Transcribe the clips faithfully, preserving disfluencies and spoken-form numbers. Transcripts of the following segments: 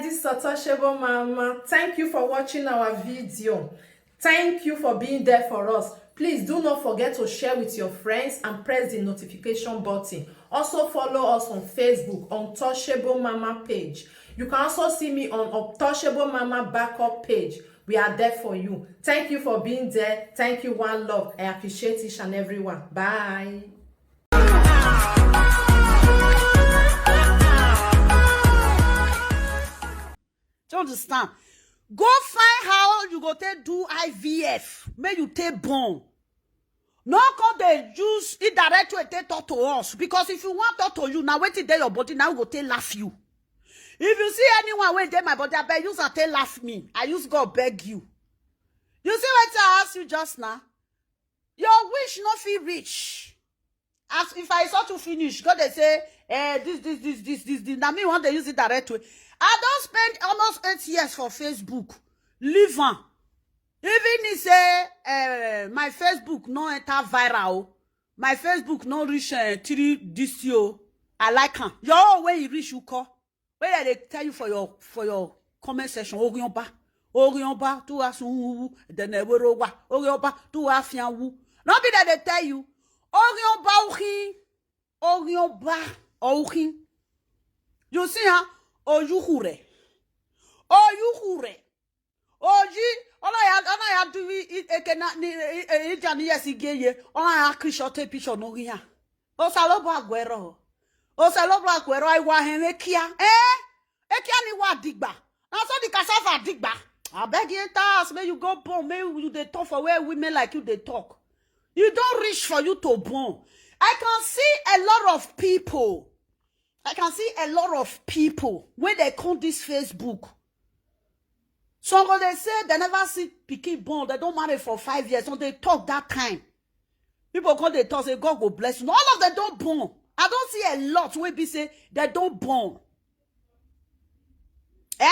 This is Untouchable Mama. Thank you for watching our video. Thank you for being there for us. Please do not forget to share with your friends and press the notification button. Also follow us on Facebook, Untouchable Mama page. You can also see me on Untouchable Mama backup page. We are there for you. Thank you for being there. Thank you, one love. I appreciate each and every one. Bye. Do you understand? Go find how you go take do I V F. Make you take born. No come dey use indirect way take talk to us, because if you want talk to you, na wetin dey your body, na we go take laugh you. If you see anyone wey dey my body, abeg use am take laugh me. I use God beg you. You see wetin I ask you just now? Your wish no fit reach. As if I insult you finish, God dey say, eh, this, this, this, this, this, this. Na me wan dey use it direct way. I don spend almost eight years for Facebook. Leave am. Even if say, eh, my Facebook no enter viral o, my Facebook no reach, eh, three this year o, I like am. Your own wey e reach, you call. Wey dem dey tell you for your, for your comment section, Orionba, Orionba, to us, then Ewero wa, Orionba, to Afianwu. No be that they tell you, Orionba Ohin, Orionba Ohin. You see, huh? Oyuhure, Oyuhure, Oji, Ola ya, Ola ya do it again. Ijani yes igeye, Ola ya Christian take picture no here. Osalobua Aguero, Osalobua Aguero, I wa him ekia, eh? Ekia ni wa digba. Na so the cassava digba. I beg you, enter house, make you go born, make you dey talk for where women like you dey talk. You don reach for you to born. I can see a lot of people. I can see a lot of people when they come this Facebook. Some go dey say they never see pikin born, they don marry for five years, so they talk that time. People come dey talk say God go bless you. All of them don born. I don see a lot wey be say they don born. Eh?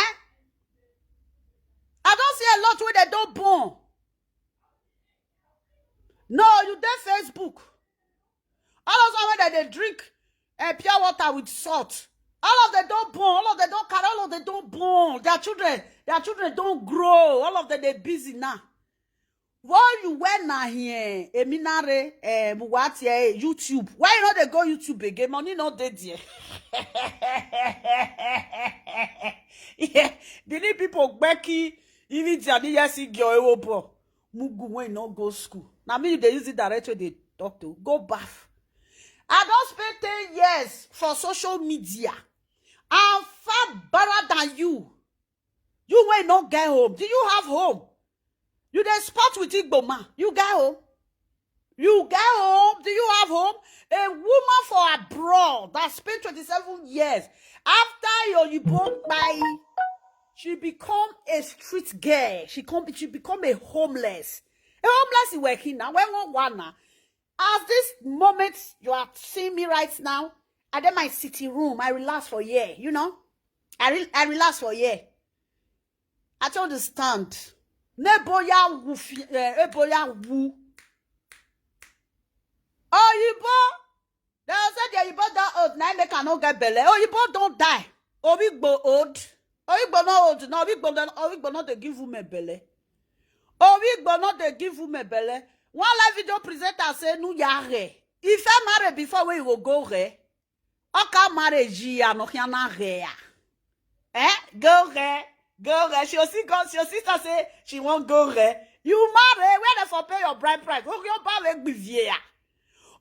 I don see a lot wey they don born. No, you dey Facebook. All of them wey dem dey drink, eh, pure water with salt. All of them don born. All of them don carry. All of them don born. Their children, their children don grow. All of them dey busy now. What you wear na here? Eminare, eh, Muwati, eh, YouTube. Why you no dey go YouTube again? Money no dey there. Yeah, Benin people gbeki. Even Jani yes girl ewo bo. Mugu when no go school. Now me you dey use it direct way they talk to. Go baff. I don spend ten years for social media. I'm far better than you. You wey no get home. Do you have home? You dey spot with Igbo man. You get home? You get home? Do you have home? A woman for abroad that spent twenty-seven years after your Igbo by she become a street girl. She come she become a homeless. A homeless is working now. When one one now. As this moment you are seeing me right now, I dey my sitting room. I relax for here, you know. I re- I relax for here. I don't understand. Neboya wu fi- eh, eboya wu. Oyibo. They say the Oyibo don old. Now make I no get belle. Oyibo don die. Owigbo old. Owigbo no old. No, Owigbo no, Owigbo no dey give women belle. Owigbo no dey give women belle. One live video presenter say nu ya re. If I marry before we go go re. Oka marriage ya no ya na re ya. Eh? Go re. Go re. She see go. She sister say she won't go re. You marry where they for pay your bride price. Ogi oba we gbivie ya.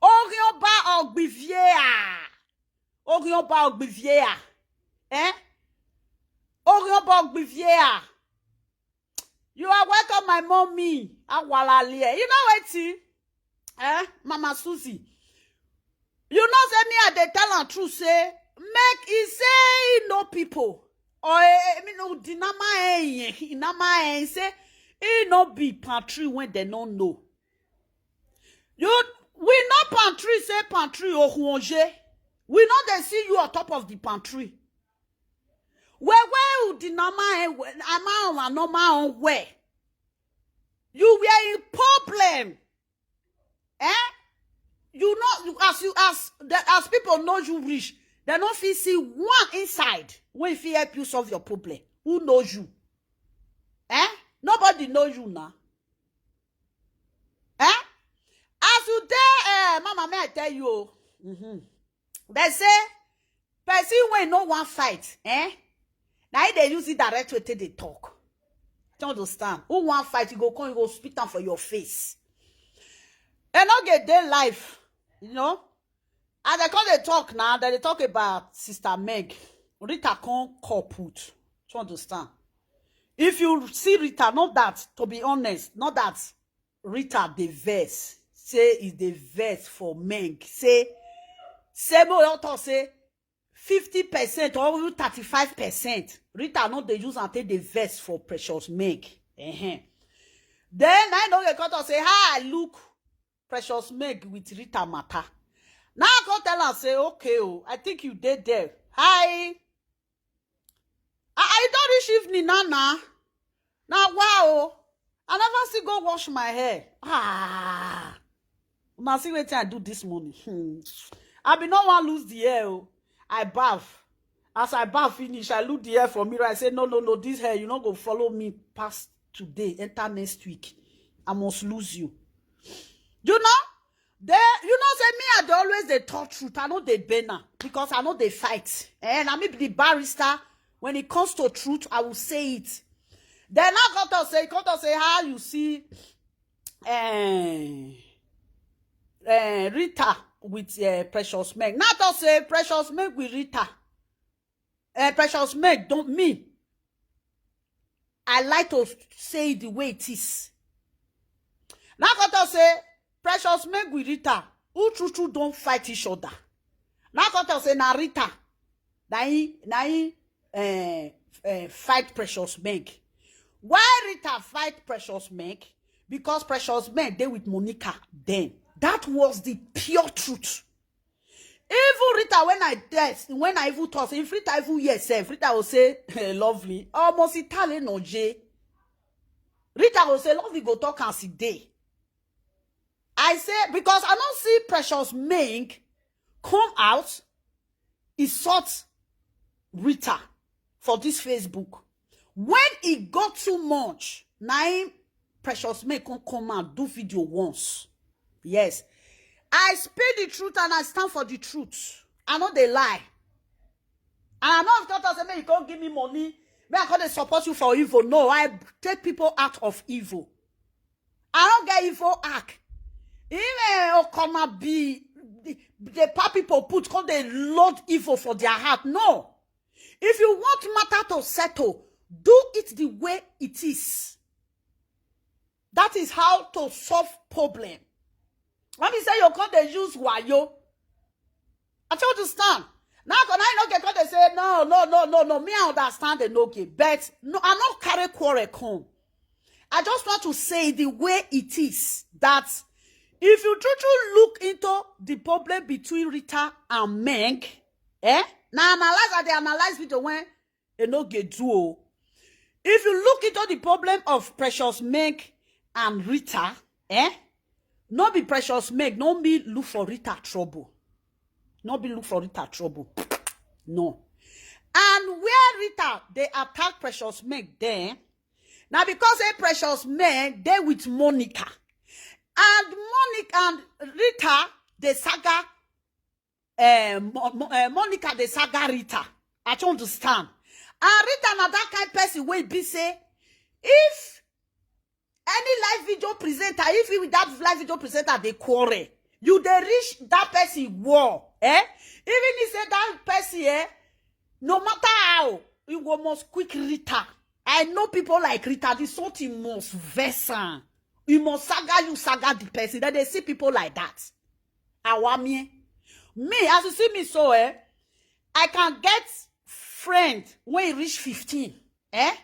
Ogi oba ogbivie ya. Ogi oba ogbivie ya. Eh? Ogi oba ogbivie ya. You are welcome, my mommy. Awalalie. You know wetin? Eh, Mama Susie. You know say me I dey tell am true say make e say e know people. Or eh, eh, me no dinama eh, eh, inama eh, say e no be pantry when they no know. You we no pantry say pantry ohuonje. We no dey see you on top of the pantry. Where where you dinama eh, where- ama wa no ma on where? You were in problem. Eh? You know, you, as you as the, as people know you rich, Dem no fit see one inside wey fit help you solve your problem. Who knows you? Eh? Nobody know you now. Eh? As you dey, eh, mama, may I tell you, oh, mm-hmm. They say person wey no wan fight, eh? Now they use it direct way take dey talk. You understand? Who wan fight? You go come, you go spit am for your face. And no get their life, you know. As they come dey talk now, that they talk about Sister Meg. Rita come call put. You understand? If you see Rita, not that, to be honest, not that Rita dey vex. Say is the vex for Meg. Say, say mo don talk say fifty percent or even thirty-five percent. Rita no dey use and take the vex for Precious Meg. Uh-huh. Then I know they come talk say how I look Precious Meg with Rita matter. Now I come tell am say, okay, oh, I think you dey there. Hi. I, I don reach evening now, now. Now, wow. I never still go wash my hair. Ah. Now see wetin I do this morning. Hmm. I be no wan lose the hair, oh. I baff. As I baff finish, I look the hair for mirror. I say, no, no, no, this hair, you no go follow me past today, enter next week. I must lose you. You know? They, you know, say me, I dey always dey talk truth. I know they bend am because I know they fight. And I may be the barrister. When it comes to truth, I will say it. Then I got to say, got to say how you see, eh, eh, Rita with, eh, Precious Meg. Not to say Precious Meg with Rita. Eh, Precious Meg, don't me. I like to say it the way it is. Now got to say Precious Meg with Rita, who true true don't fight each other. Now got to say na Rita, na he, na he, eh, eh, fight Precious Meg. Why Rita fight Precious Meg? Because Precious Meg dey with Monica then. That was the pure truth. Even Rita, when I test, when I even toss, if Rita even hear sef, Rita will say, eh, lovely, almost Italian no J. Rita will say, lovely, go talk and sit dey. I say, because I don't see Precious Meg come out, insult Rita for this Facebook. When it got too much, na him Precious Meg come come out do video once. Yes. I speak the truth and I stand for the truth. I know they lie. And I know if God say, make you come give me money, may I come dey support you for evil. No, I take people out of evil. I don't get evil act. Even Okoma be the, the pa people put come they load evil for their heart. No. If you want matter to settle, do it the way it is. That is how to solve problem. When we say you come dey use wayo, I tell you stand. Now, can I not get caught and say, no, no, no, no, no. Me, I understand the no game. But no, I not carry quarrel come. I just want to say the way it is that if you truly look into the problem between Rita and Meg, eh? Now analyze as they analyze with the when e no get do o. If you look into the problem of Precious Meg and Rita, eh? No be Precious Meg, no be look for Rita trouble. No be look for Rita trouble. No. And where Rita they attack Precious Meg then, now because a Precious Meg they with Monica. And Monica and Rita they saga, eh, Mo- Mo- eh, Monica they saga Rita. I don't understand. And Rita na that kind person wey be say if any live video presenter, if you that live video presenter they quarrel, you they reach that person war, eh? Even if say that person, eh, no matter how, you go must quick Rita. I know people like Rita. This sort he must vex am. You must saga you saga the person. Then they see people like that. Awamie. Me, as you see me so, eh, I can get friend when he reach fifteen. Eh?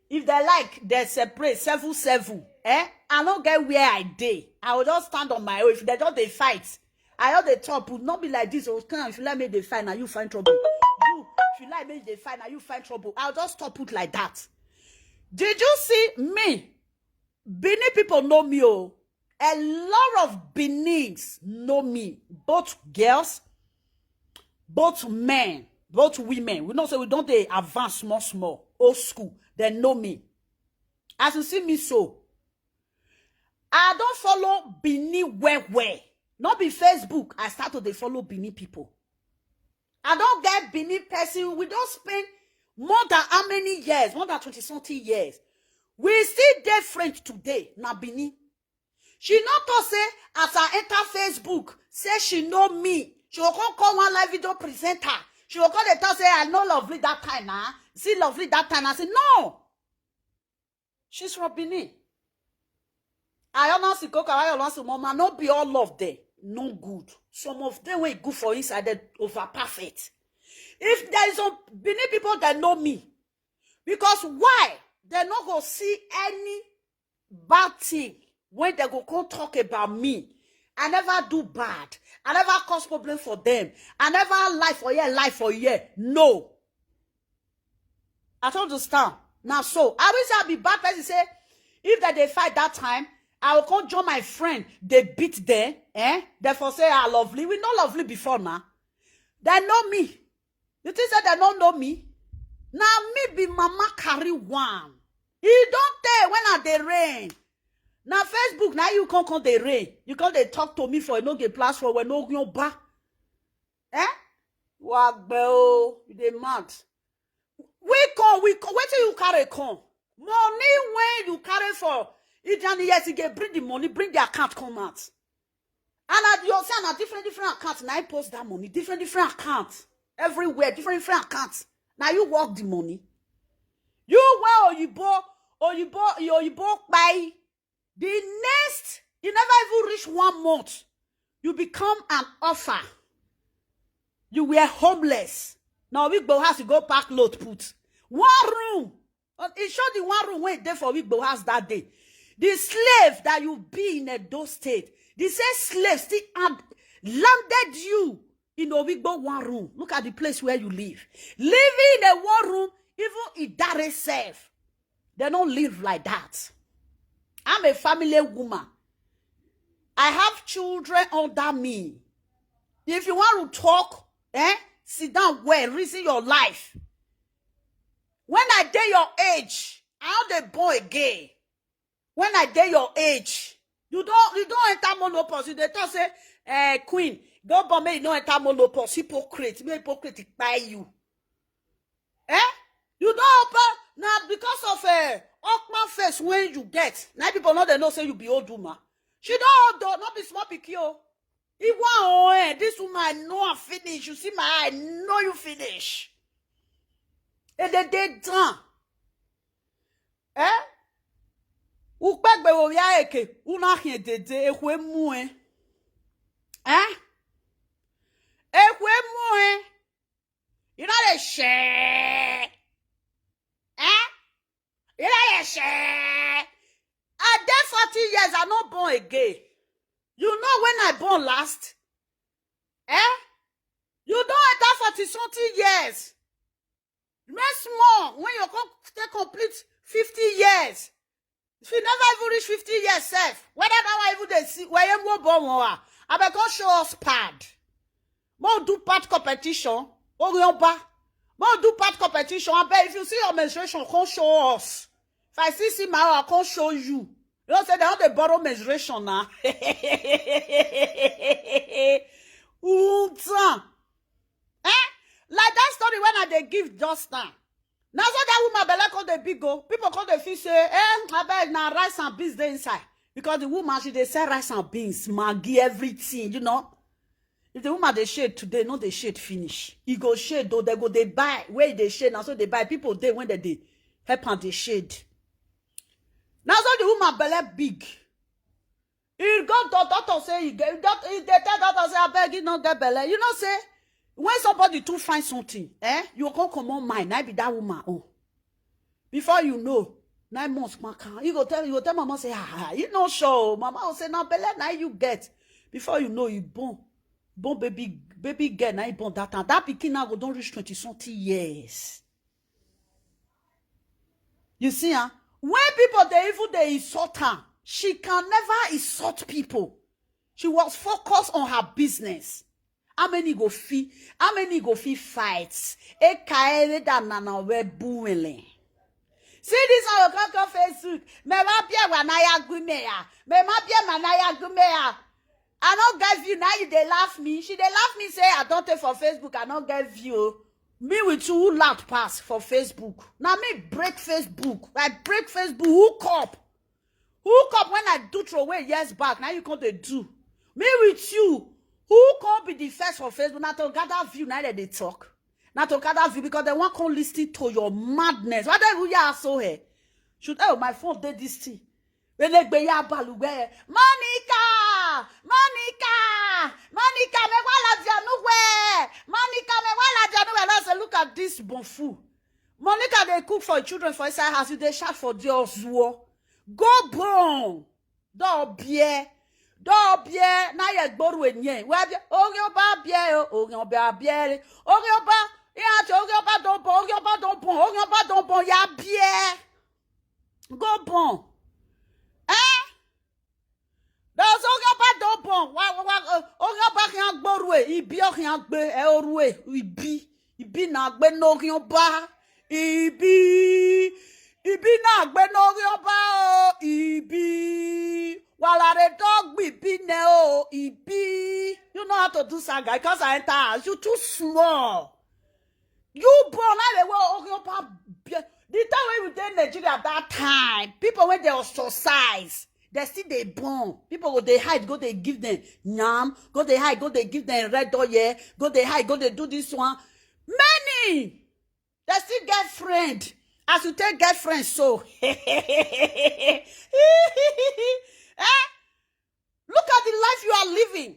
If they like, they separate seven seven. Eh? I don't get where I dey. I will just stand on my own. If they don't they fight, I all the top will not be like this. Oh, come, if you like me, they fight now. You find trouble. You, if you like me, they fight now. You find trouble. I'll just stop it like that. Did you see me? Benin people know me. Oh, a lot of Benins know me. Both girls, Both men, both women, we know say we don dey advance small small, old school, dem know me. As you see me so, I don follow Benin well well. No be Facebook I start to dey follow Benin people. I don get Benin person, we don spend more than how many years, more than twenty something years. We still dey friends today, na Benin. She no talk say as I enter Facebook, say she know me. She go come call one live video presenter. She go come dey talk say I know Lovely that time na. See Lovely that time. I say no. She's from Benin. I honestly go carry your last mama. No be all of them no good. Some of them wey good for inside, they over perfect. If there is some Benin people that know me, because why? They no go see any bad thing when they go come talk about me. I never do bad. I never cause problem for them. I never lie for here, lie for here. No. I don't understand. Now, so I wish I be bad person. Say, if that they fight that time, I will come join my friend. They beat them. Eh? Therefore, say, I Lovely. We know Lovely before now. They know me. You think say they don't know me? Now, me be Mama Carry One. You don't tell when I dey rain. Now, Facebook, now you can't come the rain. You can't they talk to me for no get plus for when no your ba. Eh? Wagbe o, you dey mad. We come, we come. Wetin you carry come? Money when you carry for Idiani, yes, you get bring the money, bring the account come out. And at your say na different different accounts, now I post that money, different different accounts, everywhere, different different accounts. Now you work the money. You wear oyibo, oyibo, oyibo buy. The next, you never even reach one month, you become an offer. You were homeless. Now we go house, you go pack load put. One room. Uh, e show the one room wey dey for Igbo house that day. The slave that you be in Edo State, the same slave still had landed you in Owigbo one room. Look at the place where you live. Living in a one room, even Idare self, they don't live like that. I'm a family woman. I have children under me. If you want to talk, eh, sit down well, reason your life. When I dey your age, I no dey born again. When I dey your age, you don't you don't enter monopause. You dey talk say, eh, queen, go born make you no enter monopause. Hypocrite, make hypocrite kpai you. Eh? You don't open now because of a Okman face when you get. Now people know they know say you be old woman. She don't old though, not be small pikin o. He want oh, eh, this woman I know her finish. You see my eye, I know you finish. And they dey done. Eh? Ukpegbe wo ya eke, una hie dede, ekwe mu eh. Eh? Ekwe mu eh. You know they share. Eh? You know they share. I dey forty years, I no born again. You know when I born last? Eh? You don't enter forty something years. Rest more when you come take complete fifty years. If you never even reach fifty years, self, whether that one even they see where you go born, I bet come show us pad. Mo do pad competition. Orionba. Mo do pad competition. I bet if you see your menstruation, come show us. If I see see my own, I come show you. You know say they don't dey borrow menstruation now. Unta. Eh? Like that story when I dey give just now. Now so that woman belle come dey big o. People come dey feel say, eh, I bet na rice and beans dey inside. Because the woman, she dey sell rice and beans, Maggi, everything, you know. If the woman dey shade today, no dey shade finish. E go shade though, they go dey buy. Where e dey shade, now so they buy. People dey when they dey help am dey shade. Now so the woman belle big. He go to doctor say he get, doc-, he dey tell doctor say, "Abeg, he no get belle." You know say when somebody too find something, eh, you come comot mind, na be that woman own. Before you know, nine months, man can. You go tell, you go tell mama say, "Ah, you no sure o." Mama will say, "Na belle na you get." Before you know, you born, born baby, baby girl na you born that time. That pikin now go don reach twenty something years. You see, huh? When people dey even dey insult her, she can never insult people. She was focused on her business. How many go fit? How many go fit fight? Ekaere da nana we buwele. See this one, you come come Facebook. Me ma bie wa na ya gume ya. Me ma bie ma na ya gume ya. I no get view, now you dey laugh me. She dey laugh me say I don't take for Facebook, I no get view. Me with you, who loud pass for Facebook. Now me break Facebook. I break Facebook. Hook up. Hook up when I do throw away years back. Now you come dey do. Me with you. Who come be the first for Facebook? Now to gather view, now that they talk. Now to gather view because they want come listen to your madness. Why they who ya so here? Should, oh, my phone did this thing. When they be ya balugwe. Monica! Monica! Monica, me wala dianuwe! Monica, me wala dianuwe! Let's say, look at this bonfu. Monica, they cook for children for inside house. You they shout for the ozuo. Go bon. Do bie. Do bie. Na ye gboru enye. We bie. Oge oba bie o. Oge oba bie. Oge oba. Ya ti oge oba don bon. Oge oba don bon. Oge oba don bon. Ya bie. Go bon. Eh? Does oge oba don bon? Wa wa wa. Oge oba kian gboru e. Ibi o kian gbe e oru e. Ibi. Ibi na gbe no kian ba. Ibi. Ibi na gbe no kian ba o. Ibi. Wala re dog bi bi ne o. Ibi. You know how to do saga because I enter house. You too small. You born like the way oge oba. The time when you dey Nigeria that time, people when they ostracized, they still they born. People go they hide, go they give them nyam, go they hide, go they give them red oil, go they hide, go they do this one. Many they still get friend. As you take get friend, so eh? Look at the life you are living.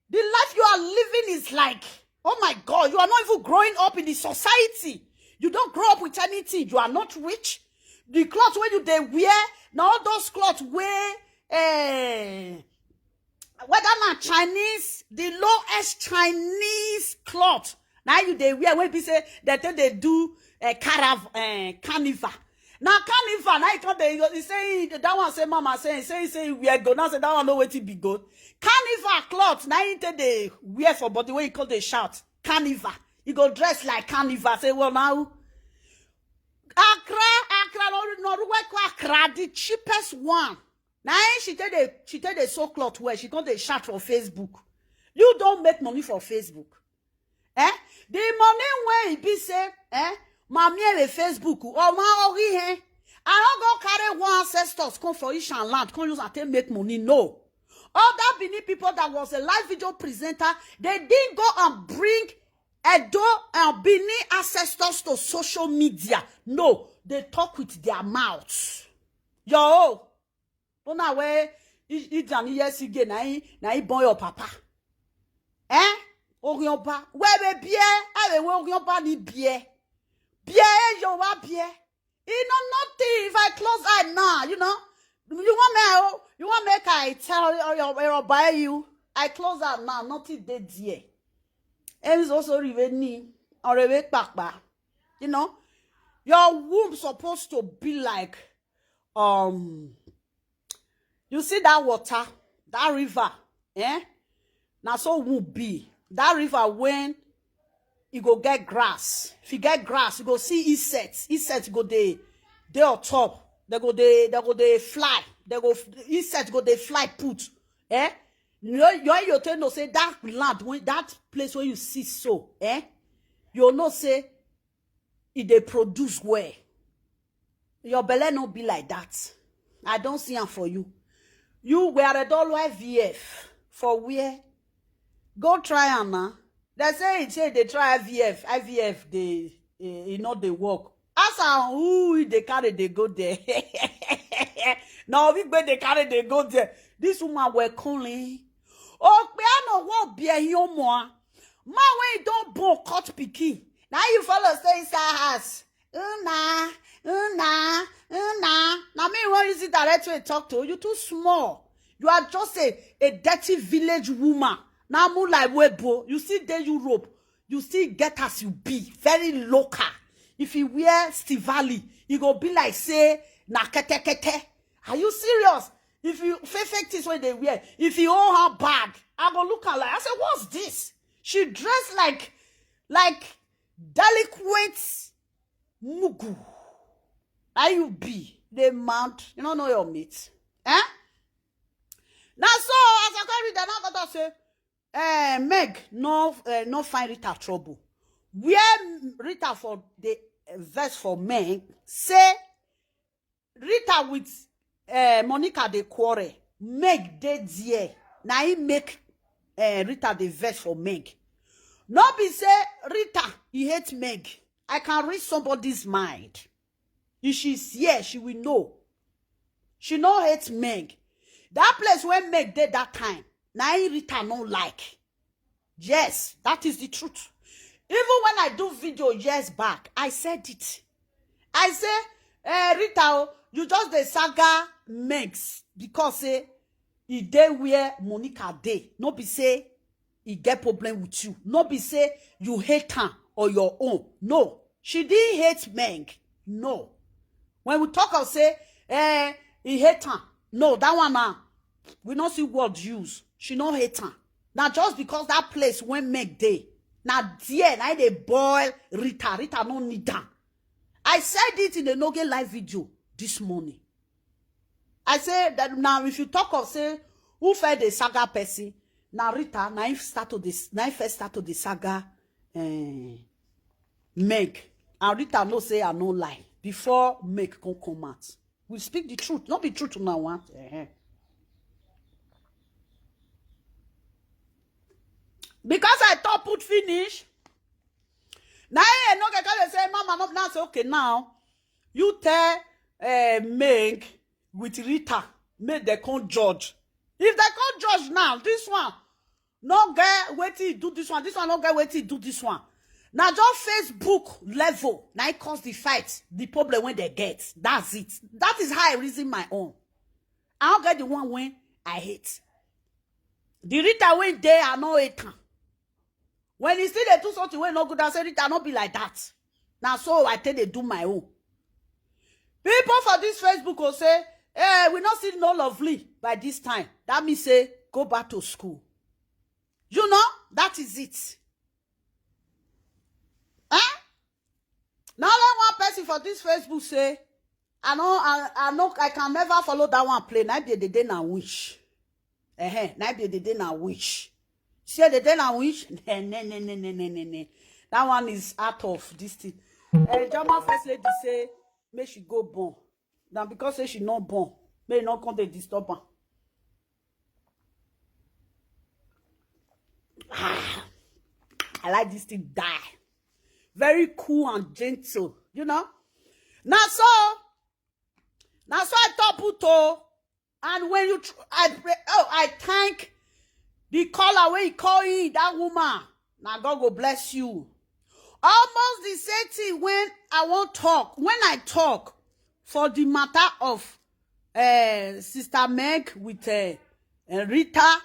The life you are living is like, oh my God, you are not even growing up in the society. You don't grow up with anything. You are not rich. The clothes where you they wear, now all those clothes wear, eh, whether not Chinese, the lowest Chinese cloth. Now you they wear when people say that they do a carav uh, carnival. Now carnival, now you come there, you say that one say mama say say say we are good. Now say that one know what it be good. Carnival cloth, now you take they wear for body where you call they shout carnival. You go dress like carnival. Say well now, Accra, Accra, no no work Accra, the cheapest one. Now she take the she take the so cloth where she come they shout for Facebook. You don't make money for Facebook. Eh? The money when he be say, eh? Mami e Facebook or one ori hen. I don't go carry one ancestors come for Ishan land, come use and take make money. No. All that Benin people that was a live video presenter, they didn't go and bring Edo and Benin ancestors to social media. No, they talk with their mouths. Yo, una we Ijani yes again na him na him born your papa. Eh? Orionba. Where we beer? I will Orionba ni beer. Beer eh, your wa beer. You know nothing. If I close eye now, you know, you want me, oh, you want make I tell your your buy you. I close eye now, nothing dey there. Ems also reveni or a papa. You know, your womb supposed to be like um you see that water, that river, eh? Now so womb be that river when you go get grass. If you get grass, you go see insects. Insects go they they on top. They go they they go they fly. They go insects go they fly put. Eh? You know, you you tell no say that land when that place where you see so, eh? You know say it they produce where your belly no be like that. I don't see am for you. You were a dollar I V F for where? Go try am now. They say it say they try I V F. I V F they e e no dey work. As a who e dey carry dey go there? Na Obigbe dey carry dey go there. This woman were calling. Okpe ano wo bie yomo. Ma when you don born cut pikin. Now you follow stay inside house. Una, una, una. Now me when you see direct way talk to you too small. You are just a, a dirty village woman. Now move like webo. You see the Europe. You still get as you be, very local. If you wear Stivali, you go be like say na kete kete. Are you serious? If you fake fake things when they wear, if you own her bag, I go look at like I say, what's this? She dress like like delinquent mugu. How you be? Dey mad. You no know your mate. Eh? Na so as I come read, I now go talk say, eh, Meg no, eh, no find Rita trouble. Where Rita for dey vex for Meg, say Rita with, eh, Monica dey quarrel. Meg dey there. Na him make, eh, Rita dey vex for Meg. No be say Rita, he hate Meg. I can read somebody's mind. If she's here, she will know. She no hate Meg. That place where Meg dey that time, na him Rita no like. Yes, that is the truth. Even when I do video years back, I said it. I say, eh, Rita, oh, you just dey saga Megs because say e dey where Monica dey. No be say e get problem with you. No be say you hate her or your own. No, she didn't hate Meg. No. When we talk of say, eh, he hate her. No, that one now, we no see word use. She no hate her. Now just because that place when Meg dey, now there, now they boil Rita. Rita no need am. I said it in the Noge live video this morning. I say that now if you talk of say who fed the saga person, now Rita, now if start to this, now if first start to the saga, eh, Meg. And Rita no say I no lie. Before Meg come come out. We speak the truth, not be truth now. One. Eh. Because I talk put finish. Now I no get to say, Mama, no, now say, okay, now you tell, eh, Meg with Rita, make they come judge. If they come judge now, this one, no get wetin he do this one, this one no get wetin he do this one. Now just Facebook level, now it cause the fight, the problem when they get. That's it. That is how I reason my own. I don't get the one when I hate. The Rita when they are no hate am. When he still dey do something wey no good, I say, Rita, no be like that. Now so I take dey do my own. People for this Facebook go say, hey, we not see no lovely by this time. That means say, go back to school. You know, that is it. Eh? Now let one person for this Facebook say, I know, I, I know, I can never follow that one play. Na be the day na wish. Eh, na be the day na wish. Say the day na wish. Ne, ne, ne, ne, ne, ne, ne, ne. That one is out of this thing. Eh, Jama first lady say, make she go born. Now because say she not born, may not come dey disturb am. Ah, I like this thing die. Very cool and gentle, you know. Now so, now so I talk put o. And when you, tr- I pray, oh, I thank the caller when he call in that woman. Now God go bless you. Almost the same thing when I won't talk. When I talk for the matter of, uh, Sister Meg with, uh, uh, Rita,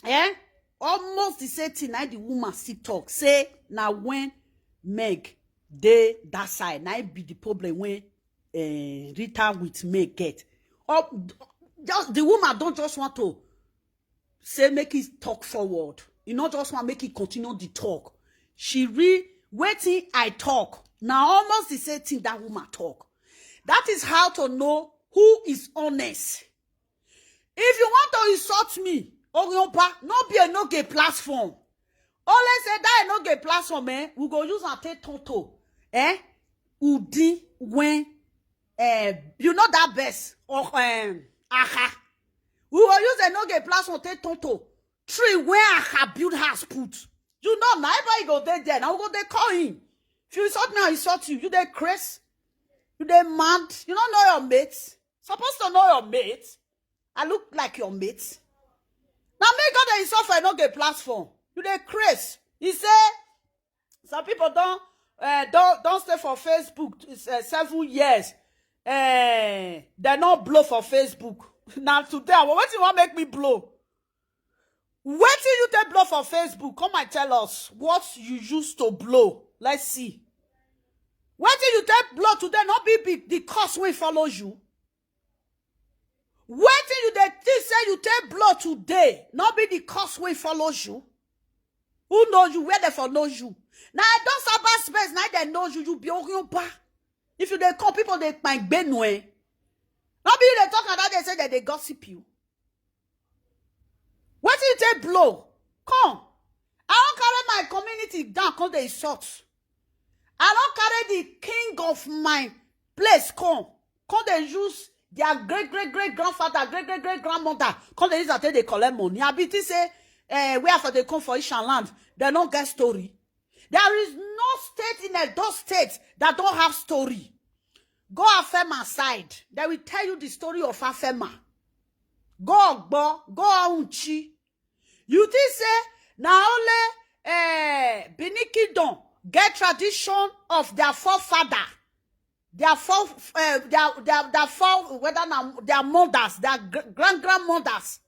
eh? Almost the same thing. Now the woman still talk. Say, now when Meg dey that side, now it be the problem when, uh, Rita with Meg get. Or just the woman don't just want to say make it talk forward. You not just want make it continue the talk. She re waiting I talk. Now almost the same thing that woman talk. That is how to know who is honest. If you want to insult me, Orionba, no be a no gay platform. Only say that no gay platform, eh? We go use and take toto, eh? Udi when, eh? You know that best or, um, aha. We go use a no gay platform take toto. Tree where aha build house put. You know, now everybody go there there. Now we go they call him. If you insult me, I insult you. You dey craze. You dey mad. You don't know your mates. Supposed to know your mates. I look like your mates. Now me God dey insult for no get platform. You dey craze. He say some people don't, uh, don't don't stay for Facebook, uh, seven years. Uh, they not blow for Facebook. Now today, what you want make me blow? Wetin you take blow for Facebook? Come and tell us what you used to blow. Let's see. Wetin you take blow today, not be, be the cause wey follow you. Wetin you dey think say you take blow today, not be the cause wey follow you. Who know you? Where they for know you? Now I don't cyber space. Now they know you. You be Orionba. If you dey call people, they might be no. Eh? Not be you they talk and that they say that they gossip you. What you take blow? Come. I don't carry my community down. Come they insult. I don't carry the king of my place. Come. Come they use their great great great grandfather, great great great grandmother. Come they use that they collect money. I be think say, eh, where for they come for Ishan land, they don't get story. There is no state in Edo State that don't have story. Go Afema side. They will tell you the story of Afema. Go Ogbo, go Aunchi. You think say na only eh, Benin Kingdom get tradition of their forefather, their fore, eh, their their their fore, whether na their mothers, their gr- grand grandmothers.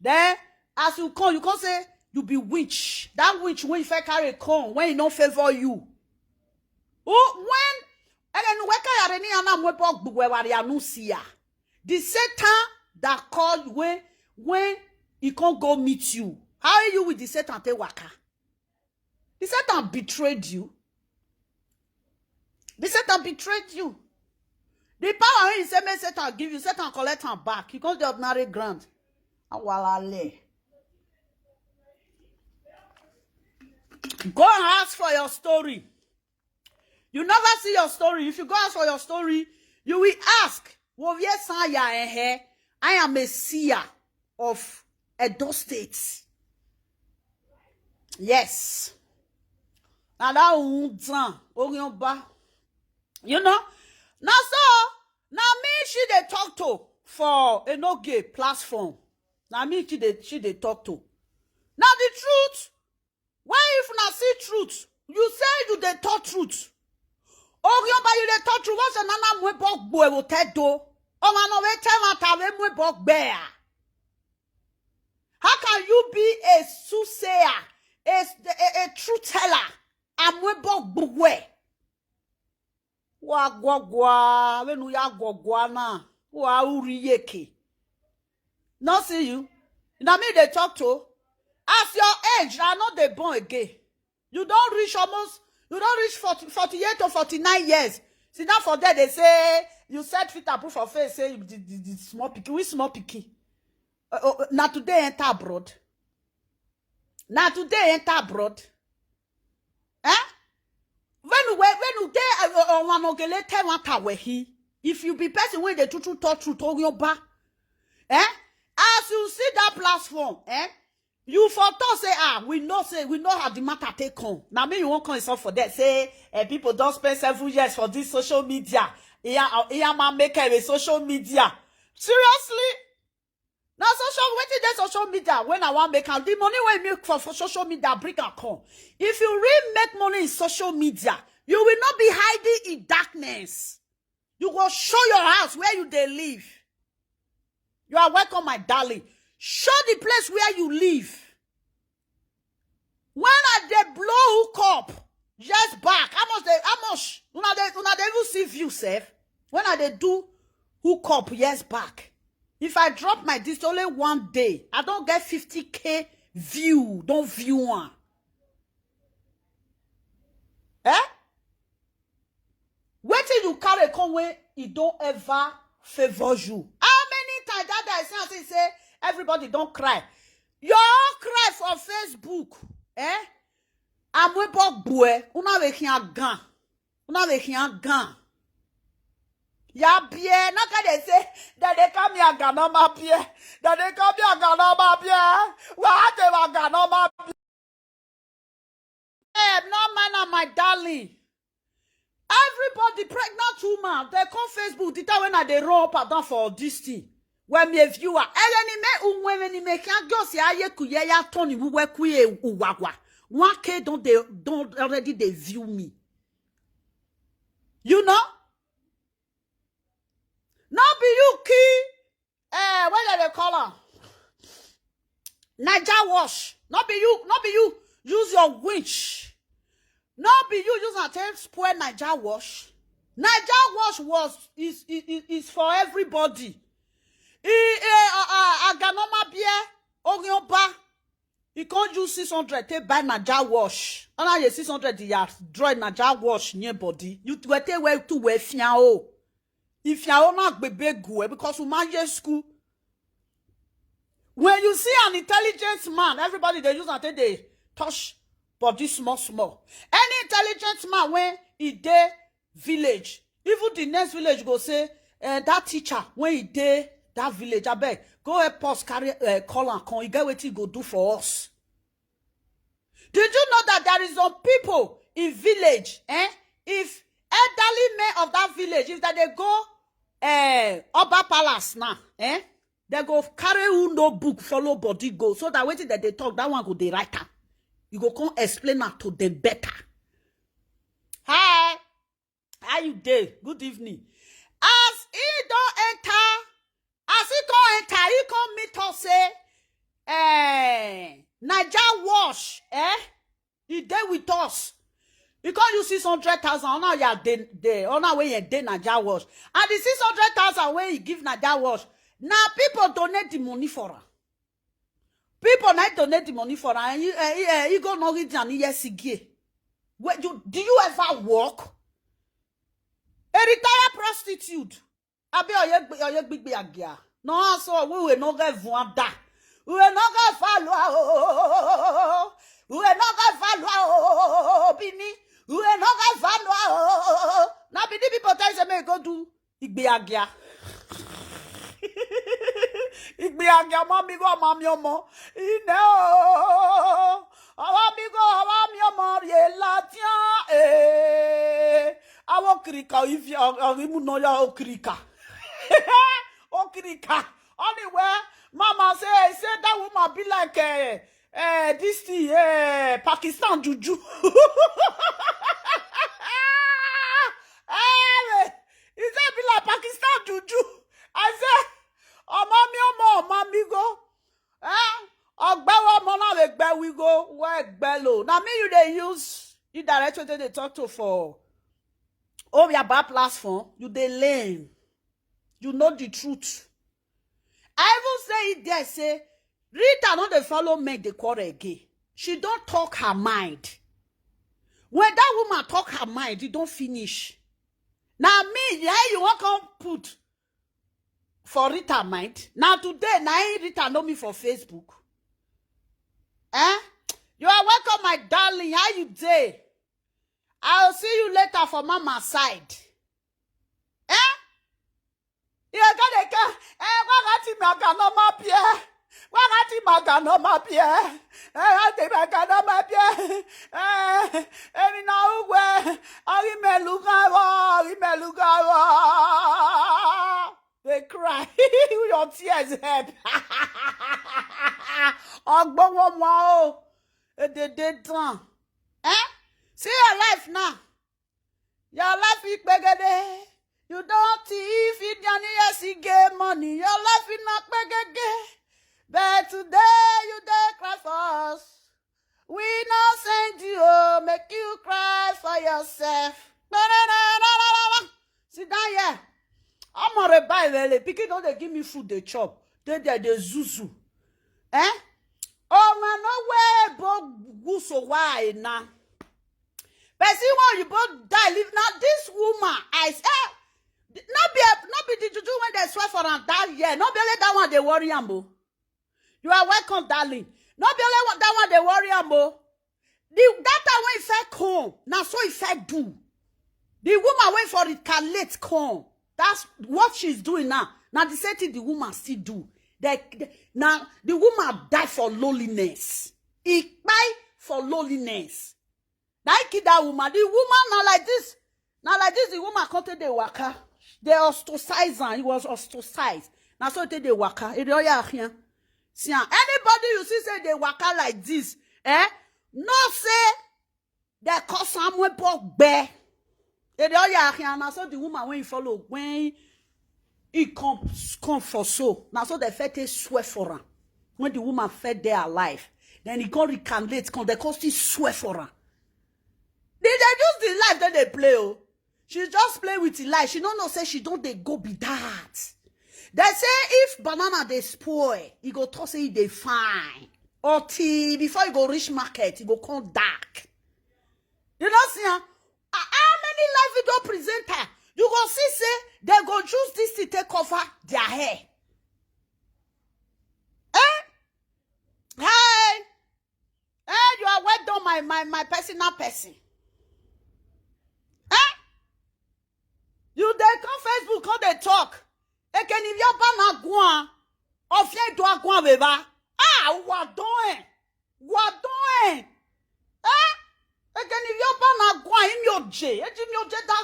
Then as you come, you come say you be witch. That witch when you first carry come, when e no favor you. Who when and then we carry any ana mwe bog buwe wari anusia. The Satan that call you when when he can't go meet you. How are you with the Satan te waka? The Satan betrayed you. The Satan betrayed you. The power when you say make Satan give you, Satan collect am back. You come the ordinary ground. Awalale. Go and ask for your story. You never see your story. If you go ask for your story, you will ask, Wovie Sanya ehe, I am a seer of Edo State. Yes. Now that Unzan, Orionba. You know? Now so, now me she they talk to for Enoge platform. Now me she they she they talk to. Now the truth, why if na see truth? You say you dey talk truth. Orionba you dey talk truth. What's another mwe bog boy will tell do? Oh man, no we tell what I will mwe bog bear. How can you be a soothsayer, a, a, a truth teller? I'm mwe bog boy. Wa gwagwa, wenu ya gwagwa na. Wa uri yeke. No see you. Na me they talk to. As your age, I know they born again. You don't reach almost, you don't reach forty, forty-eight or forty-nine years. See now for there they say you set fit up for face say you the, the, the small picky. We small picky. Uh, uh, now today enter abroad. Now today enter abroad. Eh? When we when we dey uh, uh, one ogele tell one tower he. If you be person when the true true talk true talk your back, eh? As you see that platform, eh? You for talk say ah we know say we know how the matter take come. Now me you won't come insult for that say eh, people don't spend several years for this social media. Yeah, yeah, man make a social media. Seriously? Now social wetin dey social media when I wan make am the money wey make for, for social media bring am come. If you really make money in social media, you will not be hiding in darkness. You go show your house where you dey live. You are welcome, my darling. Show the place where you live. When I dey blow hook up years back, how much they how much una dey una dey even see view sef? When I dey do hook up years back, if I drop my this only one day, I don't get fifty k view, don't view one. Eh? Wetin you carry come when e don ever favour you? How many times that day I see am say say everybody don cry? Your own cry for Facebook, eh? Amwebo gbue, una we hian gan, una we hian gan. Ya bie, na ka dey say, dem dey call me Aganoma bie, dem dey call me Aganoma bie, wa ate wa Aganoma bie. Eh, no man, na my darling. Everybody pregnant woman, they come Facebook the time when I dey run up and down for this thing. When me a viewer, eleni me unwe ni me can go si aye kuye ya toni wuwe kuye uwawa. One k don dey don already dey view me. You know? No be you key eh, what do they call am? Naija wash. No be you, no be you use your winch. No be you use am take spoil Naija wash. Naija wash was is is is- is for everybody. E eh, uh, uh, Aganoma beer, Ogionba. He can't use six hundred take buy Naija wash. And now you six hundred, he has draw Naija wash near body. You were take well to wear fiao. If you are not bebe go, eh, because you manage school. When you see an intelligent man, everybody they use and take they touch body small, small. Any intelligent man when he dey village, even the next village go say, eh, that teacher when he dey that village, I beg, go help us carry, eh, call and come. He get wetin he go do for us. Did you know that there is some people in village, eh? If elderly men of that village, if that they go, eh, Oba Palace now, eh? They go carry who no book, follow body go, so that wetin that they talk, that one go dey write am. You go come explain am to them better. Hi, how you dey? Good evening. As he don enter, as he come enter, he come meet us say, eh, Naija wash, eh? He dey with us. He come use six hundred thousand on our, yeah, dey, dey, on our way, yeah, dey Naija wash. And the six hundred thousand wey he give Naija wash, na people donate the money for am. People na donate the money for am. And he, eh, he, eh, he go no read and he yes, he give. Wait, you, do you ever work? A retired prostitute. Abi oye gbe-, oye gbigbe agia. No, so we will not get vuanda. We will not get follow. We will not get follow. Bini. We will not get follow. Now, Bini people tell you, say, "May go do igbe agia." Igbe agia, mommy go, mommy omo. Ine o. Our amigo, our mi omo, re la tian, eh. Our Okrika, if you are, are you know your Okrika. Okrika. Anyway, mama say, say that woman be like, eh, eh, this thing, eh, Pakistan juju. Eh, he say be like Pakistan juju. I say, omo mi omo, omo mi go. Eh? Ogbewo omo na we gbe we go, we gbe lo. Na me you dey use. You direct wetin they talk to for. Oh, we are bad platform. You dey lame. You know the truth. I even say it there, say, Rita no dey follow men dey quarrel again. She don talk her mind. When that woman talk her mind, e don finish. Na me, yeah, you wan come put for Rita mind. Now today, na him Rita know me for Facebook. Eh? You are welcome, my darling. How you dey? I'll see you later for mama side. Eh? You gonna come? Eh, why got him? I can no map here. Why got him? I can no map here. Eh, I think I can no map here. Eh, emi na ugwe. Ari melugawo, ari melugawo. They cry. Your tears help. Ogbowo mo o. E dey dey down. Eh? See your life now. Your life is pegede. You don't thief it, Johnny, yes, he get money. Your life is not pegede. But today you dey cry for us. We no send you, oh, make you cry for yourself. Sit down here. I'm on a buy, really. Pikin don dey give me food, dey chop. They, they, they zuzu. Eh? Oh, man, no way, bo guso why na. Person wey oyibo die leave. Now this woman, I say, no be, no be the juju when they swear for am that year. No be only that one dey worry am o. You are welcome, darling. No be only one, that one dey worry am o. The, that time when he fell come, na so he fell do. The woman wey for retaliate come. That's what she's doing now. Now the same thing the woman still do. The, the, now the woman die for loneliness. He die for loneliness. Na he kill that woman. The woman na like this. Na like this the woman come take dey waka. They ostracize am. He was ostracized. Na so take dey waka. E dey oya here. See am. Anybody you see say dey waka like this, eh? No say they cause am wey bog gbe. E dey oya here. Na so the woman when he follow, when he come, come for so. Na so they first take swear for am. When the woman first dey alive, then he come recalculate, come, they come still swear for am. They, they use the life that they play, oh. She just play with the life. She no know say she don dey go be that. They say if banana dey spoil, e go talk say e dey fine. Until before you go reach market, e go come dark. You know, see, ah, ah, how many live video presenter you go see say they go choose this thing take cover their hair? Eh? Hey, hey, you are well done, my my my personal person. Eh? You dey come Facebook, come dey talk. Ekenivioba na guan. Ofie do aguan beba. Ah, wa don eh. Wa don eh. Eh? Ekenivioba na guan, imi oje. Eji mi oje da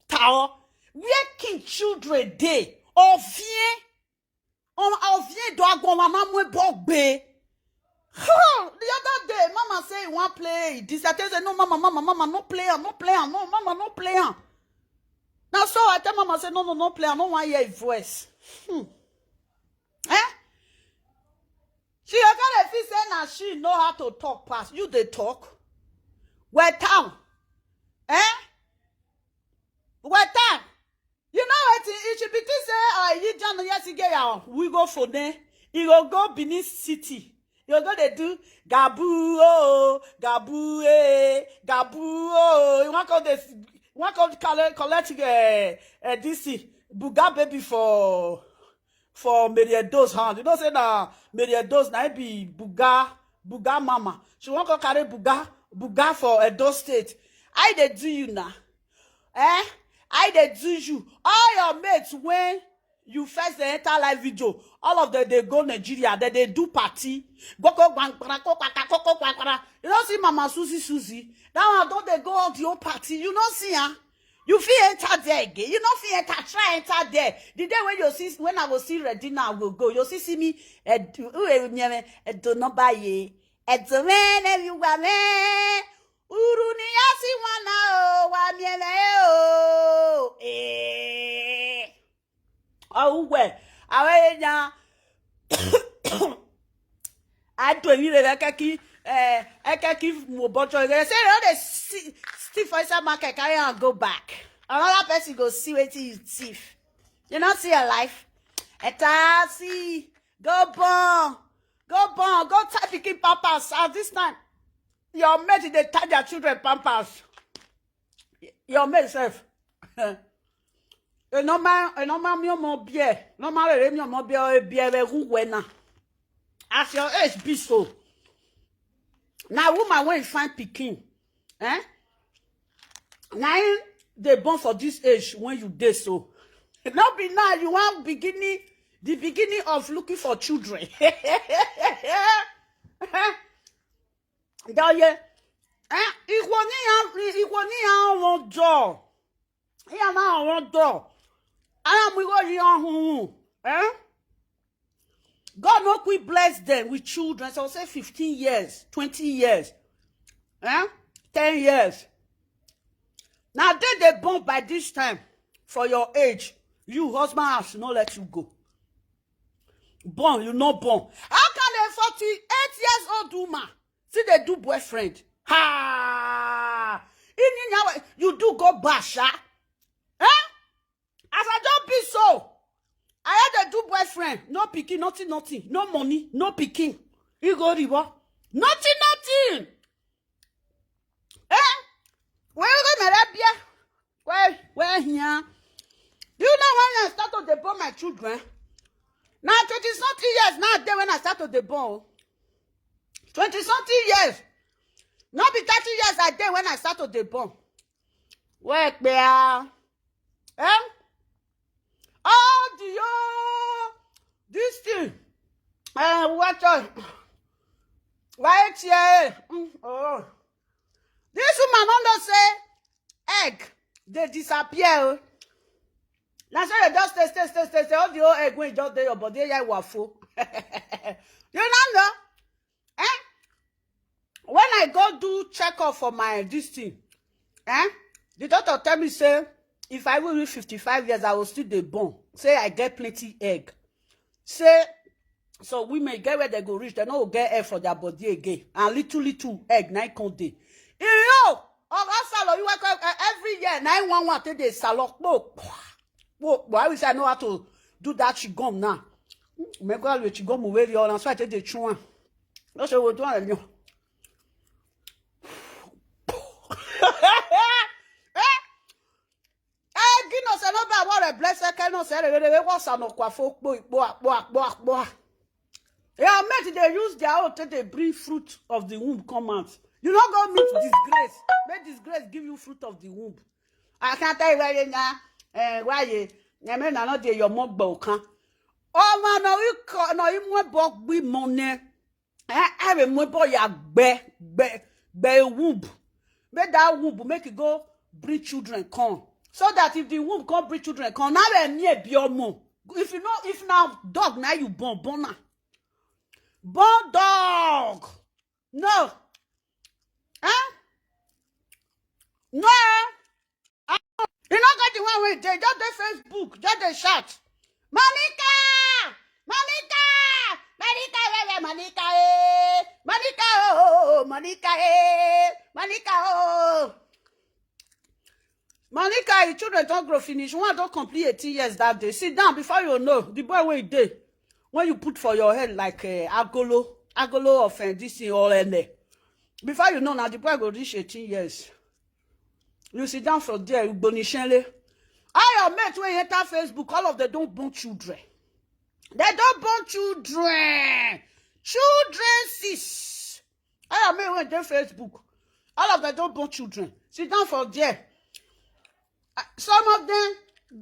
tao. Where king children dey? Ofie. On Ofie do aguan wa na mu ebo gbe. The other day, Mama say you wan play this. I tell her, no, Mama, Mama, Mama, no play am, no play am, no, Mama, no play am. Now, so I tell Mama, say, no, no, no play am, no one hear his voice. Hmm. Eh? She gotta feel say now she know how to talk pass. You dey talk? Well, town. Eh? Well, town. You know what? It should be to say, uh, you John, yes, you get out. We go for there. You go go Benin City. You go go dey do gabu oh, gabu eh, gabu oh. You want come this? You want come collect collect uh, uh, this thing, buga baby for for Mary Edo's hand. You know say na Mary Edo's na him be buga buga mama. She wan come carry buga buga for Edo State. I dey do you now. Eh? I dey do you. All your mates when you first dey enter live video, all of them dey go Nigeria, dem dey do party. Goko gbankpara, kokpaka, koko kpakpara. You don see Mama Susie Susie? That one don dey go all the whole party. You no see am? You fit enter there again. You no fit enter. Try enter there. The day when you see, when I go see ready now, I go go. You see, see me. Edu, u e nyeme, edu no ba ye. Edu me ne you wa me. Uru ni ya si wana o wa mi eme o. Eh. Oh well. Awe nya. I do a little ekeki. Eh, ekeki mo bocho. They say all the Steve for inside market carry and go back. Another person go see wetin you thief. You not see your life. Etasi, go born, go born, go tie pikin pampers. At this time, your mate dey tie their children pampers. Your mate sef. A normal, a normal mi omo beer, normal rere mi omo beer, a beer we who wena. As your age be so. Now woman when find pikin, eh? Now they born for this age when you dey so. No be now you want beginning the beginning of looking for children. Doye, eh? Ikwo ni ya, ikwo ni ya won do. Ya na won do. Ara mu go yi ahun, eh? God no quick bless them with children. So say fifteen years, twenty years, eh? Ten years. Now they they born by this time for your age. You husband has no let you go. Born, you no born. How can a forty-eight years old woman still dey do boyfriend? Ha! Ini nyawa, you do go basha. Eh? As I don't be so, I had a do boyfriend. No pikin, nothing, nothing. No money, no pikin. You go ribo. Nothing, nothing. Eh? Where you go, my rabia? Where, where here? Do you know when I start to dey born my children? Now twenty something years now dey when I start to dey born. Twenty something years. Not be thirty years I dey when I start to dey born. Where, where? Eh? All the yo, this thing. Eh, what? Right here. Mm, oh. This woman don know say egg dey disappear o. Na so you just stay, stay, stay, stay, stay. All the whole egg wey just dey your body, yeah, wafo. You no know? Eh? When I go do checkup for my this thing, eh? The doctor tell me say if I will reach fifty-five years, I will still dey born. Say I get plenty egg. Say so women get where they go reach, they no go get egg for their body again. And little little egg na come dey. Iyo, oga salon, you work every year. Na one one take dey salon. Kpo, kpo, kpo. I wish I know how to do that chigom now. Me go always chigom very all. That's why I take the chew one. Ló ṣe wojú ọ̀rẹ́ yàn. Ẹ kí náà ṣe ló bá wọ́n rẹ̀ blessed kẹ́ náà ṣe rẹ̀ rẹ̀ wọ́n sànà kó àfọ pò ìpò àpò àpò àpò à. Your mate dey use their own take dey bring fruit of the womb come out. You no go meet disgrace. Make disgrace give you fruit of the womb. I can't tell you where you are, why you, I mean, I know they your mug bokan. Oh man, no, you no, you more bog we money. Eh, I will more boy ya gbe gbe gbe womb. Make that womb make it go bring children come. So that if the womb come bring children come, now we near be more. If you know, if now dog now you born born now. Born dog. No. Eh? No. You know, got the one wey dey just dey Facebook, just dey shout, "Monica! Monica! Monica, where, where Monica, eh? Monica, oh, Monica, eh? Monica, oh." Monica, your children don't grow finish. One don't complete eighteen years that day. Sit down before you know. The boy wey dey, when you put for your head like, eh, agolo, agolo of, eh, this thing or ene. Before you know, now the boy go reach eighteen years. You sit down for there, you gboni shenle. All your mates wey enter Facebook, all of them don't born children. They don't born children. Children, sis. All your mates wey dey Facebook, all of them don't born children. Sit down for there. Ah, some of them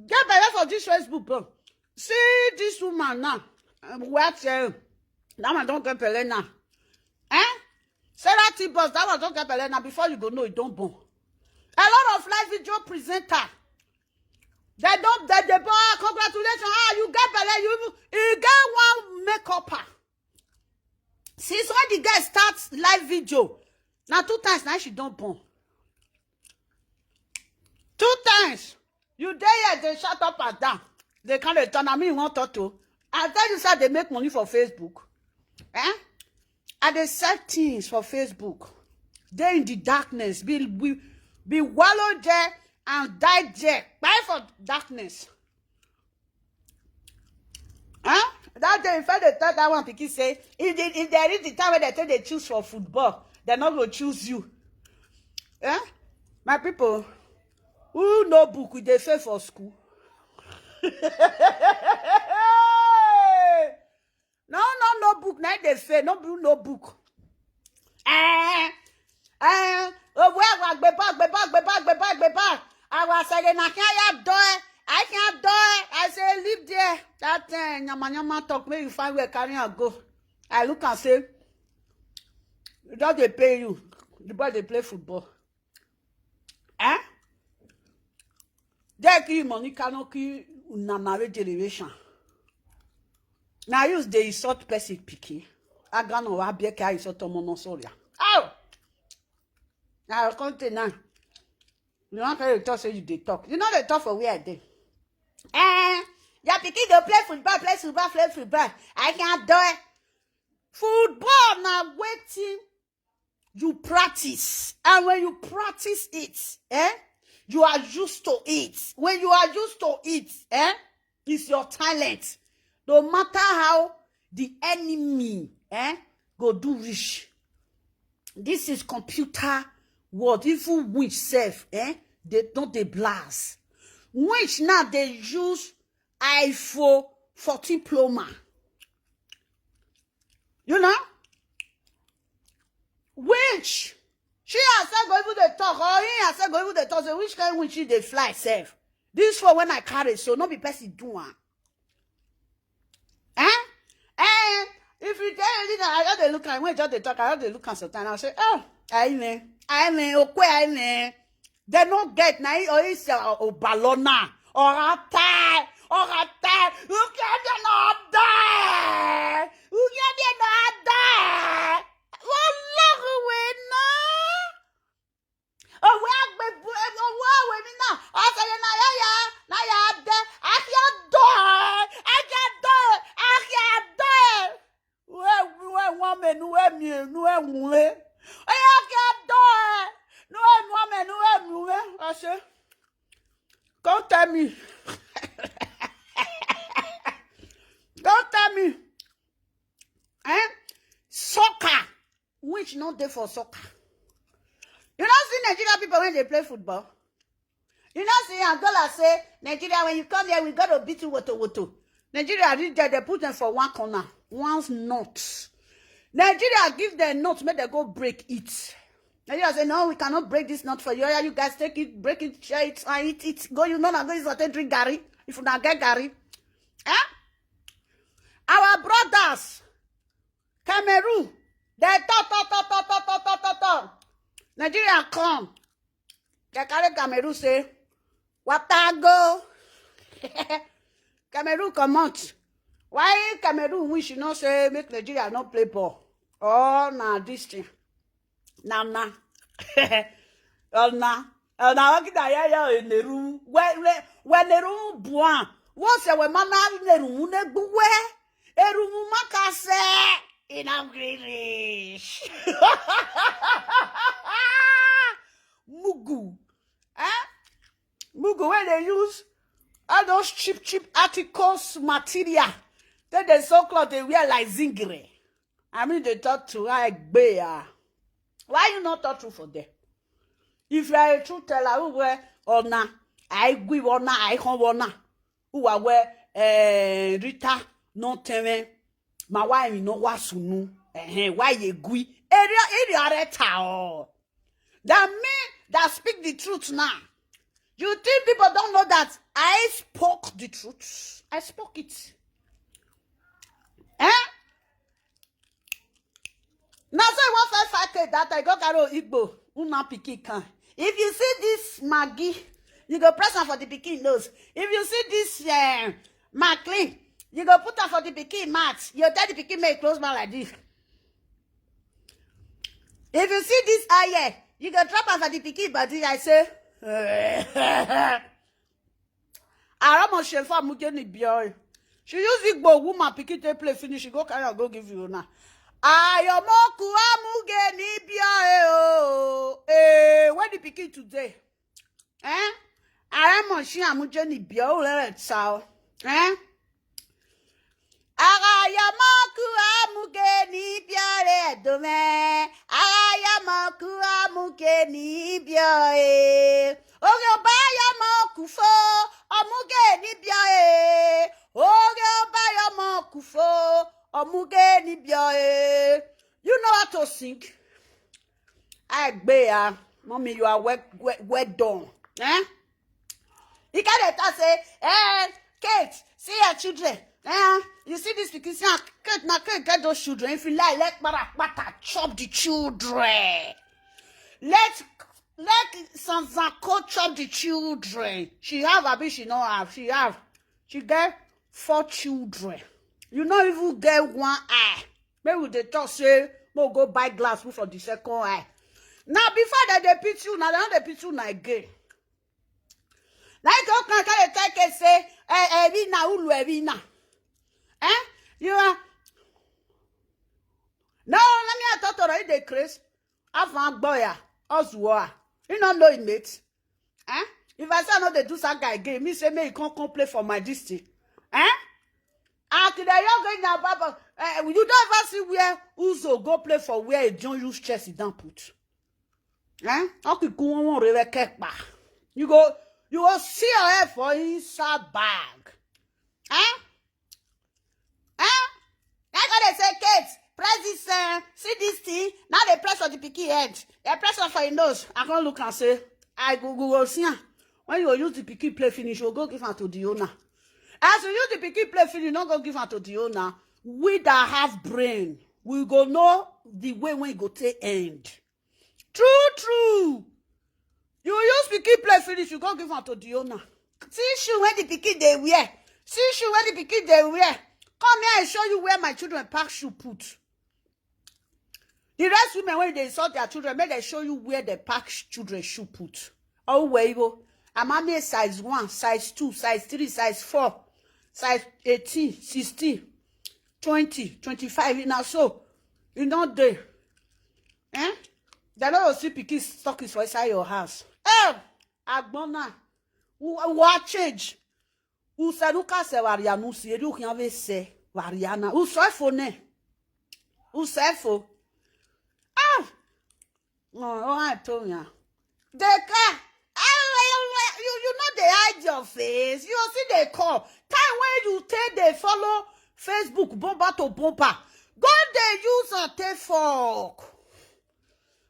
get belle for this Facebook, but see this woman now. Um, what, uh, that one don't get belle now. Eh? Sarah T-Boss, that one don't get belle now. Before you go know, it don't born. A lot of live video presenter. They don't, they, they born. Congratulations. Ah, you get belle. You even, you get one makeup. Since when the girl starts live video, now two times now she don't born. Two times. You dey here, they shut up and down. They can't return. I mean, you want to talk to. I tell you, sir, they make money for Facebook. Eh? And they sell things for Facebook. They in the darkness. Be, be, be wallowed there and die there. Buy for darkness. Huh? That day, in fact, they tell that one pikin say, if they, if they reach the time where they take they choose for football, they not go choose you. Eh? My people, who no book with they fail for school? No, no, no book, na they fail, no book, no book. Eh, eh, oh, where I gbeba, gbeba, gbeba, gbeba, gbeba. I was saying, "I can't do it. I can't do it." I say, "Leave there." That thing, nyama, nyama talk, make you find where carry and go. I look and say, "You don't they pay you." The boy they play football. Eh? They kill money, cannot kill una married generation. Now use the insult person pikin. Agano wa be ka insult omo no sorry. Oh! Now I come to now. You want to talk, say you dey talk. You know they talk for where I dey. Eh? Your pikin go play football, play football, play football. I can't do it. Football now waiting. You practice. And when you practice it, eh? You are used to it. When you are used to it, eh? It's your talent. No matter how the enemy, eh, go do rich. This is computer world. Even witch self, eh? They don't they blast. Witch now they use iPhone fourteen Pro Max. You know? Witch. She herself go even dey talk, or he herself go even dey talk, say which kind witch she dey fly sef. This one when I carry, so no be person do am. Eh? Eh? If you tell me that, I just dey look am, when you just dey talk, I just dey look am sometimes. I say, "Oh, I mean, I mean, okay, I mean." They no get na he or he say, "Oh, Balona, or Atai, or Atai, you can't be no die, you can't be no die." Oh, look away now. Oh, we are, oh, we are, we now. I say, "Na ya, ya, na ya, de, I can't die, I can't die, I can't die." Nuwe, nuwe, wame, nuwe, mi, nuwe, nuwe. Oya, ke do, eh. Nuwe, nuwe, nuwe, nuwe. I say, come tell me. Come tell me. Eh? Soccer. She no dey for soccer. You no see Nigeria people when they play football. You no see Angola say, "Nigeria, when you come here, we got to beat you woto woto." Nigeria reach there, they put them for one corner, one nut. Nigeria give them nut, make they go break it. Nigeria say, "No, we cannot break this nut for you. Oya, you guys take it, break it, share it, and eat it. Go, you know, na go use water drink garri. If you not get garri, eh?" Our brothers, Cameroon, they talk, talk, talk, talk, talk, talk, talk, talk. Nigeria come. They carry Cameroon say, "Water go." Cameroon comot. Why Cameroon wish you know say make Nigeria no play ball? Oh, na this thing. Na na. Oh, na. Oh, na, okay, na, yeah, yeah, Neru. Where, where, where Neru buan? What's a woman Neru? Neru, where? Eru maka se in English. Mugu. Eh? Mugu, where they use all those cheap, cheap articles, material. Then they so cloth they wear like zingre. I mean, they talk to her, like, "Bear. Why you not talk true for them?" If you are a truth teller, who wear ona, I gui ona, I hon ona, who are wear, eh, Rita, no teme, my wife, no wasunu, eh, why you gui? Area, area, reta, oh. That me that speak the truth now. You think people don't know that I spoke the truth? I spoke it. Eh? Now say one five five K that I go carry Igbo, una pikin can. If you see this Maggi, you go press am for the pikin nose. If you see this, eh, Maclean, you go put am for the pikin mouth. You tell the pikin make e close mouth like this. If you see this eye, you go drop am for the pikin body. I say, Aramo Shefa Mugeni Bioi. She use Igbo woman pikin take play finish. She go carry am go give you now. Ayomoku Amugeni Bioi. Oh, eh, where the pikin today? Eh? Aramo Shi Amugeni Bioi, let it sound. Eh? Ayomoku Amugeni Bioi, dome. Ayomoku Amugeni Bioi. Oge oba yomoku fo, Omugeni Bioi. Oge oba yomoku fo, Omugeni Bioi. You know how to sing? Agbea, mommy, you are well, well, well done. Eh? He can't tell say, "Eh, Kate, see your children. Eh, you see this pikin, see am, Kate, na Kate get those children. If you like, let para pata chop the children. Let, let Sanzako chop the children." She have, abi she no have? She have. She get four children. You no even get one eye. Make we dey talk say, make we go buy glass put for the second eye. Now, before that, they pity you, now they no dey pity you now again. Now you go can carry take it say, "Eh, eh, we na, ulu, eh, we na." Eh? You are. No, let me talk to you, the Chris. Avan boya, Ozua. You no know it, mate. Eh? If I say I no dey do that guy again, me say, "May he come, come play for my this thing." Eh? Akide, you go in na baba. Eh, you don't ever see where Uzo go play for where he don't use chest, he don't put. Eh? Okay, go on, on, Rebecca. You go, you go see your head for inside bag. Eh? Eh? Now go dey say, "Kate, press this, eh, see this thing." Now they press on the pikin head. They press on for your nose. I can't look and say, "I go, go, go see am." When you use the pikin play finish, you go give am to the owner. As you use the pikin play finish, not go give am to the owner. We that have brain, we go know the way when e go take end. True, true. You use pikin play finish, you go give am to the owner. See shoe wey the pikin dey wear. See shoe wey the pikin dey wear. Come here, I show you where my children pack shoe put. The rest women, when they insult their children, make they show you where they pack sh-, children shoe put. Oh, where you go? I'm a size one, size two, size three, size four, size eighteen, sixteen, twenty, twenty-five. In a so, you know they, eh? They no go see pikin stockings for inside your house. Eh, Agbona, who, what change? Usaruka se varianu si edu kian ve se variana. Usoefo ne. Usoefo. Ah! No, oh, I told you. They can. You, you know they hide your face. You see they call. Time when you take they follow Facebook bumper to bumper. Go they use and take fuck.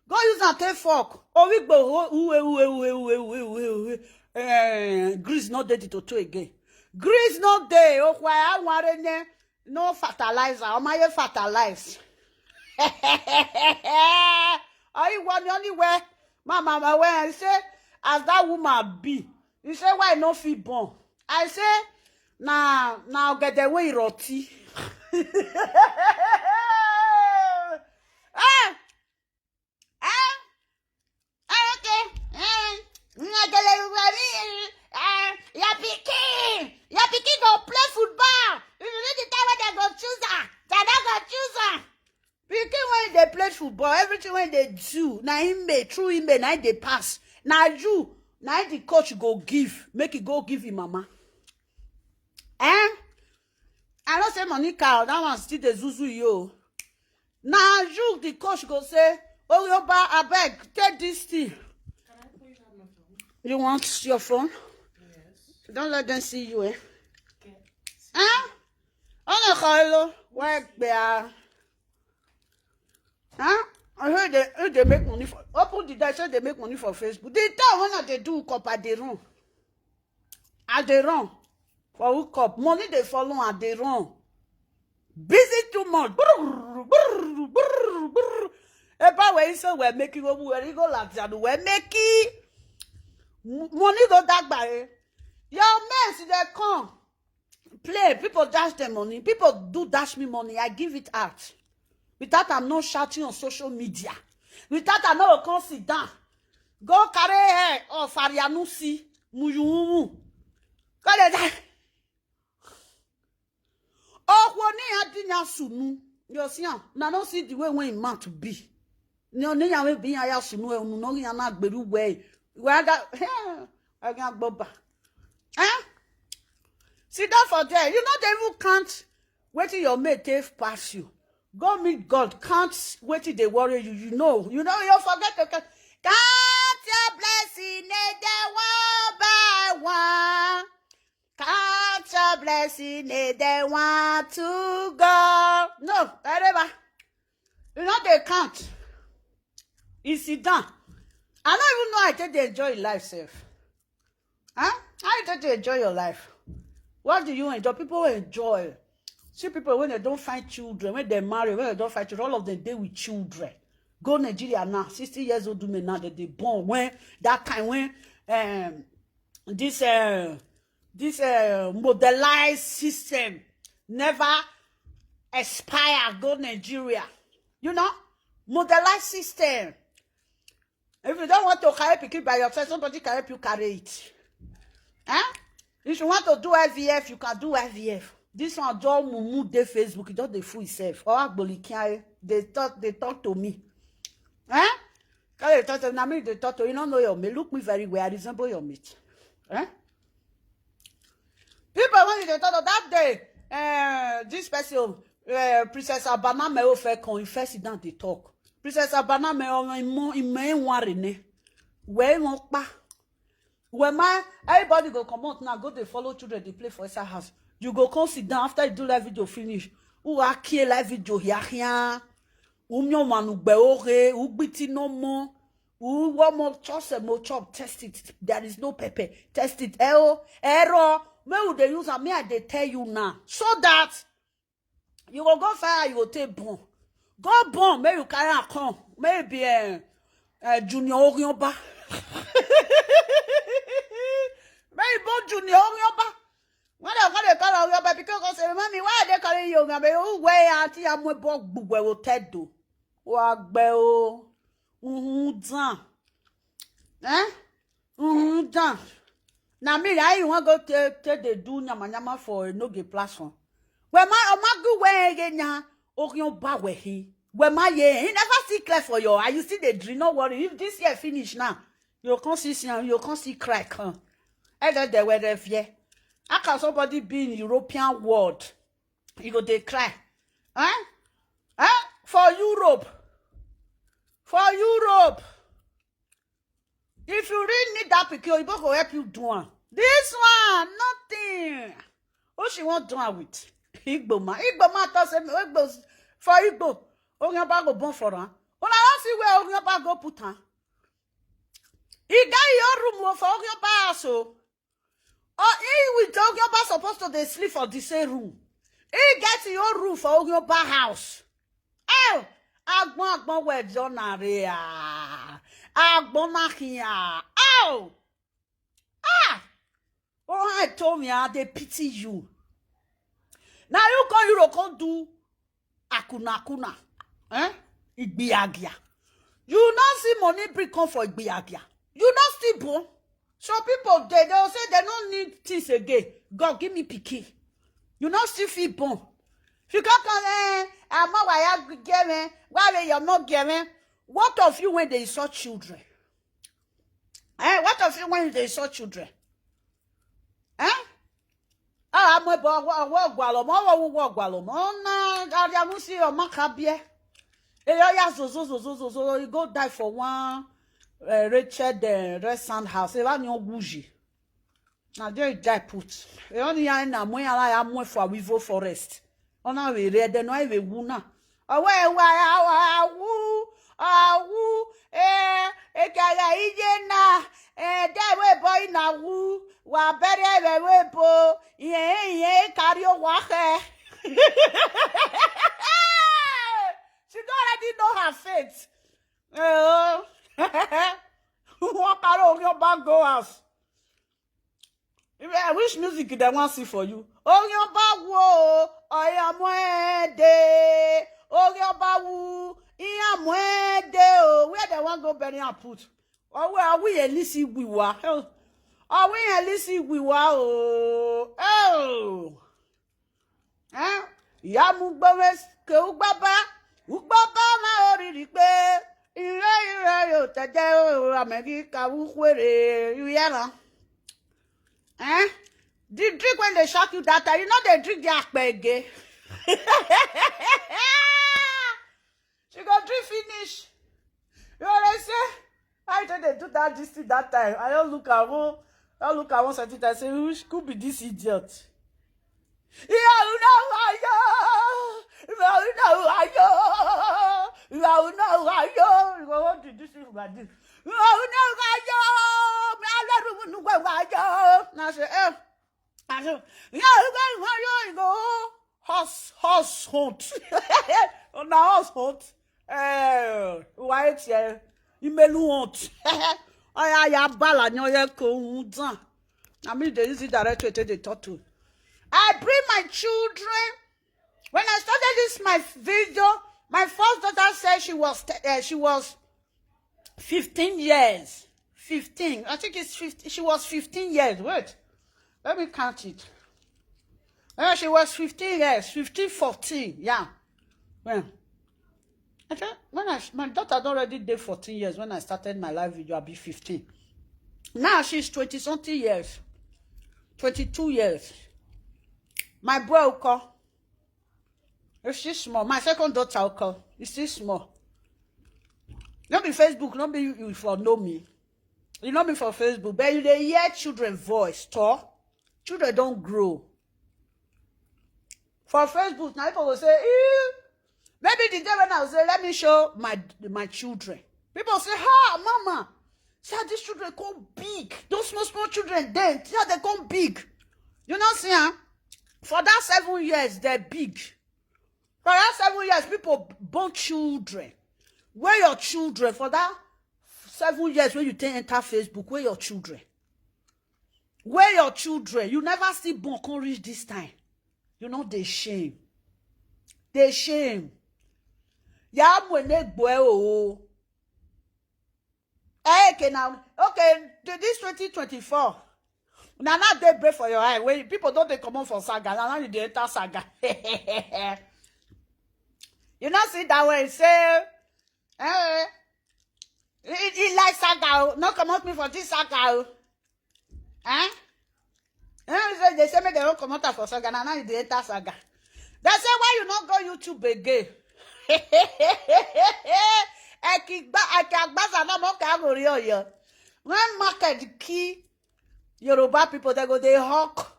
Go use and take fuck. Owigbo uwe uwe uwe uwe uwe uwe uwe. Eh, grease not dead to two again. Grease not there. Oh, why I want ne? No fertilizer. Oh my fertilize. Oh, you want the only way? Mama, my way. I say, as that woman be, you say why no fit born? I say, na na get the way roti. Ah, ah, ah, okay. Eh, your pikin, your pikin go play football. If you need the time when they go choose her, they don't go choose her. Pikin when they play football, everything when they do, na him may through him may na him dey pass. Na you, na him the coach go give, make he go give him mama. Eh? I know say Monica, that one still dey zuzu you. Na you the coach go say, "Oh, your ba, abeg, take this thing." You want your phone? Don't let them see you, eh? Eh? Oh, no, hello. Where they are? Huh? I heard they, heard they make money for open the die, say they make money for Facebook. The time when they do copper, they run. I dey run for hookup. Money dey follow and dey run. Busy too much. Brrr, brrr, brrr, brrr. Epa we iso we make it, we go like that. We make it. M- Money go that by. Your mates they come play. People dash them money. People do dash me money. I give it out. Without I'm not shouting on social media. Without I no come sit down. Go carry hair or farianusi. Muyumu. Go dey die. Okwo ni adinya sunu. You see am? Na no see the way when him mouth be. Ni oni ya we bi ya sunu e unu no ya na gberu we. We aga aga gboba. Eh? Sit down for there. You know they even can't wait till your mate take pass you. Go meet God. Can't wait till they worry you. You know. You know you forget to count. Count your blessing, eh, they one by one. Count your blessing, eh, they want to go. No, whatever. You know they count. You sit down. I don't even know I take they enjoy life, self. Huh? How you take to enjoy your life? What do you enjoy? People enjoy. See people when they don't find children, when they marry, when they don't find children, all of them they with children. Go Nigeria now, sixty years old women now that they born when that time when um this uh, this uh, modelized system never expire. Go Nigeria, you know, modelized system. If you don't want to carry pikin by yourself, somebody can help you carry it. Eh? If you want to do I V F, you can do I V F. This one just mumu dey Facebook, e just dey fool himself. Or agbolikin, they talk, they talk to me. Eh? Carry talk to me. Na me they talk to. You don't know your mate. Look me very well. I resemble your mate. Eh? People when they talk that day, uh, this person, uh, Princess Abana Meo fair come, he first sit down they talk. Princess Abana Meo, imo imo enware ne. Where won pa? Where my everybody go come out now, go they follow children, they play for inside house. You go come sit down after you do live video finish. Who are kill live video here here? Umyo manu gbe oge, ugbiti no more. Who one more chop, say more chop, test it. There is no pepper. Test it. Eh, oh, error. Me who they use am, me I dey tell you now. So that you go go fire, you go take born. Go born, may you carry am come. Maybe uh, uh, Junior Orionba. May you born Junior Orionba. When they call they call Orionba, because they say, "Mommy, why are they calling you Orionba?" Who wear auntie amwe bog bugwe will tell do. Wa gbe o. Uhun dan. Eh? Uhun dan. Na me I wan go take take dey do nyama nyama for Enoge platform. When my omagu we ege nya, Orionba we he. When my ye, he never see clear for your eye. You see the dream, no worry. If this year finish now, you can't see, see, you can't see crack, huh? And then they were there fear. How can somebody be in European world? You go they cry. Huh? Huh? For Europe. for Europe. If you really need that pikin, Oyibo go help you do am. This one, nothing. Who she wan do am with? Igbo man. Igbo man talk say, Igbo, for Igbo, Orionba go born for am. Una don see where Orionba go put am? E get your room o for Orionba house o. Or he with Orionba supposed to dey sleep for the same room. He get your room for Orionba house. Oh, agbon agbon well done are. Agbon na here. Oh, ah. Oh, I told me I dey pity you. Now you come Europe come do akuna akuna. Eh? Igbiagia. You no see money bring come for Igbiagia. You no still born. So people dey dey say they no need things again. God give me pikin. You no still fit born. If you come come eh, I'm not why I give me. Why will you not give me? What of you when they insult children? Eh? What of you when they insult children? Eh? Ah, I'm a boy. What what gwalo? What what what gwalo? Mo na. Ariamusi o makabie. Eyo ya zo zo zo zo zo zo. You go die for one uh, wretched uh, rest sand house. Eba ni oguji. Na there you die put. E oni ya na mo ya la ya mo for Wivo forest. Ona we re de no e we wu na. Awe wa ya wa wu. Awu. Eh, e ka ya ije na. Eh, de we boy na wu. Wa bere we we bo. Ye ye carry o wa he. She don already know her fate. Oh. What carry Orionba go house? Which music dem wan see for you? Orionba wo, Orionba ede. Orionba wu, Orionba ede o. Where dem wan go bury am put? Owe owe ye lisi wiwa. Owe ye lisi wiwa o. Oh. Eh? Ya mu gbowe ke ugbaba. Ugbaba ma oriri pe. Ire ire yo teje o America ukwere. You hear am? Eh? The drink when they shock you that time, you know they drink the akpege. She go drink finish. You know they say, I told they do that this thing that time. I don't look at one, I don't look at one certain time. Say, which could be this idiot? Ìyàwó náà wáyọ̀, ìyàwó náà wáyọ̀, ìyàwó náà wáyọ̀. You go hold the this thing like this. Ìyàwó náà wáyọ̀, mi alárùn nínú wáyọ̀. Now say, eh, I say, ìyàwó náà wáyọ̀, you go horse, horse hunt. On the horse hunt. Eh, why it's here? Imelu hunt. Oya ya bala nyo ye ko undan. I mean they use it direct way to the talk to. I bring my children. When I started this my video, my first daughter said she was uh, she was fifteen years. fifteen. I think it's fifteen. She was fifteen years. Wait. Let me count it. Uh, she was fifteen years, fifteen, fourteen. Yeah. Well, I think when I, my daughter don't already did fourteen years when I started my live video, I'll be fifteen. Now she's twenty something years, twenty-two years. My boy will call. If she's small, my second daughter will call. It's still small. Not be Facebook, not be you for know me. You know me for Facebook, but you they hear children voice, too. Children don't grow. For Facebook, now people will say, eh, maybe the day when I will say, let me show my my children. People say, ha, mama, see how these children come big. Those small, small children, then see how they come big. You know, see, huh? For that seven years, they're big. For that seven years, people born children. Where your children for that seven years when you take enter Facebook? Where your children? Where your children? You never see born come reach this time. You know they shame. They shame. Ya mwene gbe o. Eh, okay now. Okay, th- this twenty twenty-four. Now now they break for your eye. When people don't they come on for saga. Now now you dey enter saga. You not see that way. Say, eh, he, he like saga. Oh. No come out me for this saga. Oh. Eh? Eh, so they say me they don't come out for saga. Now now you dey enter saga. They say why you not go YouTube again? Ekigba, Ekigbaza no more ka go ri oyo. When market kill Yoruba people, they go dey hawk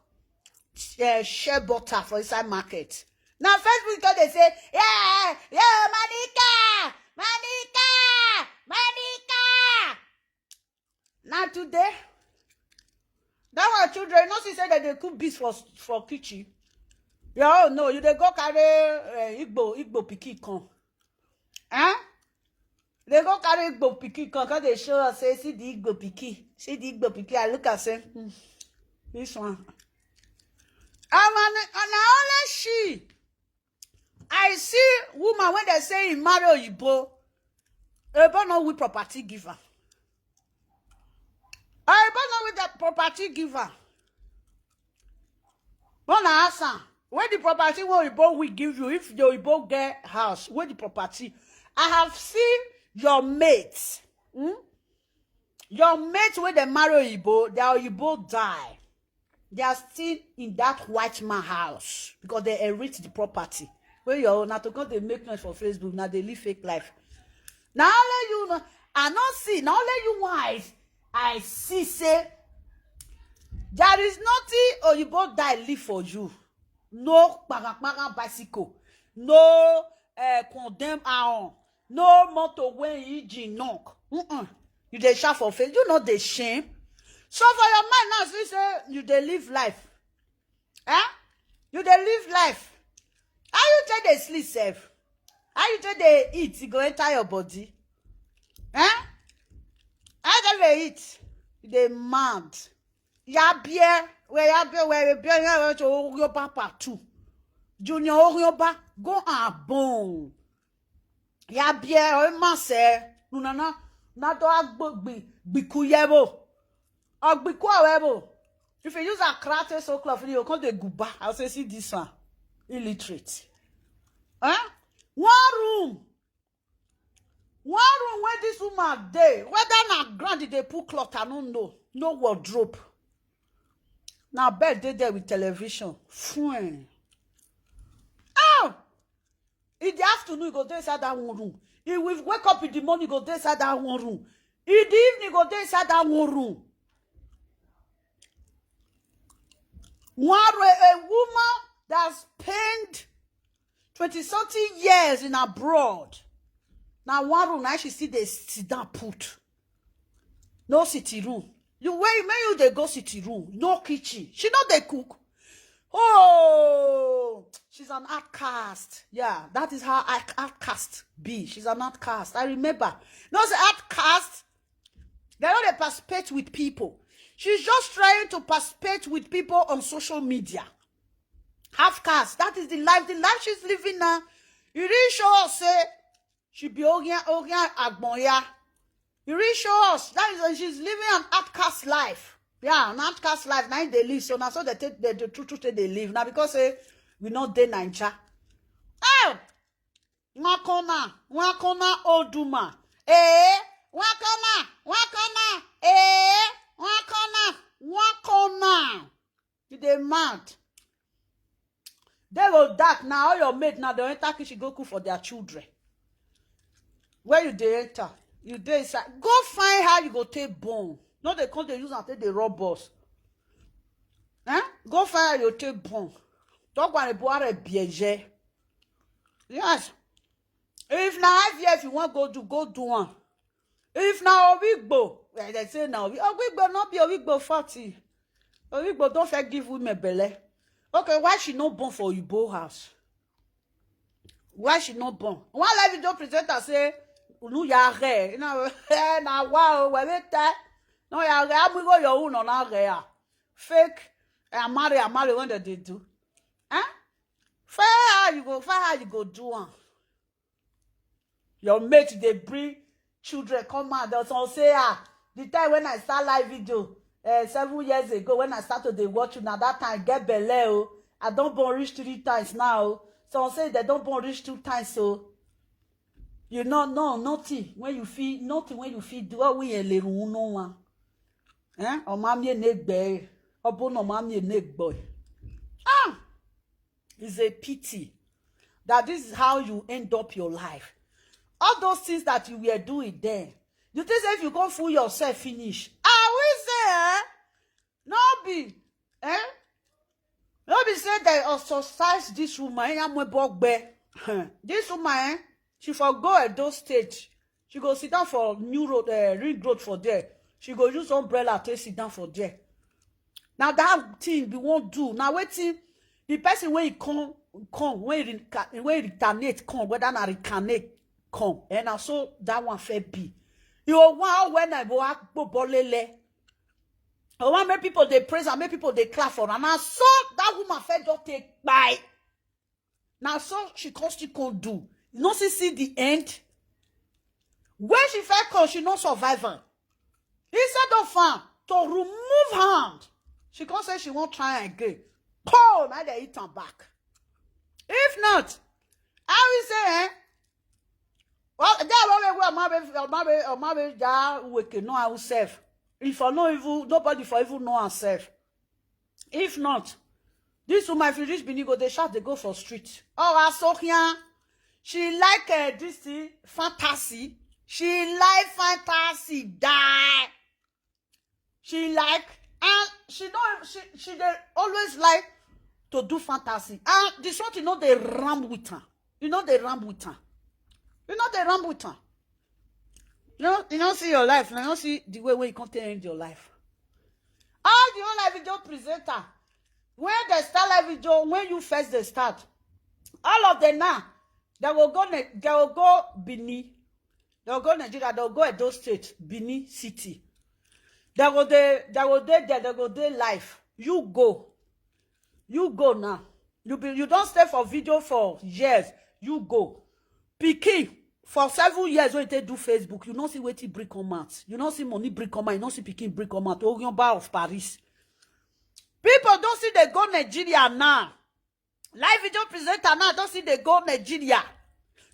eh, shea butter for inside market. Now Facebook go dey say, yeah, yeah, Monica, Monica, Monica. Now today, that one children, no see say that they cook beans for for kitchen. Yeah, oh no, you dey go carry uh, Igbo Igbo pikin come. Eh? They go carry Igbo pikin come, come dey show us say see the Igbo pikin, see the Igbo pikin. I look and say, hmm, this one. And na only she. I see woman when they say he marry Oyibo, Oyibo no we property giver. Oyibo no we the property giver. When I ask am, where the property wey Oyibo will give you if the Oyibo get house, where the property? I have seen your mate. Hmm? Your mate wey dem marry Oyibo, their Oyibo die. They are still in that white man house because they inherit the property. Wey your own na to come dey make noise for Facebook, na dey live fake life. Na only you know, I no see, na only you one I, I see say there is nothing Oyibo die leave for you. No kparakpara bicycle, no uh, condemn aon, no motor wey engine knock. Mm-mm. You dey shout for face, you no dey shame. So for your mind now, see say you dey live life. Eh? You dey live life. How you take dey sleep sef? How you take dey eat? E go enter your body. Eh? How you take dey eat? You dey mad. Yabie, we yabie, we yabie, ya we to Orioba part two. Junior Orioba, go and bone. Yabie, o ma se, nunana, na to agbo gbi, gbiku yebo. Ogbiku awebo. If you use a karate so cloth, you come dey guba. I say, see this one. Illiterate. Eh? One room. One room where this woman dey, whether na ground dey put cloth, I no know. No wardrobe. Na bed dey there with television. Fuen. Oh! In the afternoon, you go dey inside that one room. He will wake up in the morning, go dey inside that one room. In the evening, go dey inside that one room. One room, a woman that spend twenty something years in abroad. Now one room, now she see they sit down put. No sitting room. You where you may you they go sitting room. No kitchen. She not they cook. Oh, she's an outcast. Yeah, that is how outcast be. She's an outcast. I remember. No, say outcast. They don't participate with people. She's just trying to participate with people on social media. Half caste. That is the life. The life she's living now. You really show us say she be Orian Orian Agbonya. You really show us that is she's living an outcast life. Yeah, an outcast life. Now they live. So now so they take the, the true truth they live. Now because say we not dey Niger. Oh, Wakona, Wakona Oduma. Eh, Wakona, Wakona. Eh, Wakona, Wakona. You dey mad. They go dark now. All your mate now they enter kitchen go cook for their children. Where you dey enter? You dey inside. Go find how you go take bone. No, they come they use and take the robbers. Eh? Go find how you take bone. Don't go and buare bieje. Yes. If na I V F you want go do, go do one. If na Owigbo, eh, they say na Owi- Owigbo not be Owigbo forty. Owigbo don't fair give women belle. Okay, why she no born for Igbo house? Why she no born? One live video presenter say, "Unu ya re, you know, eh, na wow, we we te, no ya re, amu go your own na re ah. Fake, eh, marry, marry when they dey do, eh? Fair how you go, fair how you go do one." Your mate they bring children come out. They some say ah, the time when I start live video uh, seven years ago when I start to dey watch you now that time get belle oh, I don't born reach three times now. Some say they don't born reach two times so. You know no nothing when you feel nothing when you feel do what we no one. Eh? Or mommy negbe. Or bono mommy negboy. Ah! It's a pity that this is how you end up your life. All those things that you were doing then, you think say if you go fool yourself finish, I will say, eh? No be, eh? No be say they ostracize this woman. Eh, Amwebogbe. This woman, eh? She for go Edo State. She go sit down for New Road, uh, Ring Road for there. She go use umbrella take sit down for there. Now that thing we won't do. Now waiting, the person when he come, come when he, reca- when he retaliate come, whether na retaliate come, and I saw that one fair be. You know, wow, when I go akpo bolele. I want make people they praise and make people they clap for her. And I saw that woman fair just take by. Now so she come still come do. You know, she see the end. When she fell come, she no survive am. Instead of her to remove hand, she come say she won't try again. Paul, now they eat am back. If not, I will say, eh? Well, that one wey Omabe, Omabe, Omabe, that we can know ourselves. If I know evil, nobody for evil know ourselves. If not, this woman, if you reach Bini, go they shout, they go for street. Oh, I saw here. She like uh, this thing, fantasy. She like fantasy die. She like, and she don't, she she they always like to do fantasy. And the sort you know they ram with her. You know they ram with her. You know they ram with her. You know, you don't see your life. You don't see the way where you can't end your life. All the whole life video presenter, when they start live video, when you first they start, all of them now, they will go, Ne- they will go Bini, they will go Nigeria, they will go Edo State, Bini City. They will they, they will they there, they go they live. You go, you go now. You be, you don't stay for video for years. You go, pikin. For seven years when they do Facebook, you don't see wetin bring come out. You don't see money bring come out. You don't see pikin bring come out. Oryomba of Paris. People don't see they go Nigeria now. Live video presenter now don't see they go Nigeria.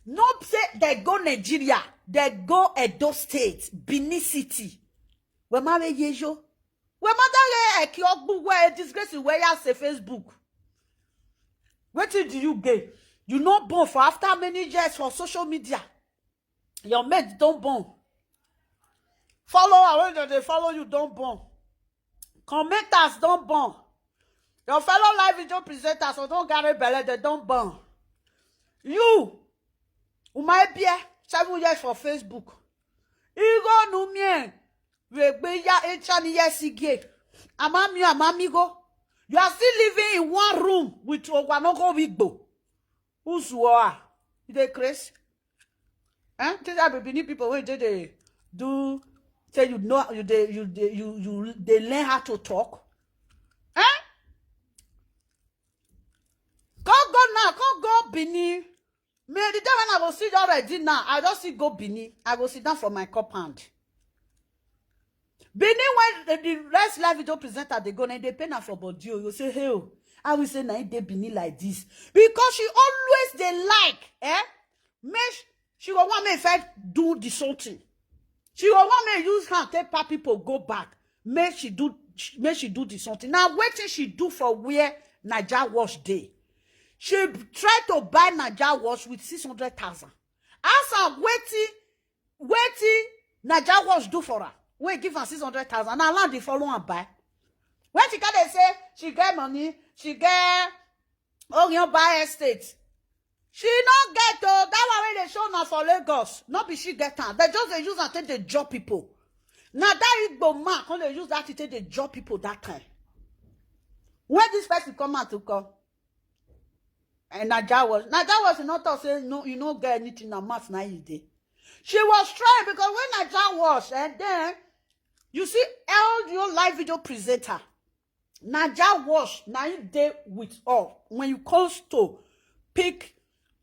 No say they go Nigeria. They go Edo State, Benin City. We marry yejo. We mother ye eki ogbu we disgrace we ya say Facebook. Wetin do you gain? You no born for after many years for social media. Your mate don't born. Follower when they follow you don't born. Commenters don't born. Your fellow live video presenters who don't carry belly, they don't born. You, Umai Beer, seven years for Facebook. Igo Numie, Regbe Ya Echani Yesige. Amami, Amamigo. You are still living in one room with Ogwanogo Wigbo. Uzuoa. You dey craze? Eh? These are Benin people wey dey dey do say you know you dey you dey you you dey learn how to talk. Eh? Come go now, come go Benin. Me the day when I go see you already now, I just see go Benin. I go sit down for my compound. Benin when the, the rest live video presenter they go and they pay now for body. Oh, you say hey, oh, I will say na dey Benin like this because she always they like eh. Make sh- she go want me if I do the something. She go want me use hand take pa people go back. Make she do sh- make she do the something. Now waiting she do for where Naija wash day. She try to buy Naija wash with six hundred thousand. As I'm waiting, waiting, Naija wash do for her. We give her six hundred thousand. Now land the follow and buy. When she can they say she get money, she get Orion buy estate. She no get oh that one wey dey show na for Lagos. No be she get am. They just dey use am take dey job people. Na that Igbo man come dey use that thing take dey job people that time. When this person come out to come, and Naija was Naija was not talk say no, you no get anything na mass na you dey. She was trying because when Naija was and then you see all your live video presenter Naija wash na im dey with all when you come to pick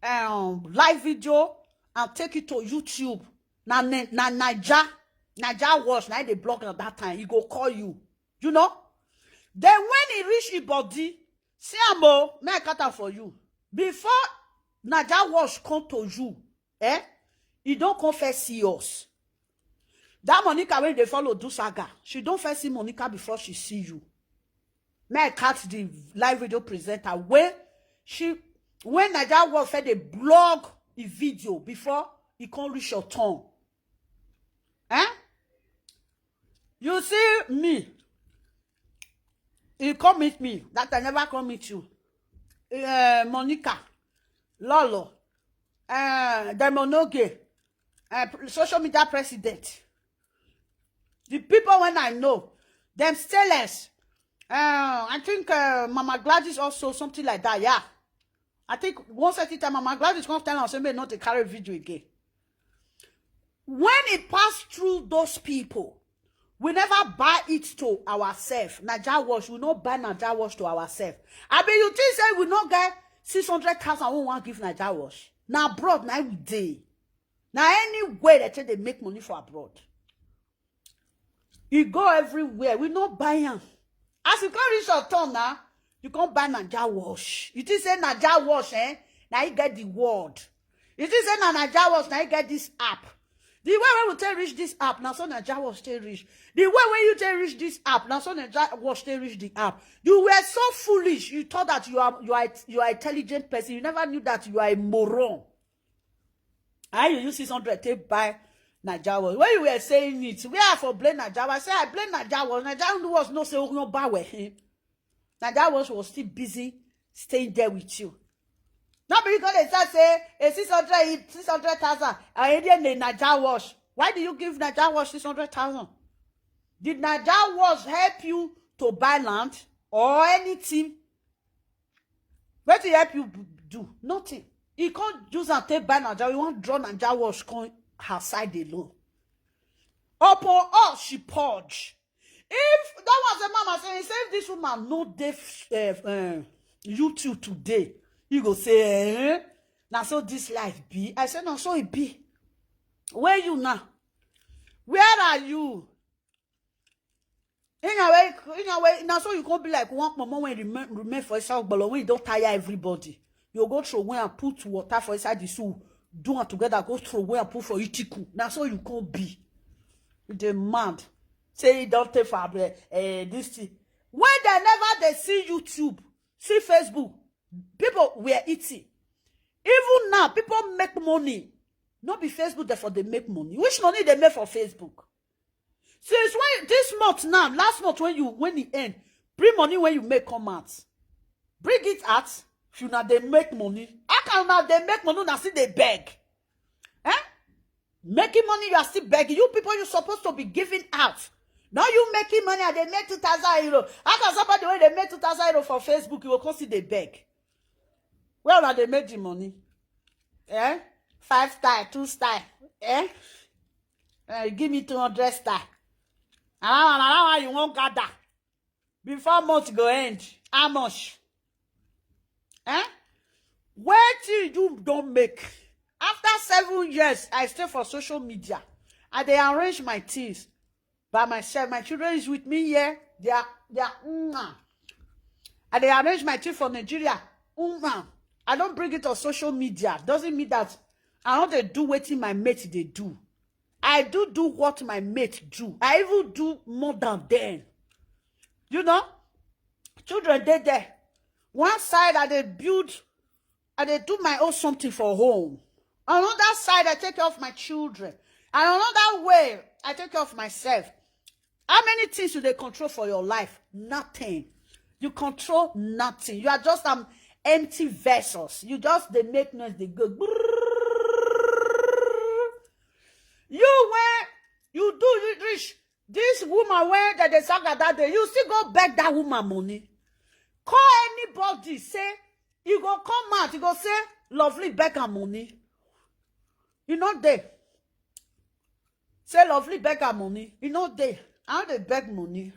um, live video and take it to YouTube. Na na Naija Naija wash na im dey blog at that time. He go call you, you know. Then when he reach his body, see am o, make I cut am for you. Before Naija wash come to you, eh? He don come first see us. That Monica when they follow do saga, she don't first see Monica before she see you. May I catch the live video presenter when she when Naija was said they blog a video before e come reach your turn. Eh? You see me, you come meet me, that I never come meet you. Uh, Monica, Lolo, uh, Diamond Oge, uh, social media president. The people when I know, them stainless. Uh, I think uh, Mama Gladys also, something like that, yeah. I think one certain time, Mama Gladys come tell am say make not to carry video again. When it passed through those people, we never buy it to ourselves. Naija wash, we no buy Naija wash to ourselves. I mean, you think say we no get six hundred thousand we wan give Naija wash? Na abroad na we dey. Na anywhere they take they make money for abroad. You go everywhere, we no buy am. As you come reach your turn now, you come buy Naija wash. You think say Naija wash, eh? Now you get the word. You think say na Naija wash, now you get this app. The way we take reach this app, now so Naija wash take reach. The way when you take reach this app, now so Naija wash take reach the app. You were so foolish. You thought that you are you are you are intelligent person. You never knew that you are a moron. How you use six hundred take buy Naija wash? When you were saying it, where I for blame Naija wash? I say I blame Naija wash. Naija wash no say no buy with him. Naija wash was still busy staying there with you. Not because they start say a six hundred, six hundred thousand, I already in Naija wash. Why do you give Naija wash six hundred thousand? Did Naija wash help you to buy land or anything? Wetin help you do? Nothing. He can't use and take buy Naija. You want draw Naija wash come her side alone. Upon us, she purge. If that was a mama saying, say if this woman no dey uh, uh, YouTube today, you go say, eh? Now so this life be. I said, no, so it be. Where you now? Where are you? In a way, in a way, now so you can't be like one mama when remain, remain for yourself, but when you don't tire everybody, you go throw away and put water for inside the soup. Do am together, go throw away and put for itiku. Now so you can't be. You dey mad. Say you don't take for uh, this thing. When they never they see YouTube, see Facebook, people were eating. Even now, people make money. Not be Facebook, therefore they make money. Which money they make for Facebook? Since when this month now, last month when you when it end, bring money when you make come out. Bring it out. If you now they make money. How can now they make money now see they beg? Eh? Making money, you are still begging. You people, you're supposed to be giving out. Now you making money and they make two thousand euro. How can somebody when they make two thousand euro for Facebook, you will come see they beg? Where are they make the money? Eh? Five star, two star. Eh? Uh, give me two hundred star. And that one, that one you won't gather. Before month go end, how much? Eh? Where till you don't make? After seven years, I stay for social media. I they arrange my things by myself. My children is with me here. They are they are mm, I they arrange my things for Nigeria. Mm, I don't bring it on social media. Doesn't mean that I don't they do wetin my mate they do. I do do what my mate do. I even do more than them. You know, children they there. One side I they build, I they do my own something for home. Another side I take care of my children. And another way I take care of myself. How many things do they control for your life? Nothing. You control nothing. You are just an empty vessels. You just they make noise, they go. You where you do you reach this woman where that they saga that day, you still go beg that woman money. Call anybody, say you go come out, you go say lovely beg her money. You know they say lovely beg her money. You know they I don't they beg money.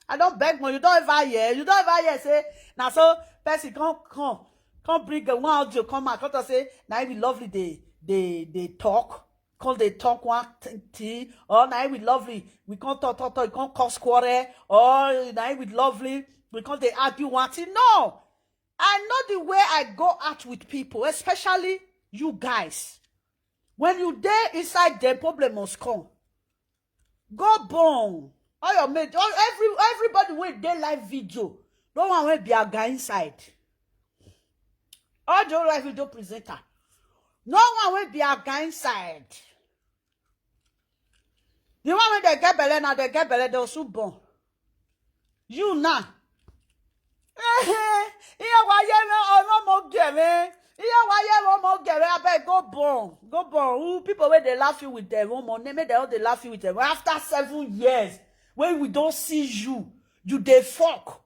I don't beg money. You don't ever hear. You don't ever hear say now so person come come come bring a one audio come out. Come to say now we lovely they they they talk. Come they talk one thing or now we lovely. We can't talk talk talk. You can't cause quarrel or now we lovely. We can't they argue one thing. No, I know the way I go out with people, especially you guys. When you there inside, the problem must come. Go born. All your mate, all every everybody wey dey live video, no one wey be aga inside. All the live video presenter, No one will be against side. The one wey dey get belle, na dey get belle, dey also born. You now. Iye waye me, oh, no more gere. Iye waye, no more gere. Abeg, go born. Go born. Who people wey dey laugh you with them? One more name, make dem all dey laugh you with them. After seven years, when we don't see you, you dey fuck.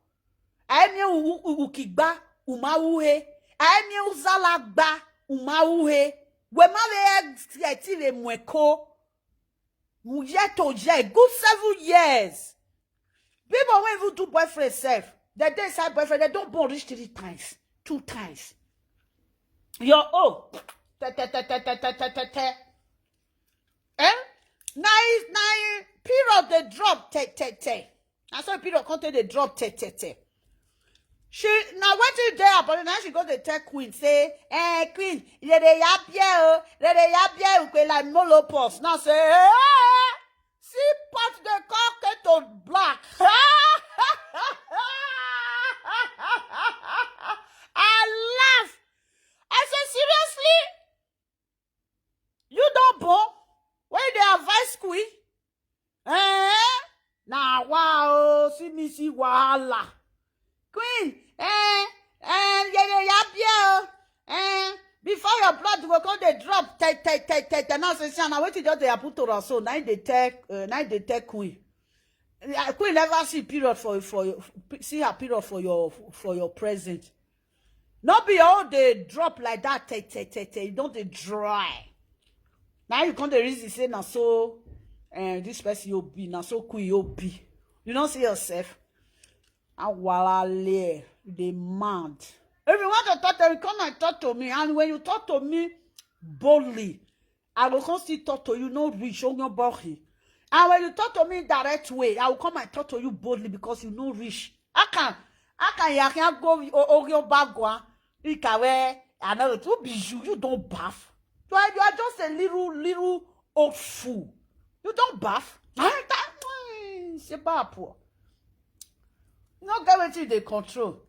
Aimie ukigba umauhe. Aimie uzalagba umauhe. We ma we eti le mweko. Year to year, good seven years. People wey even do boyfriend sef, dem dey inside boyfriend, dem don born reach three times, two times. Your own, te, te, te. Eh? Na him, na him period dey drop, te, te, te. Na so period come take dey drop, te, te, te. She, na wetin dey her body, na she go dey tell queen say, "Eh, queen, you dey yab here o, you dey yab here o," like molopause. Now say, "Eh, see pot dey call kettle black." I laugh. I say, "Seriously? You don born? When you dey advise queen?" Eh? Na wa o, see me see wahala. Queen, eh, eh, yeye yabie o. Eh, before your blood go come dey drop, te, te, te, te, te. Now say, see, na wetin just dey happen to us so. Na him dey tell, uh, na him dey tell queen. Eh, queen never see period for, for your, see her period for your, for your present. No be your own dey drop like that, te, te, te, te. You don dey dry. Now you come dey reason say na so, eh, this person you be, na so queen you be. You don't see yourself. Awalale, you dey mad. If you want to talk to me, come and talk to me. And when you talk to me boldly, I will come still talk to you, no reach, only body. And when you talk to me direct way, I will come and talk to you boldly because you no reach. I can, I can, I can go o-, o-, your bagua. Ikawe, I know it will be you. You don't bath. You are, you are just a little, little old fool. You don't bath. Ah, that, mm, say bad poor. You no get wetin you dey control.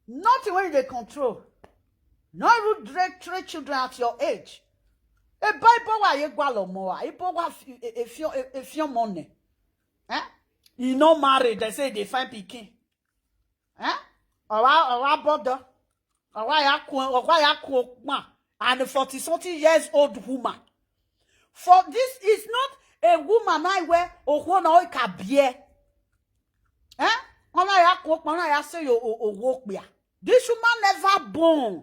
Nothing wey you dey control. No even train, train children at your age. E ba ibo wa ye gwa lo mo wa. Ibo wa fi-, e, e fi-, e, e fi omo ne. Eh? You no marry, they say they find pikin. Eh? Owa, owa bodo. Owa ya ku, owa ya ku ma. And forty something years old woman. For this is not a woman I wear, owo na o ka bie. Eh? Ona ya ku ma, ona ya say yo, o, o, wo pia. This woman never born.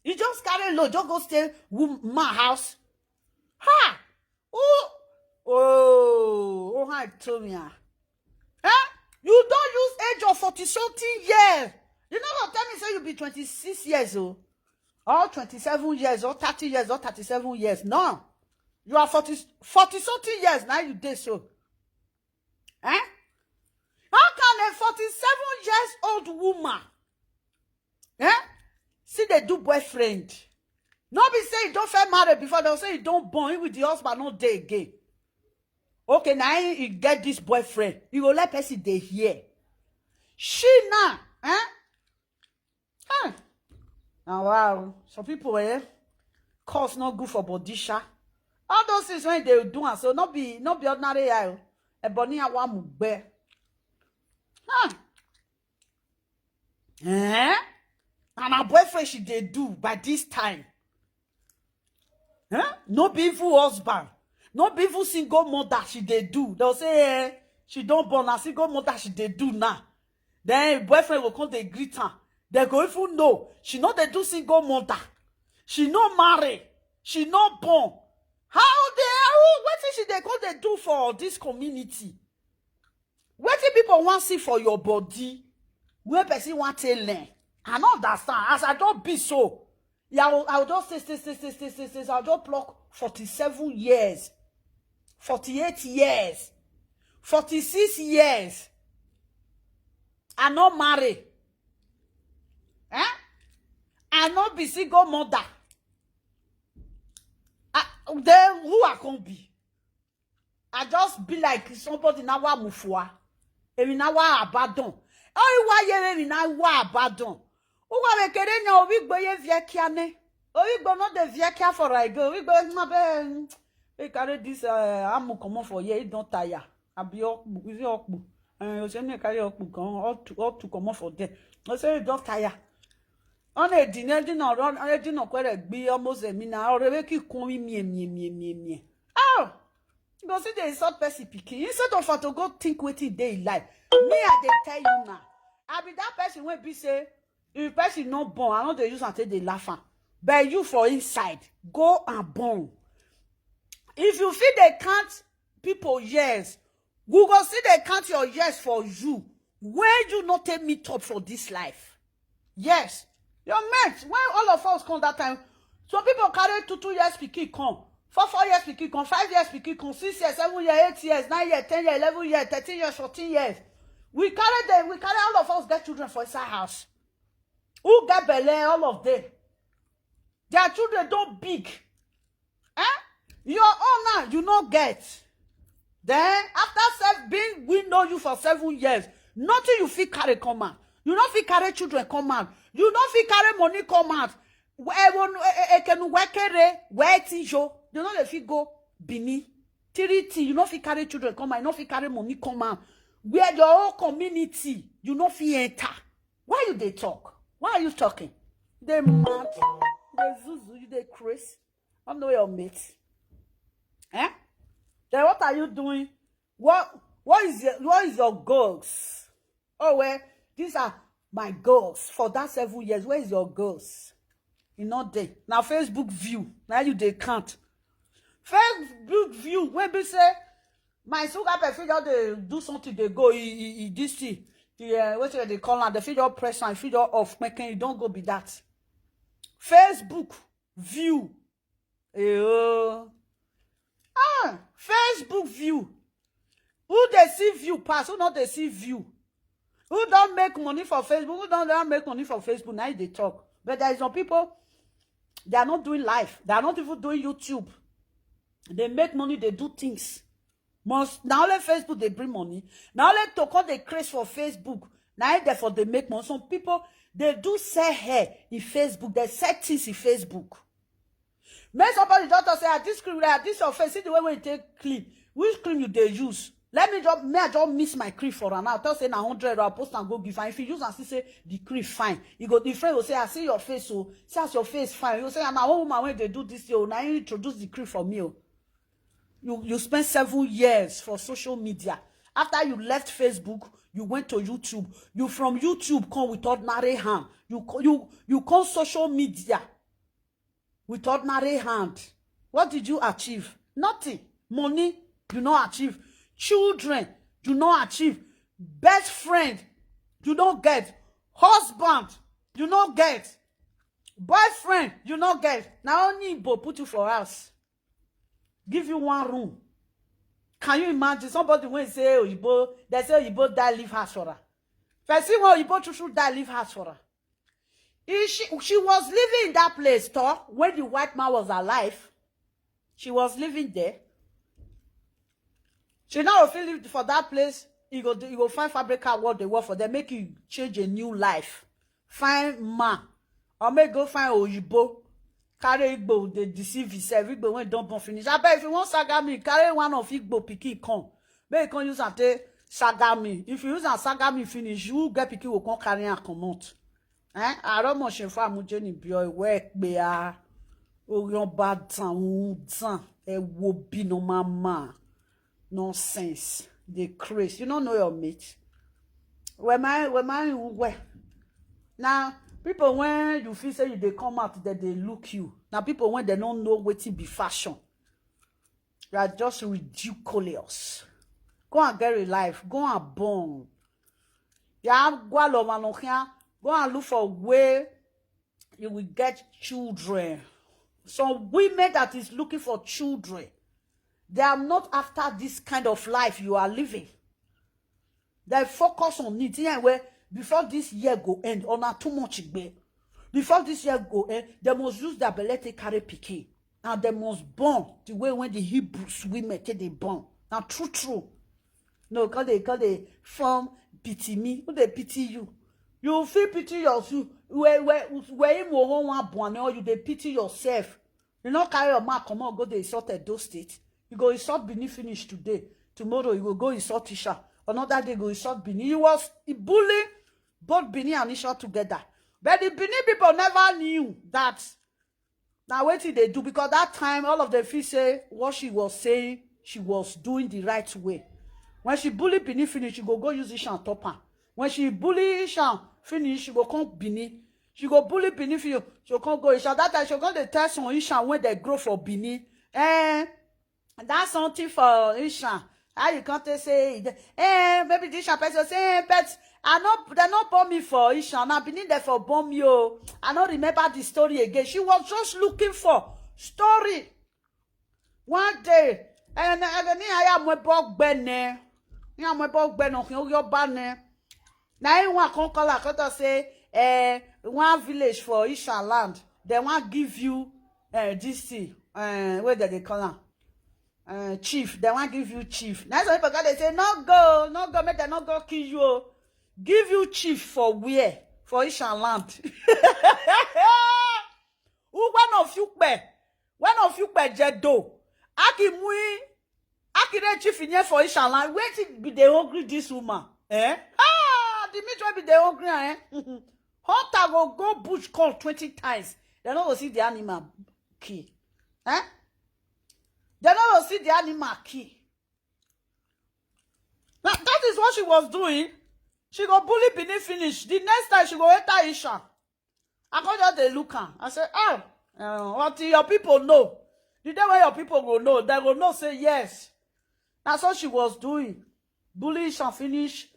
He just carry load, just go stay wo-, man house. Ha! Oh, oh, oh, hi, Tomia. Eh? You don't use age of forty something years. You no go tell me say you be twenty-six years old, or twenty-seven years, or thirty years, or thirty-seven years. No. You are forty, forty something years now you dey so. Eh? How can a forty-seven years old woman, eh, see they do boyfriend? No be say you don't fair married before, they'll say you don't born with the husband, no day again. Okay, now you get this boyfriend. You go let person dey here. She now, eh? Huh. Now, wow. Some people, eh, cause not good for body sha. All those things when they do, and so not be, not be ordinary eye. A bunny a wa mugbe. Huh. Eh? And her boyfriend she dey do by this time. Eh? No be even husband. No be even single mother she dey do. They'll say, eh, she don't born, a single mother she dey do now. Then boyfriend will come, they greet her. They go even know. She no dey do single mother. She no marry. She no born. How they, how, what is she they come they do for this community? Wetin people want see for your body? Where person want to learn? I no understand. As I don't be so, yeah, I will, I will just say, say, say, say, say, say, say, I'll just block forty-seven years, forty-eight years, forty-six years. I no marry. Eh? I no be single mother. I, then who I can be? I just be like somebody na wa mufua. Emi na wa abandon. Oh, why ye emi na wa abandon? Uwa we kere nya obi gbe ye vie kiane. Oyigbo no dey fear care for I go. Oyigbo, mm, abeg, mm, make carry this, uh, amu comot for here. He don tire. Abi okpu, is it okpu? Uh, you say make carry okpu come, okpu, okpu comot for there. You say he don tire. On a dinner, dinner, on a dinner, kwere gbi almost a minute. Or make you come in, me, me, me, me, me. Oh, you go see the insult person picking. Instead of her to go think wetin dey in life. Me, I dey tell you now. I be that person wey be say, if person no born, I no dey use am take dey laugh am. But you for inside, go and born. If you fit dey count people years, we go still dey count your years for you. When you no take meet up for this life. Yes. Your mate, when all of us come that time, some people carry two, two years pikin come, four, four years pikin come, five years pikin come, six years, seven years, eight years, nine years, ten years, eleven years, thirteen years, fourteen years. We carry them, we carry all of us get children for inside house. Who get belle, all of them. Their children don big. Eh? Your own now, you no get. Then, after sev-, being, we know you for seven years, nothing you fit carry come out. You no fit carry children come out. You no fit carry money come out. We-, eh, won-, eh, eh, eh, kenu wekere, weti yo. You no dey fit go Benin. Three thing, you no fit carry children come out. You no fit carry money come out. Where your whole community, you no fit enter. Why you dey talk? Why are you talking? Dey mad. Dey zuzu, you dey craze. I know your mate. Eh? Then what are you doing? What, what is your, what is your goals? Oh, well, these are my goals for that seven years. Where is your goals? You not there. Now Facebook view. Now you dey count. Facebook view. When we say, my sugar person just dey do something, they go, he, he, he, this thing. The, uh, what they call am? The figure press and figure off. Making you don't go be that. Facebook view. Eh, oh. Ah, Facebook view. Who dey see view pass? Who not dey see view? Who don't make money for Facebook? Who don't, don't make money for Facebook? Now they talk. But there is some people, they are not doing live. They are not even doing YouTube. They make money, they do things. Must, now only Facebook they bring money. Now only to call the craze for Facebook. Now therefore they make money. Some people, they do sell hair in Facebook. They sell things in Facebook. Make somebody just talk say, "Ah, this cream, ah, this your face, see the way wey you take clean. Which cream you dey use?" Let me just, me, I just miss my cream for an hour. Tell say na hundred, I post and go give am. If you use and see say the cream fine, you go, the friend go say, "I see your face, oh, see as your face fine." You say, "Ah, na one woman wey dey do this, oh, na you introduce the cream for me, oh." You, you spend seven years for social media. After you left Facebook, you went to YouTube. You from YouTube come with ordinary hand. You co-, you, you come social media with ordinary hand. What did you achieve? Nothing. Money, you no achieve. Children, you no achieve. Best friend, you no get. Husband, you no get. Boyfriend, you no get. Na only Igbo put you for house, give you one room. Can you imagine somebody when say Oyibo, they say Oyibo die, leave house for her. Person when Oyibo true true die, leave house for her. Is she, she was living in that place, though, when the white man was alive. She was living there. She now fit live for that place. You go, you go find fabric her what they work for. They make you change a new life. Find man. Or make go find Oyibo. Carry Igbo, they deceive yourself. Igbo when don't born finish. I bet if you want saga me, carry one of Igbo pikin come. Make you come use am take saga me. If you use am saga me finish, you get pikin will come carry am comot. Eh? Aromo shenfu amujeni biyo we pe a. Oyon ba tan, un tan. E wo bi no mama. Nonsense. They craze. You don't know your mate. Where my, where my, where? Now, people, when you feel say you dey come out, that they look you. Now, people, when they don't know wetin be fashion, you are just ridiculous. Go and get a life. Go and born. Yeah, go and look for where you will get children. Some women that is looking for children, they are not after this kind of life you are living. They focus on it. Yeah, where before this year go end, or not too much igbe. Before this year go end, they must use their belly to carry pikin. And they must born the way when the Hebrews women take they born. Now, true, true. No, call they, call they form pity me. Who they pity you? You feel pity yourself. Where where where him will wan born, or you dey pity yourself. You no carry your mouth comot go dey insult Edo State. You go insult Benin finish today. Tomorrow you go go insult Isha. Another day go insult Benin. He was bullying both Benin and Isha together. But the Benin people never knew that na wetin dey do, because that time all of them feel say what she was saying, she was doing the right way. When she bully Benin finish, she go go use Isha top am. When she bully Isha finish, she go come Benin. She go bully Benin finish, she go come go Isha. That time she go come dey tell some Isha when they grow for Benin. Eh, that's something for Isha. How you come to say, eh, maybe this Isha person say, eh, but I no, they no born me for Isha. Now Benin they for born me. Oh, I no remember the story again. She was just looking for story. One day, and and ni aya mo bo gbe ne. Ni amo bo gbe no kin yo ba ne. Na him one come call her, come talk say, eh, one village for Isha land, they wan give you, eh, this thing, eh, wey dem dey call am, eh, chief. They wan give you chief. Na some people come dey say, "No go, no go, make dem no go kill you o." Give you chief for where? For Isha land. Ugwe no fiukpe. When no fiukpe je do. Aki mui. Aki dey chief in here for Isha land. Wetin be dey hungry this woman? Eh? Ah, the meat wey be dey hungry, eh? Hunter go go bush call twenty times. They no go see the animal kill. Eh? They no go see the animal kill. Now, that is what she was doing. She go bully Benin finish. The next time she go enter Isha. I come just dey look am. I say, "Ah, uh, until your people know." The day when your people go know, they go know say yes. Na so she was doing. Bully Isha finish.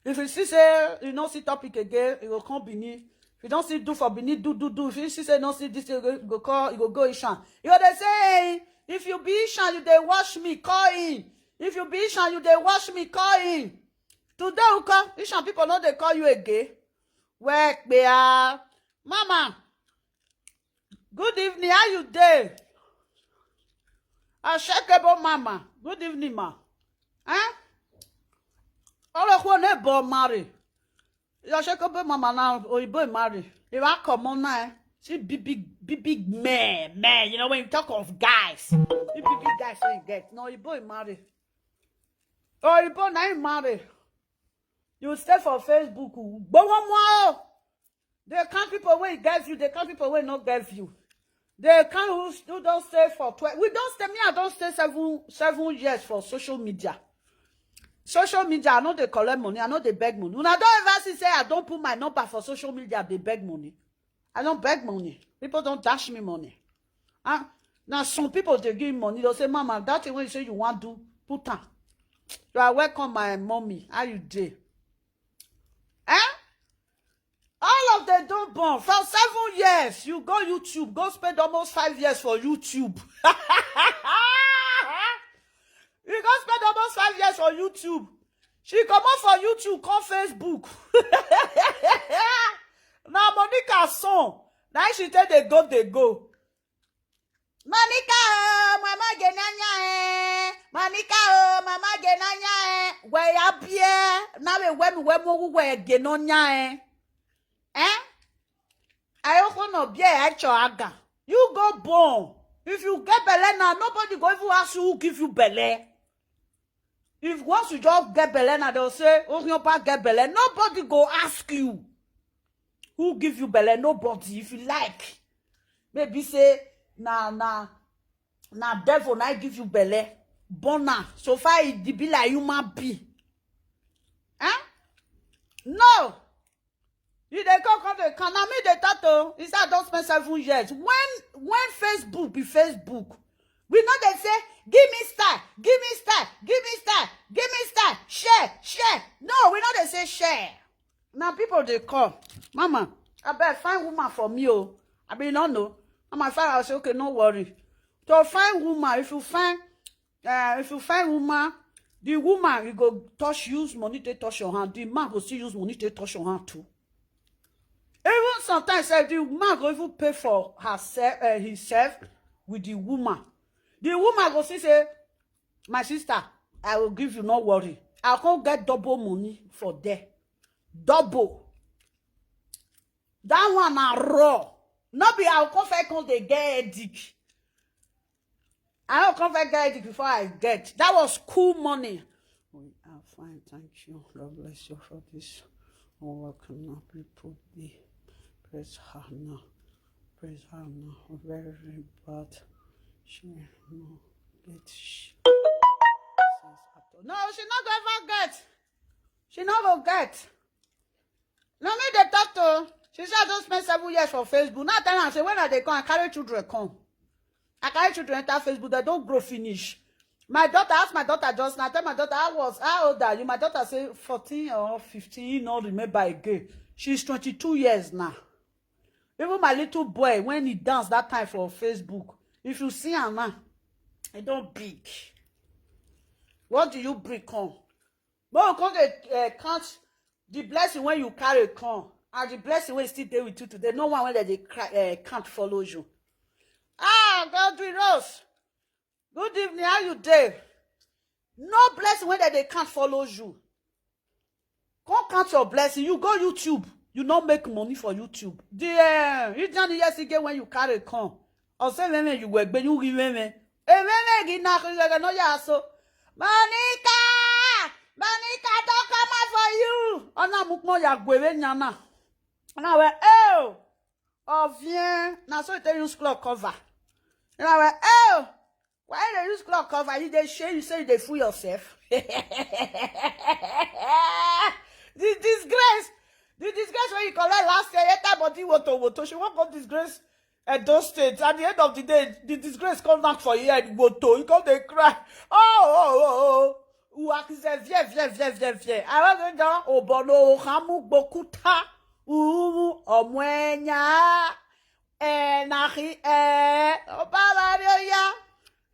If you see say you no see topic again, you go come Benin. If you don see do for Benin, do, do, do. If you see say you no see this, you go, go call, you go go Isha. You go dey say, "Hey, if you be Isha, you dey watch me, call in. If you be Isha, you dey watch me, call in." Today, you come, Isha people no dey call you again. Well, kpea. Mama, good evening. How you dey? Ashekebo mama. Good evening, ma. Eh? Olo ko ne bo mare. Your Shekebo mama now, Oyibo marry. If I come on now, eh? See big, big, big, big man, man. You know when you talk of guys, big, big, big guys when you get. No, Oyibo marry. Oyibo na him marry. You stay for Facebook. But one more. They count people wey get you. They count people wey not get you. They count who, who don't stay for twelve. We don't stay. Me, I don't stay seven seven years for social media. Social media, I know they collect money. I know they beg money. Una don't ever see say I don't put my number for social media. They beg money. I don't beg money. People don't dash me money. Ah, now some people they give me money. They'll say, "Mama, that thing when you say you want do, put am." You are welcome, my mommy. How you dey? Eh? All of them don't born. For seven years, you go YouTube, go spend almost five years for YouTube. You go spend almost five years for YouTube. She come up for YouTube, come Facebook. Now Monica song. Now she tell they go, they go. Monica, oh, mama genanya, eh. Monica, oh, mama genanya, eh. Where ya bie? Now we when we move where genanya, eh. Eh? I also no bie I cho aga. You go born. If you get belle now, nobody go even ask you who give you belle. If once you just get belle now, they'll say, "Oh, your pa get belle." Nobody go ask you who give you belle. Nobody. If you like, maybe say, "Na, na, na devil na give you belle." Bona. So far, it dey be like human being. Huh? No. You dey come, come dey come. Na me dey talk to. He say I don spend seven years. When, when Facebook be Facebook, we no dey say, "Give me star, give me star, give me star, give me star, share, share." No, we no dey say share. Now people dey come. "Mama, I beg, find woman for me, oh." I be no know. Mama, find, I say, "Okay, no worry." To find woman, if you find, uh, if you find woman, the woman, you go touch, use money to touch your hand. The man go still use money to touch your hand too. Even sometimes, eh, the man go even pay for herself, uh, himself with the woman. The woman go see say, "My sister, I will give you, no worry. I can't get double money for there." Double. That one na raw. No be I come first come dey get headache. I don't come first get headache before I get. That was cool money. We are fine, thank you. God bless you for this. Oh, welcome now, people. Be praise her now. Praise her now. Very bad. She no get. Sh- no, she not go ever get. She not go get. No, me dey talk to. She said I don spend seven years for Facebook. Now I tell her say when I dey come, I carry children come. I carry children enter Facebook. They don't grow finish. My daughter, ask my daughter just now. Tell my daughter, how was how old are you? My daughter say fourteen or fifteen. He no remember again. She's twenty-two years now. Even my little boy, when he dance that time for Facebook, if you see am now, he don big. What do you bring come? But you come dey uh, count the blessing when you carry come and the blessing wey still dey with you today. No one wey dem dey cry, uh, count follow you. Ah, Godwin Rose, good evening. How you dey? No blessing wey dem dey count follow you. Come count your blessing. You go YouTube. You no make money for YouTube. The uh, you journey yesterday when you carry come. Or say when you were when you give me. Ememe gi na ku ga no ya so. Monica, Monica, don't come out for you. Ona mukmo ya gwere nyana. Na we oh, oh vien. Na so they use cloth cover. Na we oh, why they use cloth cover? You dey shame. You say you dey fool yourself. The disgrace, the disgrace when you collect last year, enter body woto woto. She won't go disgrace Edo State. At the end of the day, the disgrace come back for your head. Woto, you come dey cry. Oh, oh, oh, oh. Uwa ki se vie, vie, vie, vie, vie. I want to know, oh, bono, hamu, bokuta, uwu, omwenya, eh, nahi, eh, obabario ya,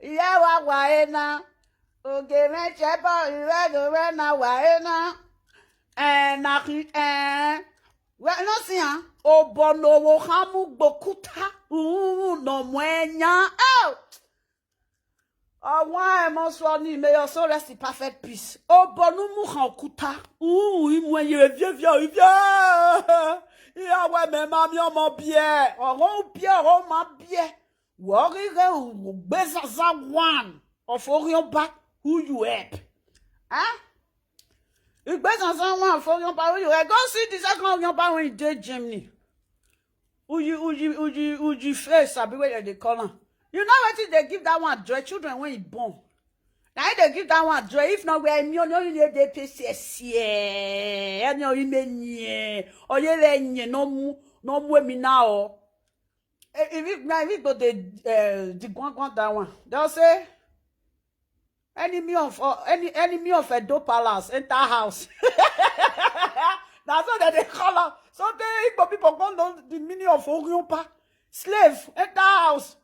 ye wa wa ena, oge me chebo, iwe go we na wa ena, eh, nahi, eh. Well, no see, huh? Obono wo hamu, bokuta, uwu, no mwenya. Oh! Ọnwa emo sọ ni, may your soul rest in perfect peace. Obonu mu ha okuta. Uu, imwe ye vie vie vie. Iya we me ma mi ọmọ bie. Ọ̀rọ̀ bie, ọ̀rọ̀ ma bie. Wori re ugbe zaza one. Of Orionba, who you help? Huh? Ugbe zaza one of Orionba, who you help? Go see the second Orionba when you dey Germany. Uji, Uji, Uji, Uji face, abi wey dem dey call am. You know wetin dey give that one joy? Children wey e born. Na im dey give that one joy. If not, where me only dey pay see see. Any of you me nye. Or you le nye no mu, no mu me now. Eh, if it, na if it go dey, eh, the gwangwan that one. They'll say, enemy of, uh, any enemy of Edo Palace, enter house. Na so that they call am. So they Igbo people come know the meaning of Orionba. Slave, enter house.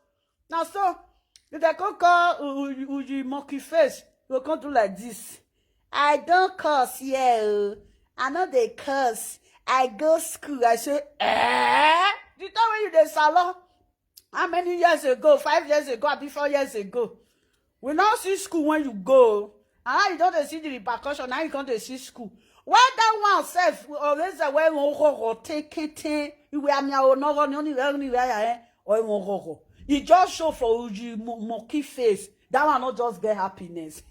Na so if they come call U-, U-, Uji monkey face, go come do like this. I don curse here o. I no dey curse. I go school. I say, eh? The time when you dey salon, how many years ago? Five years ago, abi four years ago? We now see school when you go. And now you don dey see the repercussion. Now you come dey see school. Why that one sef? Always the way one go take it. You wear me out, no, no, no, no, no, eh? Or one go. E just show for Uji mo-, monkey face. That one no just get happiness.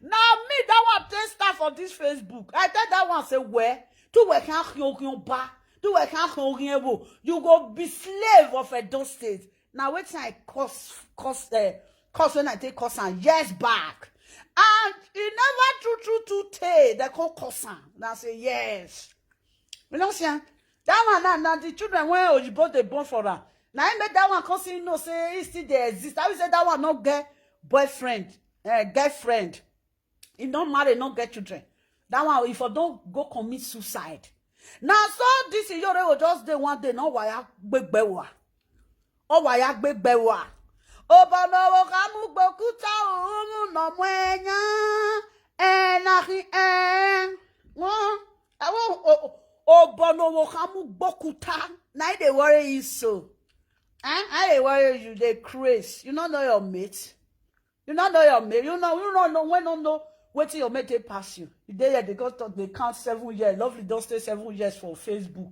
Na me that one take start for this Facebook. I tell that one say, where? Tu we can hyon hyon ba. Tu we can hyon hyon bo. You go be slave of Edo State. Na wetin I cause, cause, eh, cause when I take cause am years back. And e never true, true, true tey. They come cause am. Na say, yes. You know, see, eh? That one na, na the children wey Oyibo dey born for am. Na im make that one come see, you know, say e still dey exist. I will say that one no get boyfriend, eh, girlfriend. E no marry, no get children. That one, if I don go commit suicide. Na so this Iyore go just dey one day, no waya gbegbe wa. O waya gbegbe wa. Obono wo kamu gbokuta umu no mwenya. Eh, nahi, eh. Won. Awo, o, o, obono wo kamu gbokuta. Na e dey worry you so. Eh? I dey worry you, dey craze. You no know your mate. You no know your mate. You know, you no know when no know. Wetin your mate take pass you? You dey here, they go talk, they count seven years. Lovely don stay seven years for Facebook.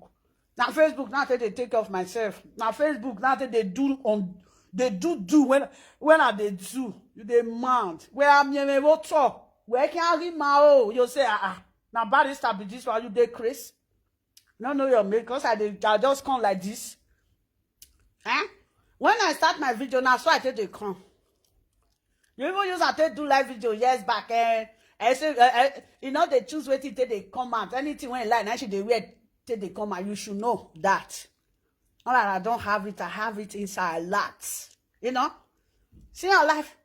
Na Facebook now take dey take care of myself. Na Facebook now take dey do on, dey do do when when I dey do. You dey mad. Where I'm here, what talk? Where can I read my own? You say, ah, ah. Now barrister be this one. You dey craze. No know your mate, because I dey, I just come like this. Eh? When I start my video now, so I take dey come. You even use I take do live video years back. Eh? I say, eh, eh, you know, they choose wetin take dey come out. Anything when lie, now she dey wear take dey come out. You should know that. All right, I don't have it. I have it inside a lot. You know? See your life.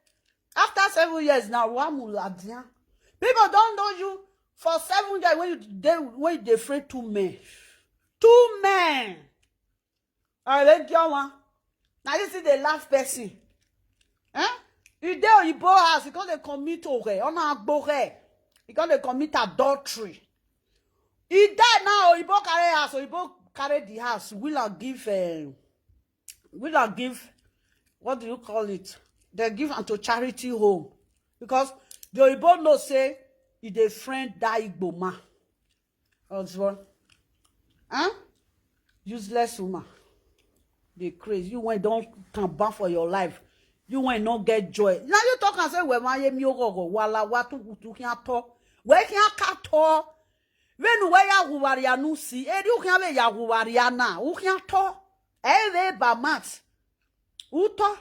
After seven years now, one muladian. People don't know you for seven years when you dey, when you dey afraid two men. Two men. I let you one. Now you see the last person. Eh? You dey Oyibo house, you come dey commit ore, ona agbore. You come dey commit adultery. He die now, Oyibo carry house, Oyibo carry the house. Will I give, eh, will I give, what do you call it? They give unto charity home. Because the Oyibo know say he dey friend that Igbo man. Osborne. Huh? Useless woman. They crazy. You went don't come back for your life. You went not get joy. Now you talk and say, well, my yemi ogogo, wala watu kutu kiato. Where can kato? When we ya guwarianu si, eri ukian we ya guwariana, ukian to. Eve bamat. Uto.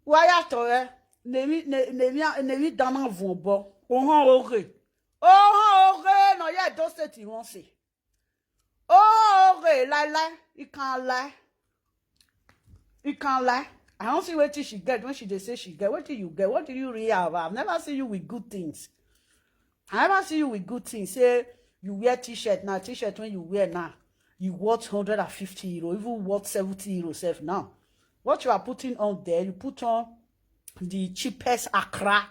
Waya to, eh? Nemi, ne- nemi, nemi dama vombo. Ohan oge. Ohan oge. No, yeah, don't say ti won't say. Oh, okay, lie, lie. You can't lie. You can't lie. I don't see what she get when she dey say she get. What do you get? What do you really have? I've never seen you with good things. I never see you with good things. Say you wear t-shirt now, t-shirt when you wear now, you worth hundred and fifty euro, even worth seventy euro self now. What you are putting on there, you put on the cheapest Accra.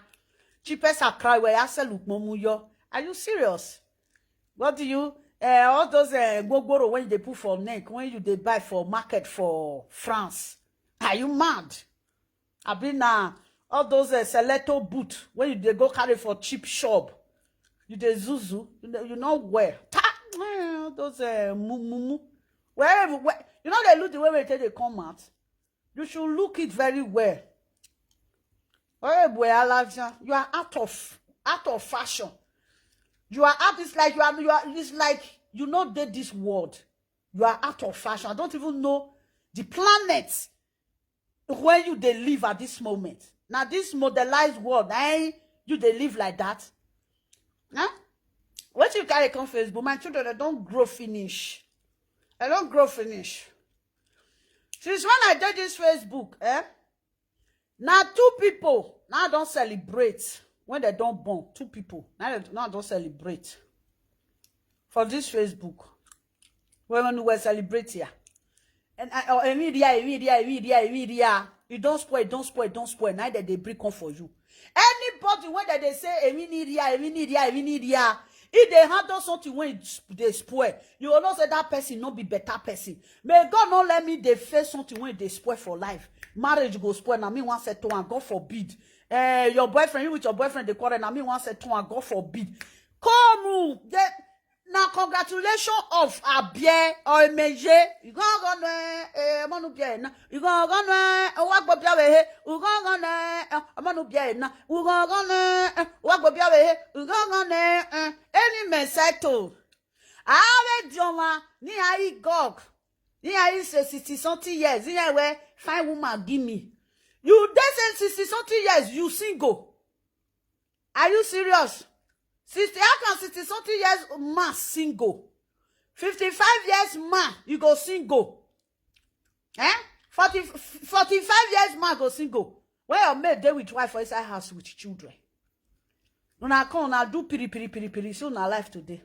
Cheapest Accra where I sell Lukmomuyo. Are you serious? What do you, uh, all those uh, gogoro when they put for neck, when you they buy for market for France? Are you mad? I been now all those uh, selecto boot when you they go carry for cheap shop. You they zuzu, you know, you know where? Ta, eh, all those uh, mumumu. Wherever, where, you know they look the way they take they come out. You should look it very well. Oye boy, Alaja, you are out of out of fashion. You are out. It's like you are. You are. It's like you know that this world. You are out of fashion. I don't even know the planet where you they live at this moment. Now this modelized world, eh? You they live like that, huh? What you carry come Facebook? My children, I don't grow finish. I don't grow finish. Since when I did this Facebook, eh? Now two people now don't celebrate when they don't born. Two people now they now don't celebrate for this Facebook. When we were celebrate here, and I, oh, media, media, media, media. You don't spoil, don't spoil, don't spoil. Neither they break on for you. Anybody when they, they say, "Emi ni ria, emi ni ria, emi ni ria," if they handle something when they spoil, you will not say that person not be better person. May God not let me they face something when they spoil for life. Marriage go spoil. Now me one set to one. God forbid. Eh, your boyfriend, you with your boyfriend, they quarrel. Now me one set to one. God forbid. Come, they, now congratulations of Abie or Emeje. You gonna go no, eh, manu bie na. You gonna go no, eh, what go bia we he. You gonna go no, eh, manu bie na. You gonna go no, eh, what go bia we he. You gonna go no, eh, any meseto. Ave dioma ni ai gog. Ni ai say sixty something years. Ni ai we fine woman give me. You dey say sixty something years, you single. Are you serious? Sixty, how can sixty something years man single? Fifty-five years man, you go single. Eh? Forty, forty-five years man go single. Where your mate dey with wife for inside house with children? Una come, una do piri piri piri piri. So na life today.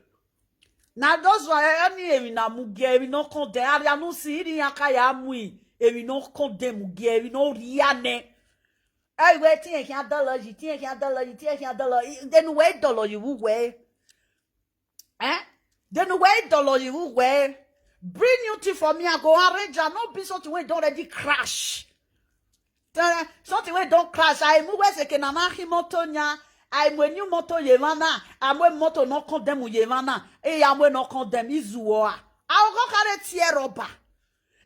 Now those were any emi na mugi, emi no come there. Ari anu si iri yaka ya mui, emi no come there mugi, emi no riane. Hey, wait, tin e can dollar you, tin e can dollar you, tin e can dollar you. Then where dollar you who where? Eh? Then where dollar you who where? Bring new thing for me, I go arrange. I no be something wey don already crash. Tell something wey don crash. I move where seke na na himotonya. I mu new motor ye mana. I mu motor no condemn ye mana. E ya mu no condemn izuwa. I will go carry tear rubber.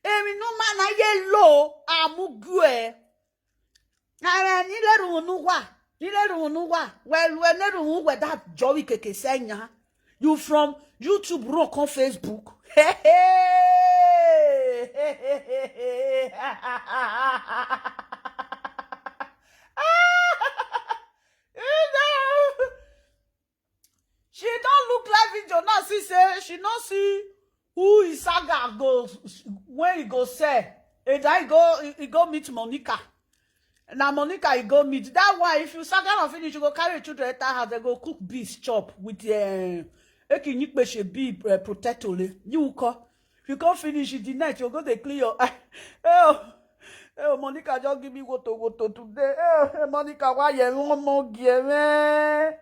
Emi no man na ye low. Amugue. Ara ni le run nu wa. Ni le run nu wa. Well, we ne run we that jolly keke senya. You from YouTube run come Facebook. Hey, hey. You know, she don't look like video now. She say she no see who is saga go when he go sell. And I go, he go meet Monica. Now Monica, he go meet that one. If you saga and finish, you go carry your children enter house. They go cook beans chop with uh, ekinyikpe she be uh, protect ole. You call. If you come finish it the night, you go dey clean your eye. Oh, oh, Monica just give me woto woto today. Oh, Monica, why you one more gear, man?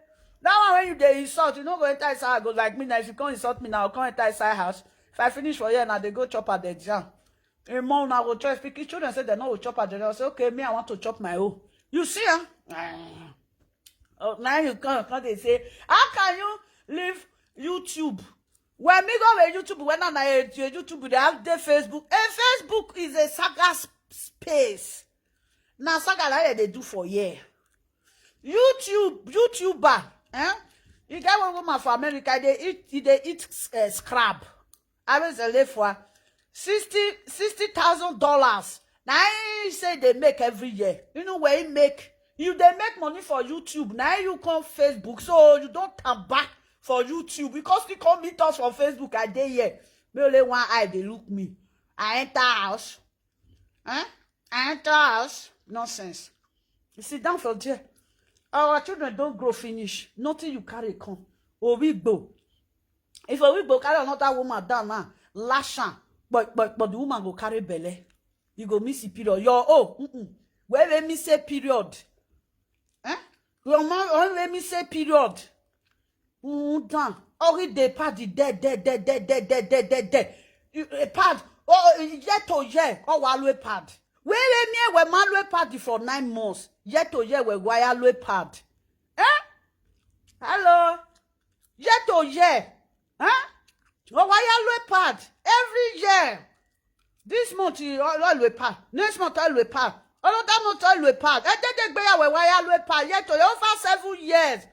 That one when you dey insult, you no go enter inside. I go like me now. If you come insult me now, come enter inside house. If I finish for here now, they go chop at the jam. A mom now go choice pikin children say they no go chop at the jam. Say okay, me I want to chop my own. You see, huh? Oh, now you come, come they say, how can you leave YouTube? When me go with YouTube, when I YouTube, they have the Facebook. And Facebook is a saga space. Now saga like they do for year. YouTube, YouTuber, eh? You get one woman for America, they eat, they eat uh, scrap. I was a late for sixty sixty thousand dollars. Now he say they make every year. You know where he make? You they make money for YouTube. Now you come Facebook, so you don't come back for YouTube because they come meet us on Facebook. I dey here. Me only one eye they look me. I enter house. Eh? I enter house. Nonsense. You sit down for there. Our children don't grow finish. Nothing you carry come. Owigbo. If Owigbo carry another woman down now, lash am. But but but the woman go carry belle. You go miss the period. Your oh, mm-mm. Where we miss a period? Eh? Your mom where we miss a period? Mm, down. Oh, he dey pad the dead, dead, dead, dead, dead, dead, dead, dead. You a pad. Oh, yet to year. Oh, walwe pad. Where we me we malwe pad for nine months. Yet to year we wire lwe pad. Eh? Hello. Yet to year. Eh? Oh, wire lwe pad every year. This month you all lwe pad. Next month all lwe pad. All of that month all lwe pad. Eh, they they gbeya we wire lwe pad. Yet to over seven years.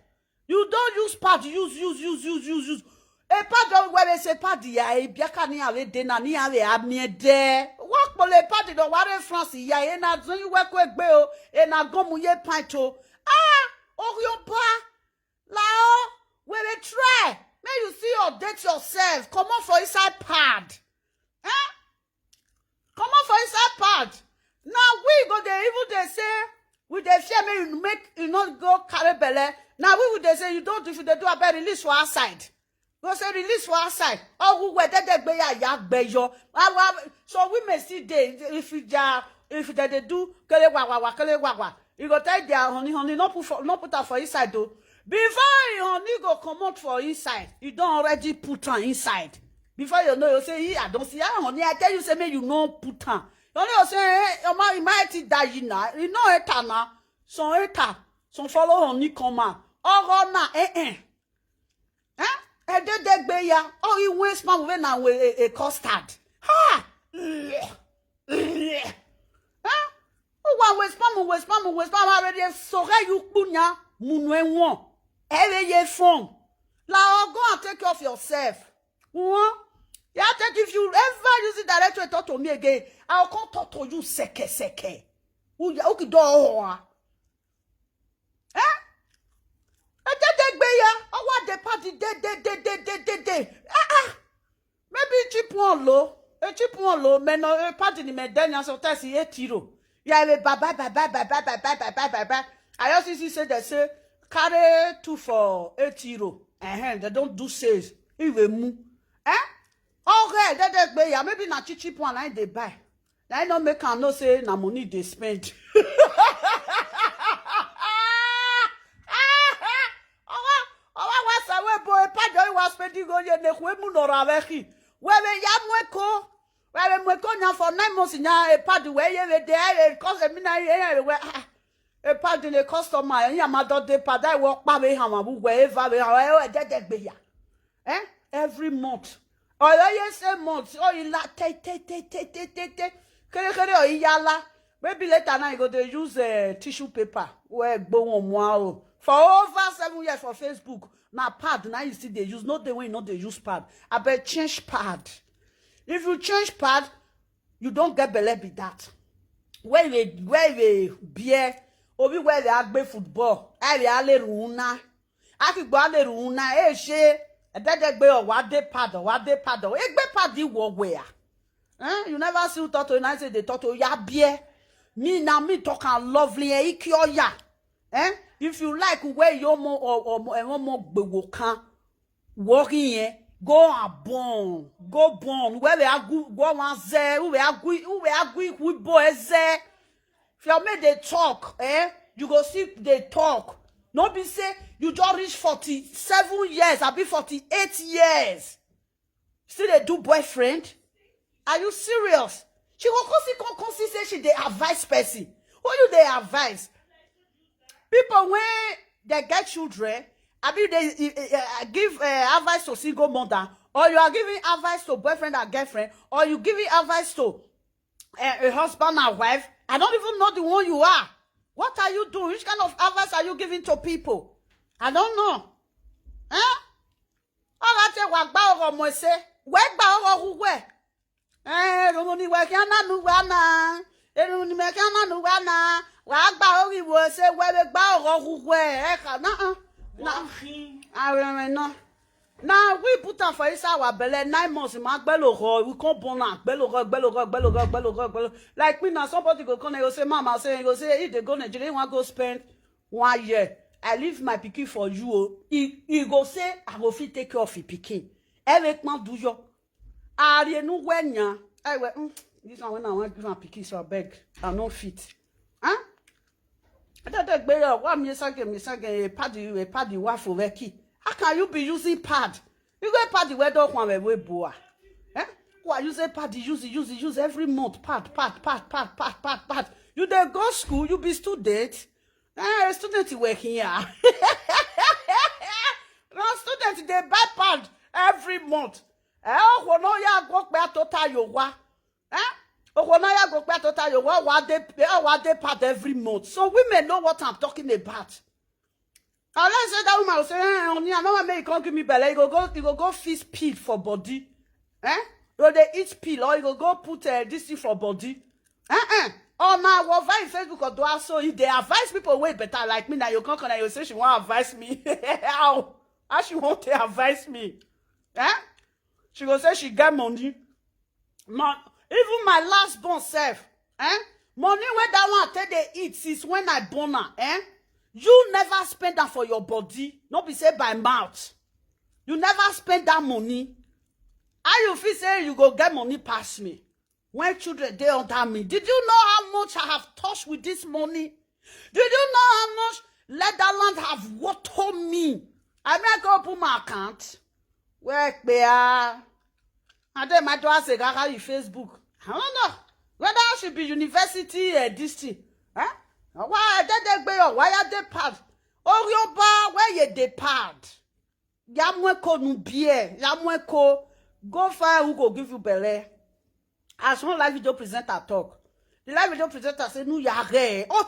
You don't use pad. Use use use use use use. A pad don wear say pad ya e biaka ni ave de na ni ave amie de. Work pole pad don ware France ya e na zun you work we gbe o e na gomu ye pint o. Ah, Orionpa, Lao, we dey try. Make you see your date yourself. Comot for inside pad. Eh? Comot for inside pad. Now we go dey even dey say we dey fear make you make you no go carry belle. Now we will dey say you don't if you dey do abeg release for outside. Go say release for outside. Oh, we were there, there, gbeya, ya, gbeyo. Ah, well, so we may see dey if you are if they dey do kele wa wa wa kele wa wa. You go tell their honey honey no put for no put am for inside though. Before you honey go comot for inside, you don already put am inside. Before you know, you say, "Hey, I don't see how honey." I tell you, say, "Make you no put am." You know, you say, "Hey, your man, you might eat that you now." You know, enter now. Some enter, some follow honey come out. Oh, na, eh, eh. Eh? Ededegbeya. Oh, he went spam when I was a, a custard. Ha! Eh? Oh, wa we spam, we spam, we spam. Already so you punya munwe won. Ere ye phone. La go and take care of yourself. Won. Ya take if you ever use it direct way talk to me again, I'll come talk to you seke seke. Who ya who ki do ho? Eh? Ededegbeya. Oh, what the party de de de de de de de. Ah ah. Maybe cheap one low. A cheap one low. Me no a party ni me denya so test eight euro. Yeah, we bye bye bye bye bye bye bye bye bye bye bye bye. I also see say they say carry two for eight euro. Uh-huh, they don't do sales. If we move. Eh? Okay, that that way, yeah, maybe na cheap cheap one I dey buy. I no make am know say na money dey spend. Owa owa wasa we boy pa joy was spending go ye ne kwe mu no ra we ki. We we ya mu eko. We we mu eko nya for nine months nya e pad we ye we dey e cause e mi na ye ye we ah. A pad in a customer, and your mother dey pad, I walk by with him, and we wherever we are, eh, eh, eh, eh, eh, eh, every month. Or you say month, oh, you like te, te, te, te, te, te, te. Kere, kere, oh, yala. Maybe later now you go to use uh, tissue paper. Where go on wow. For over seven years for Facebook. Now pad, now you see they use, not the way, not they use pad. I bet change pad. If you change pad, you don't get belle be that. Where we, where we beer, obi where we agbe football. I we ale runa. Aki gba ale runa. Eh, she. Edede gbe o wa de pad, o wa de pad. O egbe pad wo where? Eh? You never see who talk to you, now say they talk to you. Ya beer. Me now, me talk and lovely. Eh? Iki oya. Eh? If you like where you more or or more, eh, one more gbewo kan. Walking here. Go and born. Go born. Where we are good, go and say, who we are good, who we are good, who boy say. If you make they talk, eh? You go see they talk. No be say you just reach forty-seven years, I be forty-eight years. Still they do boyfriend? Are you serious? She go come see, come, come see say she dey advise person. Who you dey advise? People when they get children, I mean they uh, uh, give uh, advice to single mother, or you are giving advice to boyfriend and girlfriend, or you giving advice to uh, a husband and wife. I don't even know the one you are. What are you doing? Which kind of advice are you giving to people? I don't know. Eh? All that say wa gba oro mo se. We gba oro hu we. Eh, ro ni we ki ana nu wa na. E ro ni me ki ana nu wa na. Wa gba ori wo se we we gba oro hu we. E ka na. Na. Awe me no. Now we put am for inside our belle nine months. Ma gbelo ho, we come born am. Gbelo ho, gbelo ho, gbelo ho, gbelo ho, gbelo. Like me now, somebody go come and go say, "Mama," say, go say, "If they go Nigeria, you want go spend one year. I leave my pikin for you." Oh. He, he go say, "I go fit take care of his pikin." Every man do your. Are you no when ya? I went, mm, this one when I want give my pikin, so I beg. I no fit. Huh? That that gbere wa mi sage mi sage a paddy a paddy wa for veki. How can you be using pad? You go paddy where dog one we boa. Eh? Why you say paddy use it, use it, use every month pad pad pad pad pad pad pad. You dey go school, you be student. Eh, student work here. No student they buy pad every month. Eh, oh no ya go pe total your wa. Eh? Okonaya go pay total your what what they pay or what they part every month. So women know what I'm talking about. Unless say that woman will say, eh, only I know make you come give me belly. You go go, you go go fix peel for body. Eh? You go dey eat peel or you go go put uh, this thing for body. Eh eh. Or now what find Facebook or do I so if they advise people way better like me now you come come and you say she won't advise me. How? How she won't advise me? Eh? She go say she get money. My, even my last born self, eh? Money where that one take they eat since when I born her, eh? You never spend that for your body, not be said by mouth. You never spend that money. How you feel say you go get money past me? When children they under me, did you know how much I have touched with this money? Did you know how much Leatherland have worked on me? I mean, I go open my account. Where where? And then my daughter say, "Gaga, you Facebook." I don't know whether I should be university uh, this thing. Huh? Why I did they pay or why are they pad? Orioba, where you they pad? Yamweko nubie, yamweko. Go find who go give you belly. As one live video presenter talk, the live video presenter say, "No, ya re." Oh,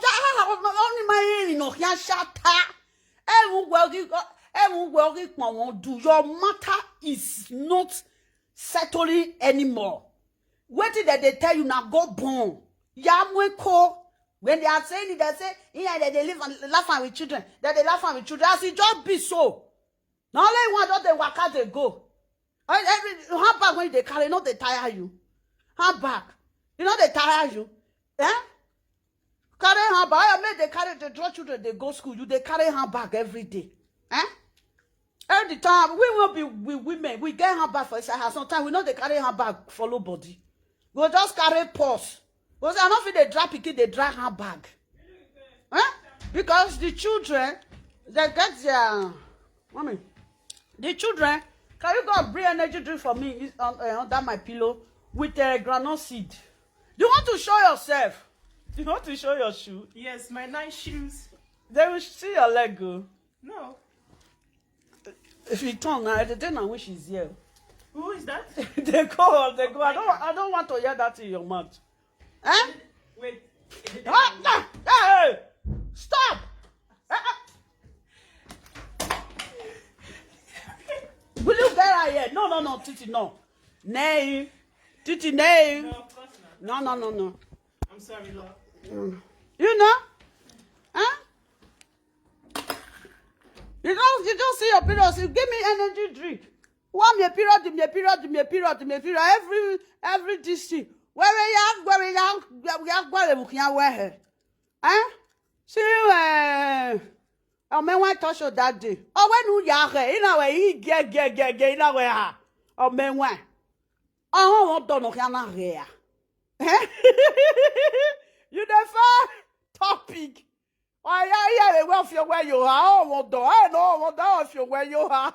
only my no can shatter. Everywhere you go, everywhere you go, do your matter is not settling anymore. What did they tell you now? Go born. Yamweko. When they are saying it, they say, "Yeah, they, they live and laugh with children. That they laugh with children." As it just be so. Now only one don't they work out they go. Every handbag when they carry, not they tire you. Handbag, you know they tire you. Eh? Carry handbag. I make they carry the draw children. They go school. You they carry handbag every day. Eh? Every time we will be with women. We get handbag for inside house. Sometimes we know they carry handbag follow body. Go just carry purse. Go say I don't feel they drag pikin. They drag handbag. Eh? Because the children they get their mommy. The children, can you go and bring energy drink for me on, uh, under my pillow with a uh, granite seed? You want to show yourself? You want to show your shoe? Yes, my nice shoes. They will see your leg go. No. If you turn now, the day now when she's here. Who is that? They go, they go. I don't, I don't want to hear that in your mouth. Eh? Wait. Ah, ah, hey! Stop! Eh, eh. Will you get her here? No, no, no, Titi, no. Nay. Titi, nay. No, of course not. No, no, no, no. I'm sorry, love. You know? Huh? You don't, you don't see your period. You give me energy drink. One me period, me period, me period, me period. Every, every this thing. Where we are, where we are, where we are, where we are, where. Eh? See you, eh? Omenwe touch you that day. Oh, when you are here, you know where he get, get, get, get, you know where. Omenwe. Oh, what don't know can I hear. Eh? You the first topic. Oh, yeah, yeah, they will feel where you are. Oh, what do I know? What do I feel where you are?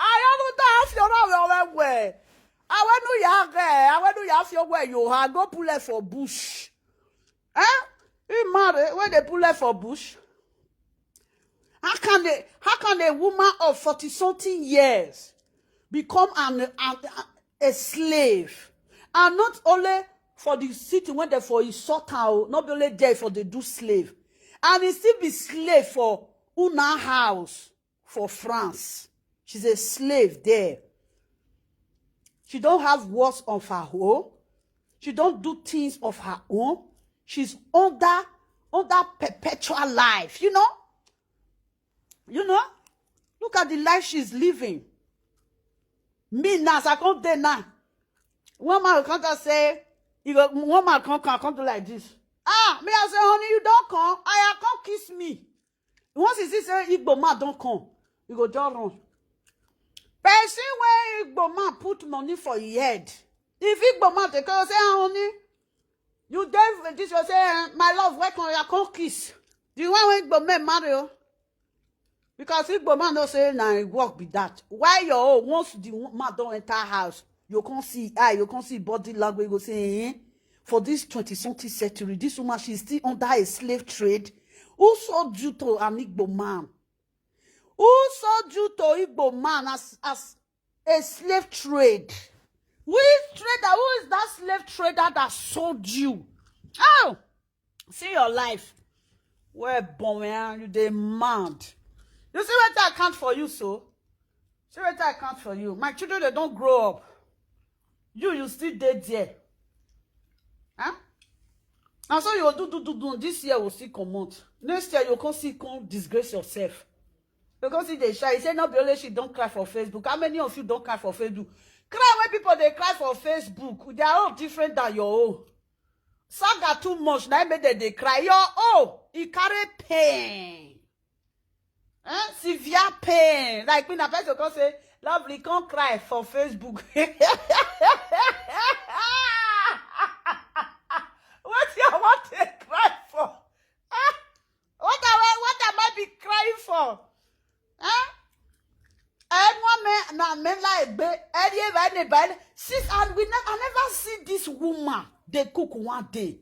I don't know if you're not well. I went to your, I went to your feel where you are. Go pull it for bush. Eh? You marry when they pull it for bush? How can they, how can a woman of forty something years become an, an, a slave? And not only for the city when they for insult her, oh, not be only there for they do slave. And he still be slave for Una house for France. She's a slave there. She don't have words of her own. She don't do things of her own. She's under, under perpetual life, you know? You know? Look at the life she's living. Me now, as I come there now. One man come and say, you go, one man come, come, come do like this. Ah, me I say, honey, you don't come. I come kiss me. Once he see say Igbo man don't come, you go just run. Person when Igbo man put money for your head. If Igbo man take come say, ah, honey, you there this will say, eh, my love, welcome, you come kiss. The one when Igbo men marry, oh. Because Igbo man don't say na him work be that. Why your own, once the wo- man don't enter house, you can't see eye, you can't see body language, you go say, eh? For this twenty something century, this woman, she's still under a slave trade. Who sold you to an Igbo man? Who sold you to Igbo man as, as a slave trade? Which trader? Who is that slave trader that sold you? Oh, see your life. Where born, you dey mad. You see what I count for you, so? See what I count for you. My children, they don't grow up. You, you still dead there. Huh? And so you do, do, do, do. This year will still come out. Next year, you can't see, can't disgrace yourself. Because if they shy, he said, not be only she don't cry for Facebook. How many of you don't cry for Facebook? Cry when people they cry for Facebook. They are all different than your own. Saga too much. Now make them they cry. Your own, he carry pain. Eh? Severe pain. Like me, na person come say, lovely, come cry for Facebook. What you want to cry for? Ah, what am I, what am I be crying for? Huh? Anyone me na me like be any by any by sis, and we ne- I never see this woman they cook one day.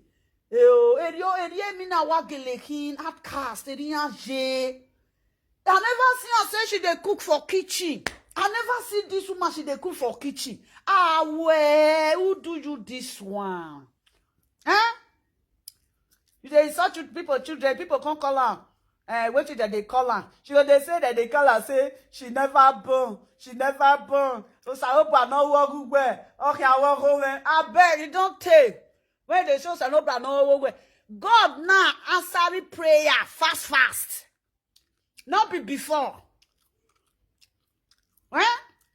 Eh, oh, eri o, eri emi na wa gelekin outcast, eri anje. I never see her say she dey cook for kitchen. I never see this woman she dey cook for kitchen. Ah, well, who do you this one? Eh? You dey insult you people children, people come call am. Eh, wetin dem dey call am? She go dey say dem dey call am say she never born, she never born. Osaoba no work well. Okay, I work well. Abeg, e don tey. When they show Sanoba no work well. God now answering prayer fast fast. Not be before. Eh?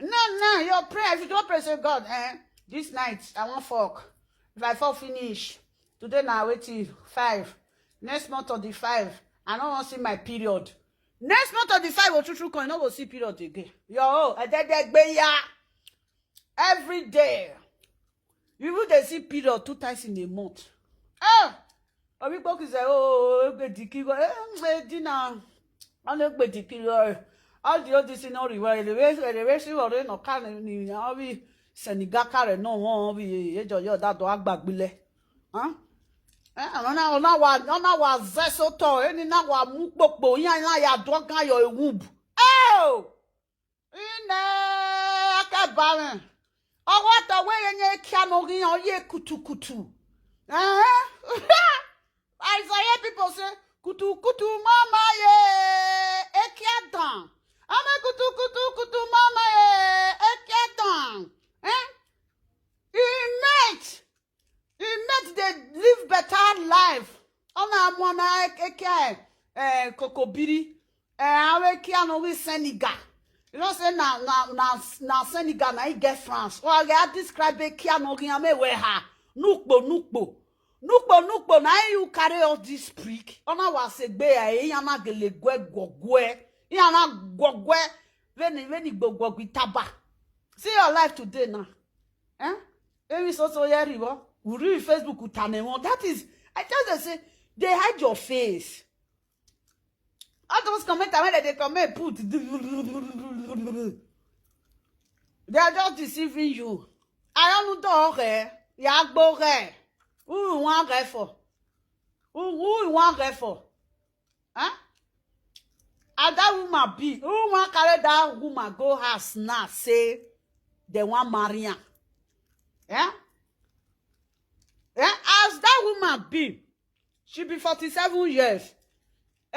No, no, your prayer. If you don't pray, say, God, eh, this night I won't fuck. If I fuck finish, today now waiting five. Next month on the five, I don't want see my period. Next month on the five, will true true coin, no go see period again. Yo, I did that gbe ya. Every day. You will they see period two times in a month. Ah, Obi Kpoki say, oh, egbe diki go, eh, eh, dinner. All egbe diki go. All the old this in all the way. The way, the way she will no can ni abi. Senegal kare no won bi ejo yo da do agbagbilẹ. Huh? Eh, ona ona wa ona wa zeso to eni na wa mu popo yan na ya do gan yo ewub. Oh! Ine akabare. Owo to we ye nye kia no ri o ye kutukutu. Eh? I say people say kutu kutu mama ye ekia dan. Ame kutu kutu kutu mama ye ekia dan. Eh? He made he made they live better life. Ona mwana ekia eh kokobiri. Eh, awe kia no we Senegal. You know say na na na na Senegal na he get France. Or I describe e kia no ri ame we ha. Nukpo nukpo. Nukpo nukpo na you carry all this prick. Ona wa se gbe e ya na gele gwe gogwe. Ya na gogwe. Veni veni gbogbo gwi taba. See your life today now. Eh? Every so so here you go. We read Facebook utane won. That is, I just dey say they hide your face. All those comments when they comment put they are just deceiving you. I don't know dog eh. Ya gbo eh. Who you want guy for? Who who you want guy for? Huh? As that woman be, who want carry that woman go house now say they want marry her? Yeah? Yeah? As that woman be, she be forty-seven years.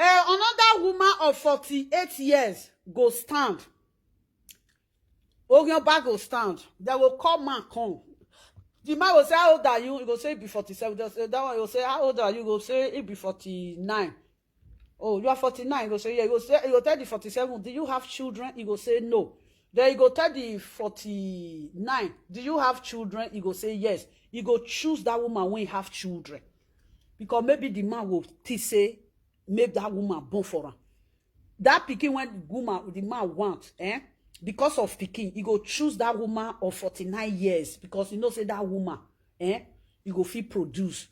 Eh, another woman of forty-eight years go stand. Orionba go stand. They will call man come. The man will say, "How old are you?" He go say, "Be forty-seven." They say, that one will say, "How old are you?" He go say, "He be forty-nine." "Oh, you are forty-nine." He go say, "Yeah." He go say, he go tell the forty-seven, "Do you have children?" He go say, "No." Then he go tell the forty-nine, "Do you have children?" He go say, "Yes." He go choose that woman when he have children. Because maybe the man will think say, make that woman born for him. That pikin when the woman, the man want, eh? Because of pikin, he go choose that woman of forty-nine years because he know say that woman, eh? He go fit produce.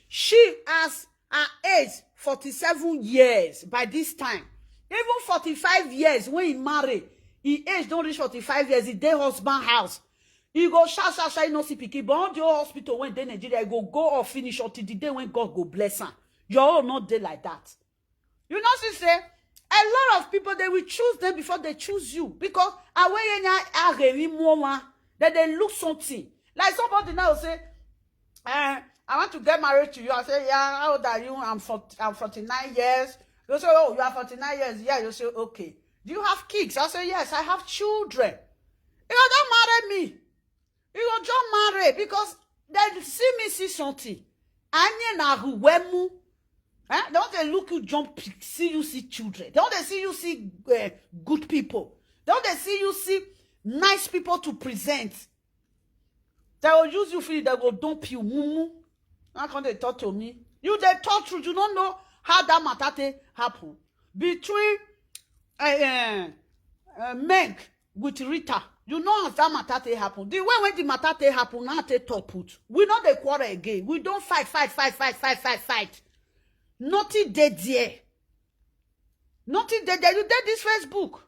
She as her age forty-seven years by this time. Even forty-five years when he marry, he age don't reach forty-five years, he dey husband house. He go sha sha sha, he no see pikin, but all the whole hospital when dey Nigeria, he go go or finish until the day when God go bless am. Your own not dey like that. You know, she say a lot of people they will choose them before they choose you because away that they they look something. Like somebody now say, eh, "I want to get married to you." I say, "Yeah, how old are you?" "I'm forty, I'm forty-nine years." You say, "Oh, you are forty-nine years." "Yeah." You say, "Okay. Do you have kids?" I say, "Yes, I have children." You don't marry me. You go just marry because they see me see something. Anye na huwemu. Eh? They want to look you jump, see you see children. They want to see you see uh, good people. They want to see you see nice people to present. They will use you free. They will dump you. Mumu. How can they talk to me? You they talk truth. You don't know how that matter take happen between uh, uh, uh, Meg with Rita. You know as that matter take happen. The way when the matter take happen, now take top put. We know they quarrel again. We don't fight, fight, fight, fight, fight, fight, fight. Nothing dey there. Nothing dey there. You did this Facebook.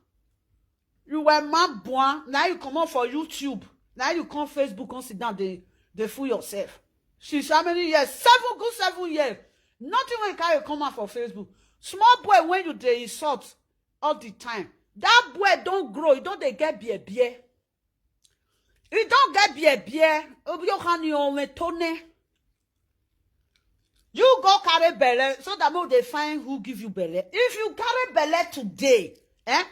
You were mad boy. Now you come on for YouTube. Now you come Facebook and sit down. They they fool yourself. Since how many years? Seven good seven years. Nothing will carry come out for Facebook. Small boy when you dey insult all the time. That boy don't grow. He don't they get beer beer. He don't get beer beer. Obi o kan ni o me tone. You go carry belle so that make they find who give you belle. If you carry belle today, eh?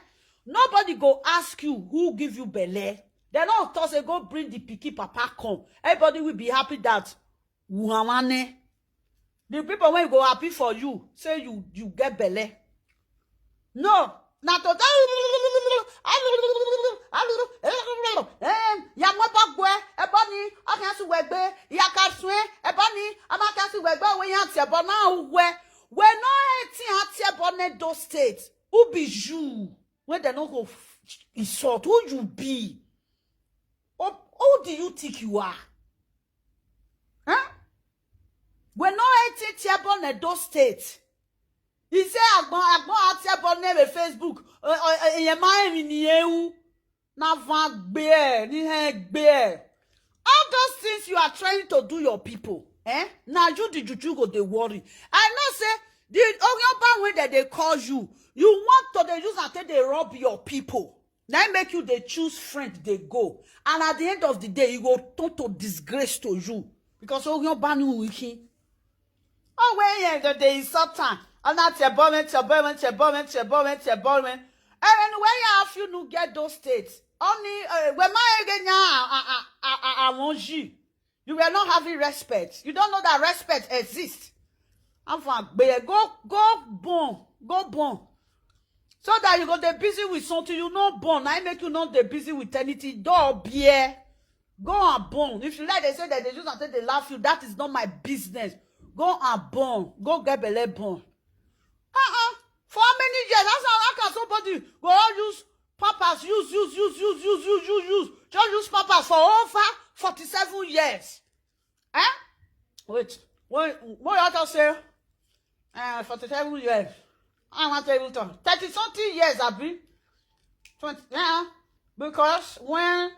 Nobody go ask you who give you belle. They no talk say go bring the picky papa come. Everybody will be happy that Wuhawane. The people when go happy for you, say you you get belle. No, na to tell you, eh, ya mo bagwe, eboni, okan su wegbe, ya ka sun, eboni, ama ka su wegbe, we yan ti ebo na we. We no eti ati ebo ne do state. Who be you? When they no go f- insult, who you be? Who, who do you think you are? Huh? We no eti ti ebo ne do state. He say agbon agbon ati ebo ne be Facebook. Eh, eh, eh, ye ma emi ni ewu. Na van gbé ẹ, ní ẹ gbé ẹ. All those things you are trying to do your people, eh? Na you the juju go dey worry. I know say the Oyoba wey dem dey call you, you want to dey use am take dey rob your people. Na im make you dey choose friend dey go. And at the end of the day, e go turn to disgrace to you. Because Oyoba ni wikin. Oh, when you go dey insult am. Ọ̀nà tí ẹ bọ́ mi, tí ẹ bọ́ mi, tí ẹ bọ́ mi, tí ẹ bọ́ mi, tí ẹ bọ́ mi. And when you have you no get those states. Only, uh, when my age now, I, I, I, I, I want you. You were not having respect. You don't know that respect exists. I'm from Agbe. Go, go born. Go born. So that you go dey busy with something you no born. I make you not dey busy with anything. Don't bear. Go and born. If you like, they say that they just until they laugh you. That is not my business. Go and born. Go get belle born. Uh-uh. For how many years? That's how, how can somebody go all use pampers, use, use, use, use, use, use, use, use. Just use pampers for over forty-seven years. Eh? Wait. What, what you have to say? Uh, forty-seven years. I want to even talk. Thirty something years, Abi. Twenty, yeah. Because when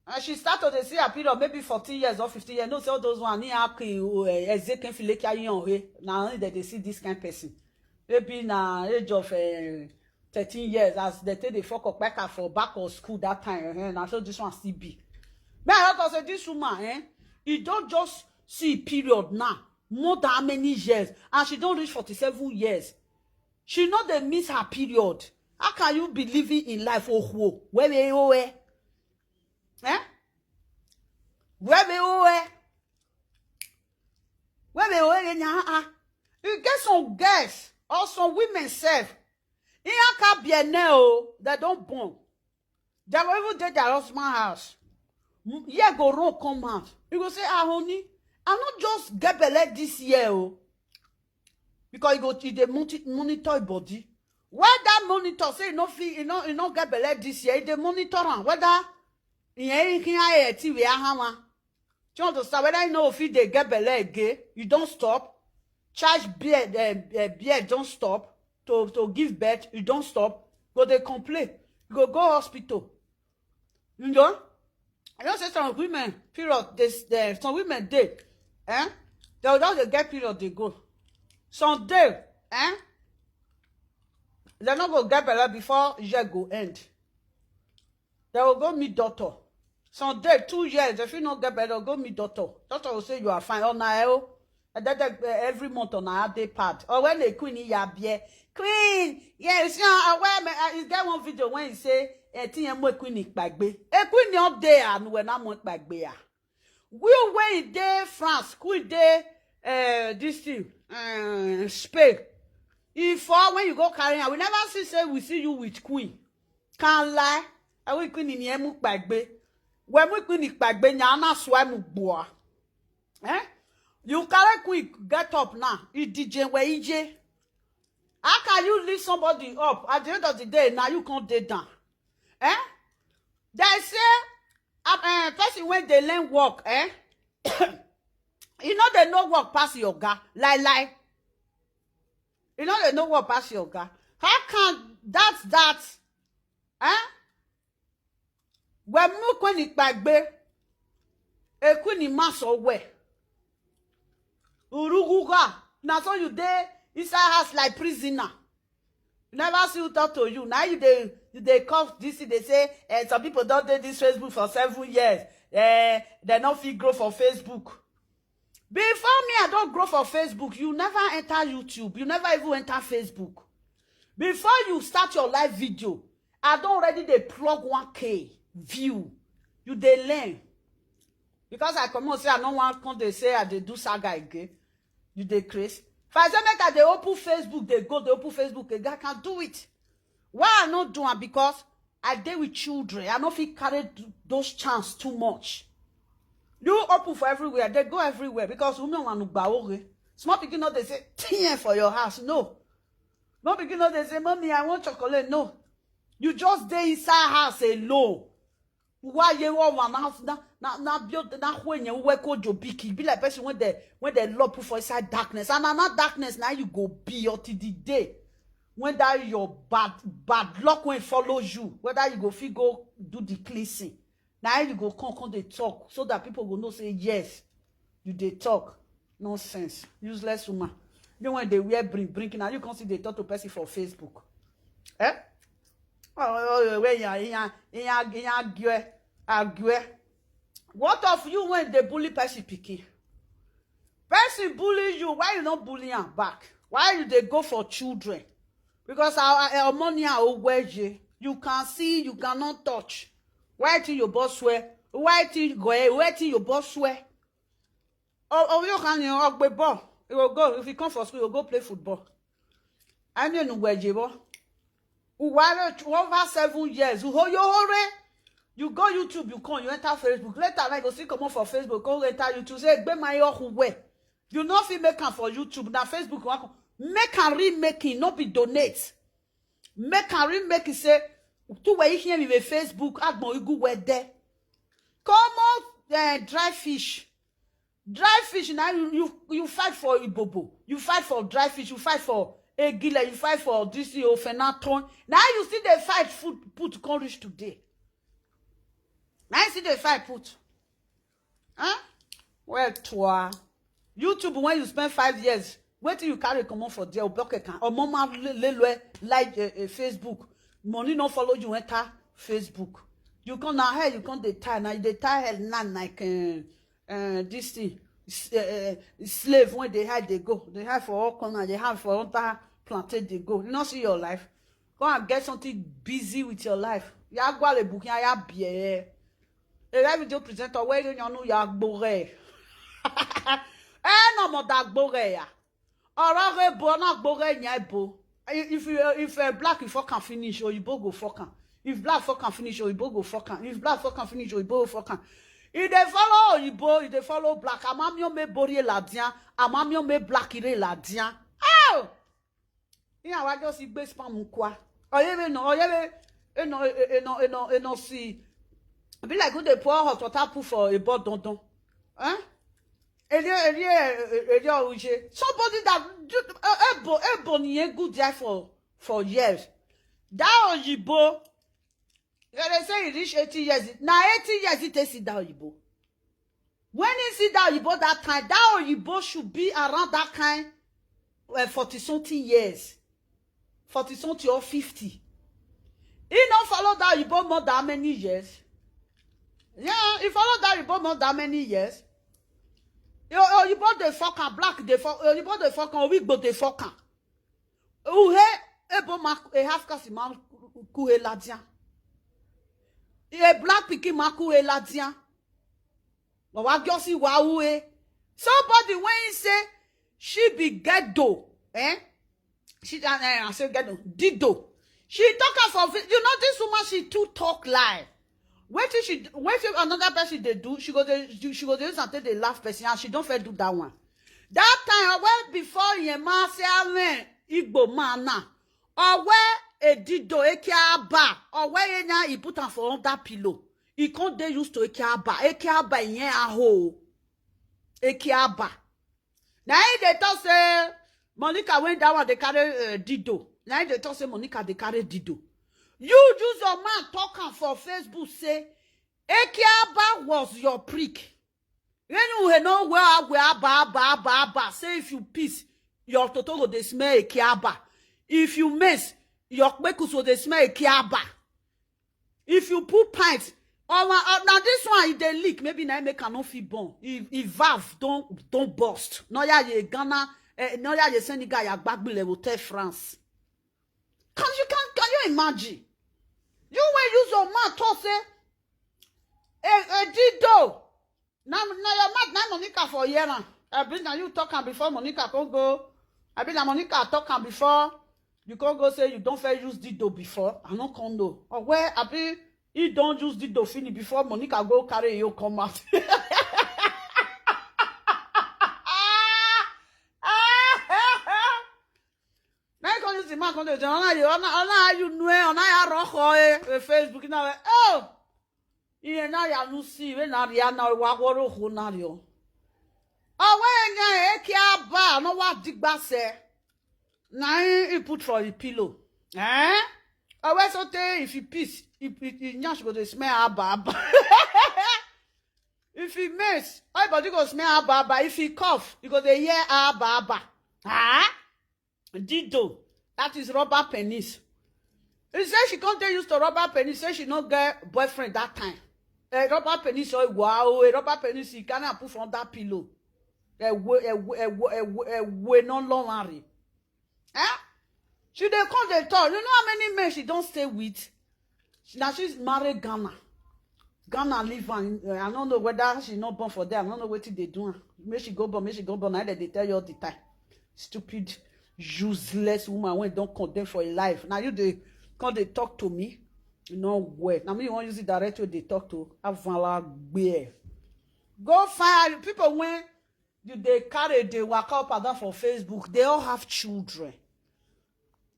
uh, she start to dey see her period, maybe fourteen years or fifteen years. No, say all those one, ni a kin, uh, Ezekiel Fileke, you know, eh? Now they, they see this kind of person. Maybe na age of uh, thirteen years, as they take the fuck up back for back of school that time. Eh? Now so this one still be. Man, I talk say this woman, eh? You don't just see period now. More than how many years? And she don't reach forty-seven years. She not dey miss her period. How can you be living in life? Oh, whoa. Where we oh, eh? Eh? Where we oh, eh? Where we oh, eh? Nya, ah, ah. You get some girls or some women self. In Aka Biene, oh, they don't born. They will even dey their husband house. Mm, year go run come out. You go say, "Ah, honey, I not just get belle this year, oh." Because you go, you dey monitor, monitor your body. Why that monitor say you no fit, you no, you no get belle this year? You dey monitor am whether in anything I T we are hammer. Do you understand? Whether you know if you dey get belle again, you don't stop. Charge beer, uh, uh, beer don't stop to, to give birth, you don't stop. Go dey complain. You go go hospital. You know? I know say some women, period, this, uh, some women dey, eh? They will just dey get period, they go. Some day, eh? They no go get belle before year go end. They will go meet doctor. Some day, two years, if you no get belle, go meet doctor. Doctor will say you are fine. Oh, na eh, oh. And then, then, eh, every month on our day part. Or when the queen is here, queen, yeah, you see, uh, where me, uh, is there one video when he say, eh, "Ti yẹn mú queen ìpàgbé." A queen ni all day and when I'm on ìpàgbé, ah. We when dey France, queen dey, eh, this thing, eh, Spain. If for when you go carry her, we never see say we see you with queen. Can't lie. I will queen in yẹn mú ìpàgbé. When we queen ìpàgbé, nya na swear mu gboa. Eh? You carry queen, get up now. Idije we ije. How can you lift somebody up? At the end of the day, now you can't dey down. Eh? They say, uh, uh, person when they learn work, eh? You know they no work pass your guy. Lie, lie. You know they no work pass your guy. How can that, that, eh? When mú queen ìpàgbé, a queen in mass or where? Uruguga. Now so you dey inside house like prisoner. Never see who talk to you. Now you dey, you dey cough this thing, they say, eh, some people don't dey this Facebook for seven years. Eh, they no fit grow for Facebook. Before me, I don't grow for Facebook. You never enter YouTube. You never even enter Facebook. Before you start your live video, I don't already dey plug one K view. You dey learn. Because I come out say I no want come, they say I dey do saga again. You dey craze. If I say make I dey open Facebook, they go, they open Facebook again. I can do it. Why I no do am? Because I dey with children. I no fit carry th-, those chance too much. You open for everywhere. They go everywhere because women want to buy. Small pikin no dey say, "Ten for your house." No. Small pikin no dey say, "Mommy, I want chocolate." No. You just dey inside house alone. Why you want one house? Na, na, na build, na when you work with your big, be like person when they, when they lock you for inside darkness. And na darkness now you go be until the day. When that your bad bad luck when follow you, whether you go fit go do the cleansing, now you go come come dey talk so that people go know say yes, you dey talk. Nonsense, useless woman. You when they wear bring bring now you come see dey talk to person for Facebook. Eh? Oh, oh, oh, where you are, you are, you are, you are, argue, argue. What of you when they bully person pikin? Person bully you, why you not bully am back? Why you dey go for children? Because our, our money are always you. You can see, you cannot touch. Why till your boss swear? Why till go? Why till your boss swear? Oh, oh, you can you up with ball. You will go if you come for school, you go play football. I mean, where you ball. Uware over seven years. Uho yo hore. You go YouTube, you come, you enter Facebook. Later, like go see come up for Facebook, go enter YouTube. Say, gbe my your way. You know if you make am for YouTube, now Facebook will come. Make am remaking, not be donate. Make am remaking say, two way you hear me with Facebook, agbon igu wede. Come on, eh, dry fish. Dry fish now you, you you fight for ibobo, you fight for dry fish, you fight for egile, you fight for this ofenaton. Now you still dey fight food put come reach today. Now you still dey fight put. Huh? Well, twa. YouTube when you spend five years, wait till you carry comot for there, oboke kan. Omo ma le le like uh, uh, Facebook. Money no follow you enter Facebook. You come now here, you come dey tie now, you dey tie head now like uh, uh, this thing. S- Uh, uh, slave when they hide they go, they hide for all corner, they hide for under plantain they go. You not see your life. Go and get something busy with your life. Ya gwale bukin ya bie. A live video presenter where you know ya gbore. Eh no mo da gbore ya. Oro re bo na gbore nya bo. If you if uh, black you fuck can finish or you go fuck am. If black fuck can finish or you go fuck am. If black fuck can finish or you go fuck am. If they follow you bo, if they follow black, amami o me bori ladian, amami o me black ire ladian. Oh! Ihe awa just igbe spam nkwa. Oyebe no, oyebe eno eno eno eno si. Be like who dey pour hot water put for a board don don. Eh? Eri eri eri ouje. Somebody that ebo ebo ni good there for for years. That oyibo. They say he reach eighty years. Now eighty years he take sit down oyibo. When he sit down oyibo that time, that oyibo should be around that kind uh, forty something years, forty something or fifty. He not follow that oyibo more than many years. Yeah, he follow that oyibo more than many years. Yo, oyibo dey fuck am, black dey fuck, oyibo dey fuck am, wigbo dey fuck am. Uhe ebo ma a half caste ma kuhe ladian. A black pikin ma kuhe ladian. But wa gyosi wa uhe. Somebody when he say she be ghetto, eh? She uh, I say ghetto, dido. She talk her for you know this woman she too talk lie. Wetin she wetin another person dey do, she go dey she go dey use am take dey laugh person and she don first do that one. That time wey before yẹn máa ṣe amen igbo máa nà ọwẹ edido ekiaba ọwẹ yẹn na he put am for under pillow he come dey used to ekiaba ekiaba yẹn aho ekiaba na he dey talk say Monica when that one dey carry uh, dido na he dey talk say Monica dey carry dido you use your man talk am for Facebook say ekiaba was your prick. When you no wear agwe aba aba aba aba, say if you piss, your toto go dey smell ekiaba. If you mess, your kpekus go dey smell ekiaba. If you put pint, or one, uh, now this one if they leak, maybe now make I no fit born. If if valve don't don't burst, no ya ye Ghana, eh, no ya ye Senegal, ya gbagbile hotel France. Can you can can you imagine? You when use your mouth talk say, eh, eh, dido. Now, now your mouth, now Monica for here now. I bring now you talk am before Monica can go. I been now Monica talk am before. You can go say you don't fair use dido before. I no can know. Or where I be he don't use dido finish before Monica go carry you come out. Now you can use the man come to the honor you honor honor you know honor your rock eh Facebook now eh, oh. Ihe na ya nu si we na ria na wa goro ho na rio. Awe nya e ki aba no wa digba se. Na him he put for the pillow. Eh? Always so tey if he piss, he, he, he nyash go dey smell abba abba. If he mess, everybody go smell abba abba. If he cough, you go dey hear abba abba. Ah? Dido, that is rubber penis. He say she come dey used to rubber penis, say she no get boyfriend that time. A rubber penis, oh wow, a rubber penis, he carry am put for under pillow. Ewe, ewe, ewe, ewe, ewe, no long worry. Eh? She dey come dey talk. You know how many men she don stay with? Now she's married Ghana. Ghana leave am. I don't know whether she not born for there. I don't know what they do. May she go born, may she go born. Now they tell you all the time. Stupid, useless woman wey don condemn for a life. Now you dey come dey talk to me. You know where. Now me you wan use it direct wey dey talk to. Avala gbere. Go find people wey you dey carry dey waka up and down for Facebook. They all have children.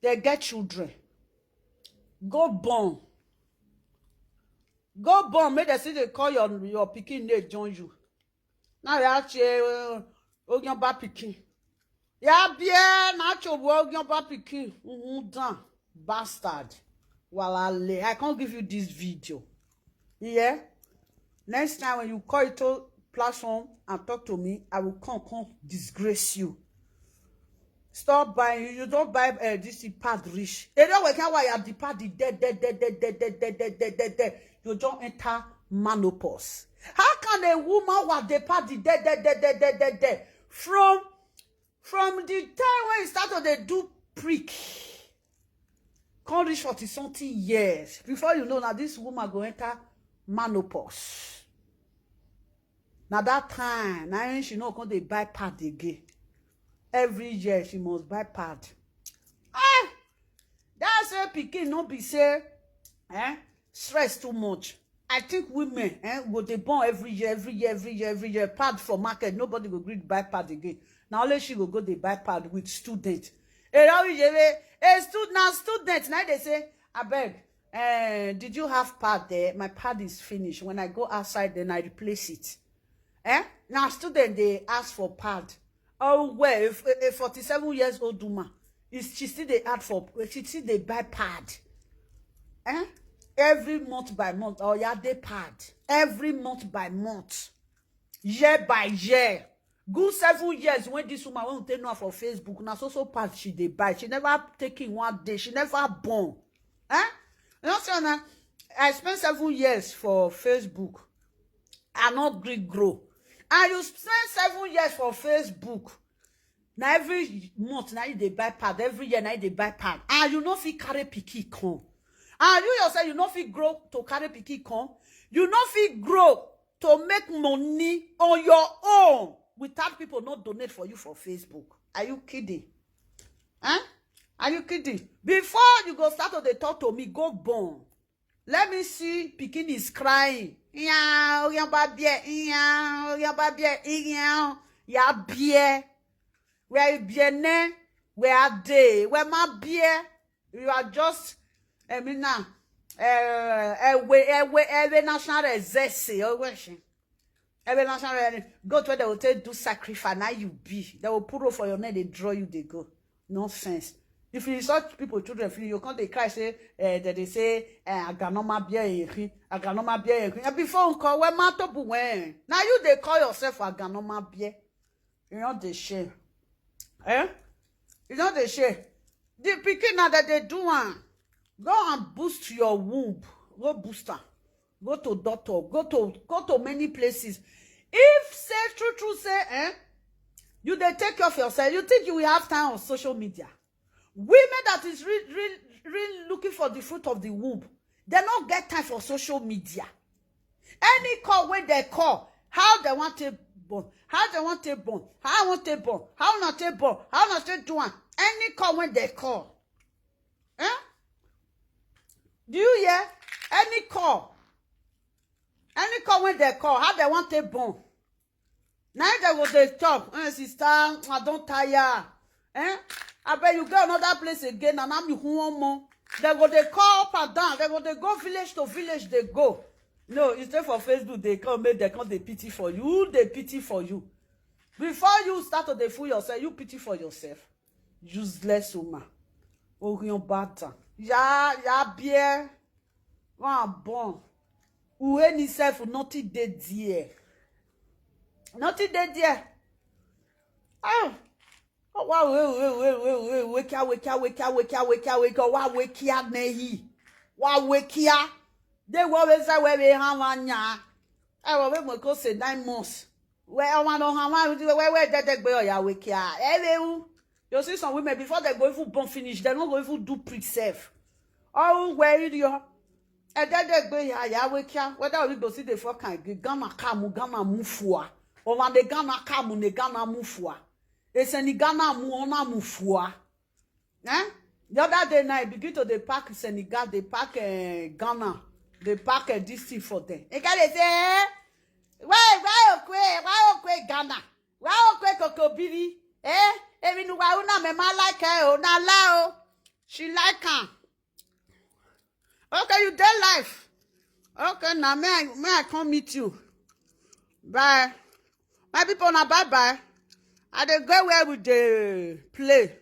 They get children. Go born. Go born. Make dem still dey call your your pikin name join you. Now you ask you, uh, Ogunba pikin. Ya bie na chobu Ogunba pikin. Mm-hmm, done. Bastard. Walale. I can't give you this video. Yeah? Next time when you call it to platform and talk to me, I will come, come disgrace you. Stop buying. You don't buy uh, this pad rich. They don't work out why you have the pad the dead, dead, dead, dead, dead, dead, dead, dead, dead, dead. You don't enter menopause. How can a woman who have the pad the dead, dead, dead, dead, dead, dead, dead? From from the time when you start to dey do prick, come reach forty something years. Before you know, now this woman go enter menopause. Now that time, now she no come dey buy pad again. Every year she must buy pad. Ah! That's why pikin no be say, eh, stress too much. I think women eh, go dey born every year, every year, every year, every year. Pad for market, nobody go gree buy pad again. Na only she go go dey buy pad with student. A stu na student na dey say, abeg, eh, did you have pad there? My pad is finished. When I go outside, then I replace it. Eh? Now student they ask for pad. Oh well, if a forty-seven years old woman is she still they add for she still they buy pad. Eh? Every month by month, or yeah, they pad every month by month, year by year. Good seven years when this woman won't take no for Facebook. Now so so pad she they buy. She never taking one day. She never born. Eh? You know, so now I spent seven years for Facebook. I not gree grow. And you spend seven years for Facebook. Now every month now you they buy pad. Every year now you they buy pad. And you no fit carry pikin come. And you yourself you no fit grow to carry pikin come. You no fit grow to make money on your own without people not donate for you for Facebook. Are you kidding? Huh? Are you kidding? Before you go start to dey talk to me, go born. Let me see. Pikin is crying. Iya, oyan ba bie, iya, oyan ba bie, iya. Ya bie. Where you bie ne? Where are they? Where my bie? You are just, I mean now, uh, ewe ewe ewe national exercise. Ewe national exercise. Go to where they will take do sacrifice. Now you be. They will put rope for your neck. They draw you. They go. Nonsense. If you such people children, if you come they cry say, uh, that they say, uh, aganoma beer ehin, aganoma beer ehin. And before you call, where matter when now you they call yourself aganoma beer. You know the shame. Eh? You know the shame. The pikin now that they do one, go and boost your womb. Go booster. Go to doctor. Go to go to many places. If say true true say eh, you they take care of yourself. You think you will have time on social media? Women that is really really really looking for the fruit of the womb, they not get time for social media. Any call when they call, how they want to born, how they want to born, how I want to born, how not to born, how not to do one. Any call when they call, eh? Do you hear? Any call, any call when they call, how they want to born. Now they go they talk, eh, sister, I don't tire. Eh? I bet you go another place again, and I'm you one more. They go they call up and down. They go they go village to village. They go. No, it's there for Facebook. They come make they come they pity for you. They pity for you. Before you start to they fool yourself, you pity for yourself. Useless woman. Orion Bata. Ya, ya beer. One born. Ueni self nothing dey there. Nothing dey there. Ah. Oh, wa we we we we we wekia wekia wekia wekia wekia wekia wa wekia nehi. Wa wekia. They wa we za we we ha wa nya. I wa we mo ko say nine months. We o ma no ha wa we we we dede gbe oya wekia. E we u. You see some women before they go even born finish, they no go even do pre-sef. Oh, where you? E dede gbe ya ya wekia. Whether we go see the fuck and Ghana kamu Ghana mufua. O ma the Ghana kamu ne Ghana mufua. E se ni Ghana mu ona mufua. Eh? The other day now, I begin to dey pack Senegal, dey pack uh, Ghana, dey pack uh, this thing for them. E can dey say, eh? Why, why okwe, why okwe Ghana? Why okwe kokobiri? Eh? Ebi nuwa una me ma like her o, na la o. She like am. Okay, you dey life. Okay, now may I may I come meet you. Bye. My people, now bye bye. I dey go where we dey play.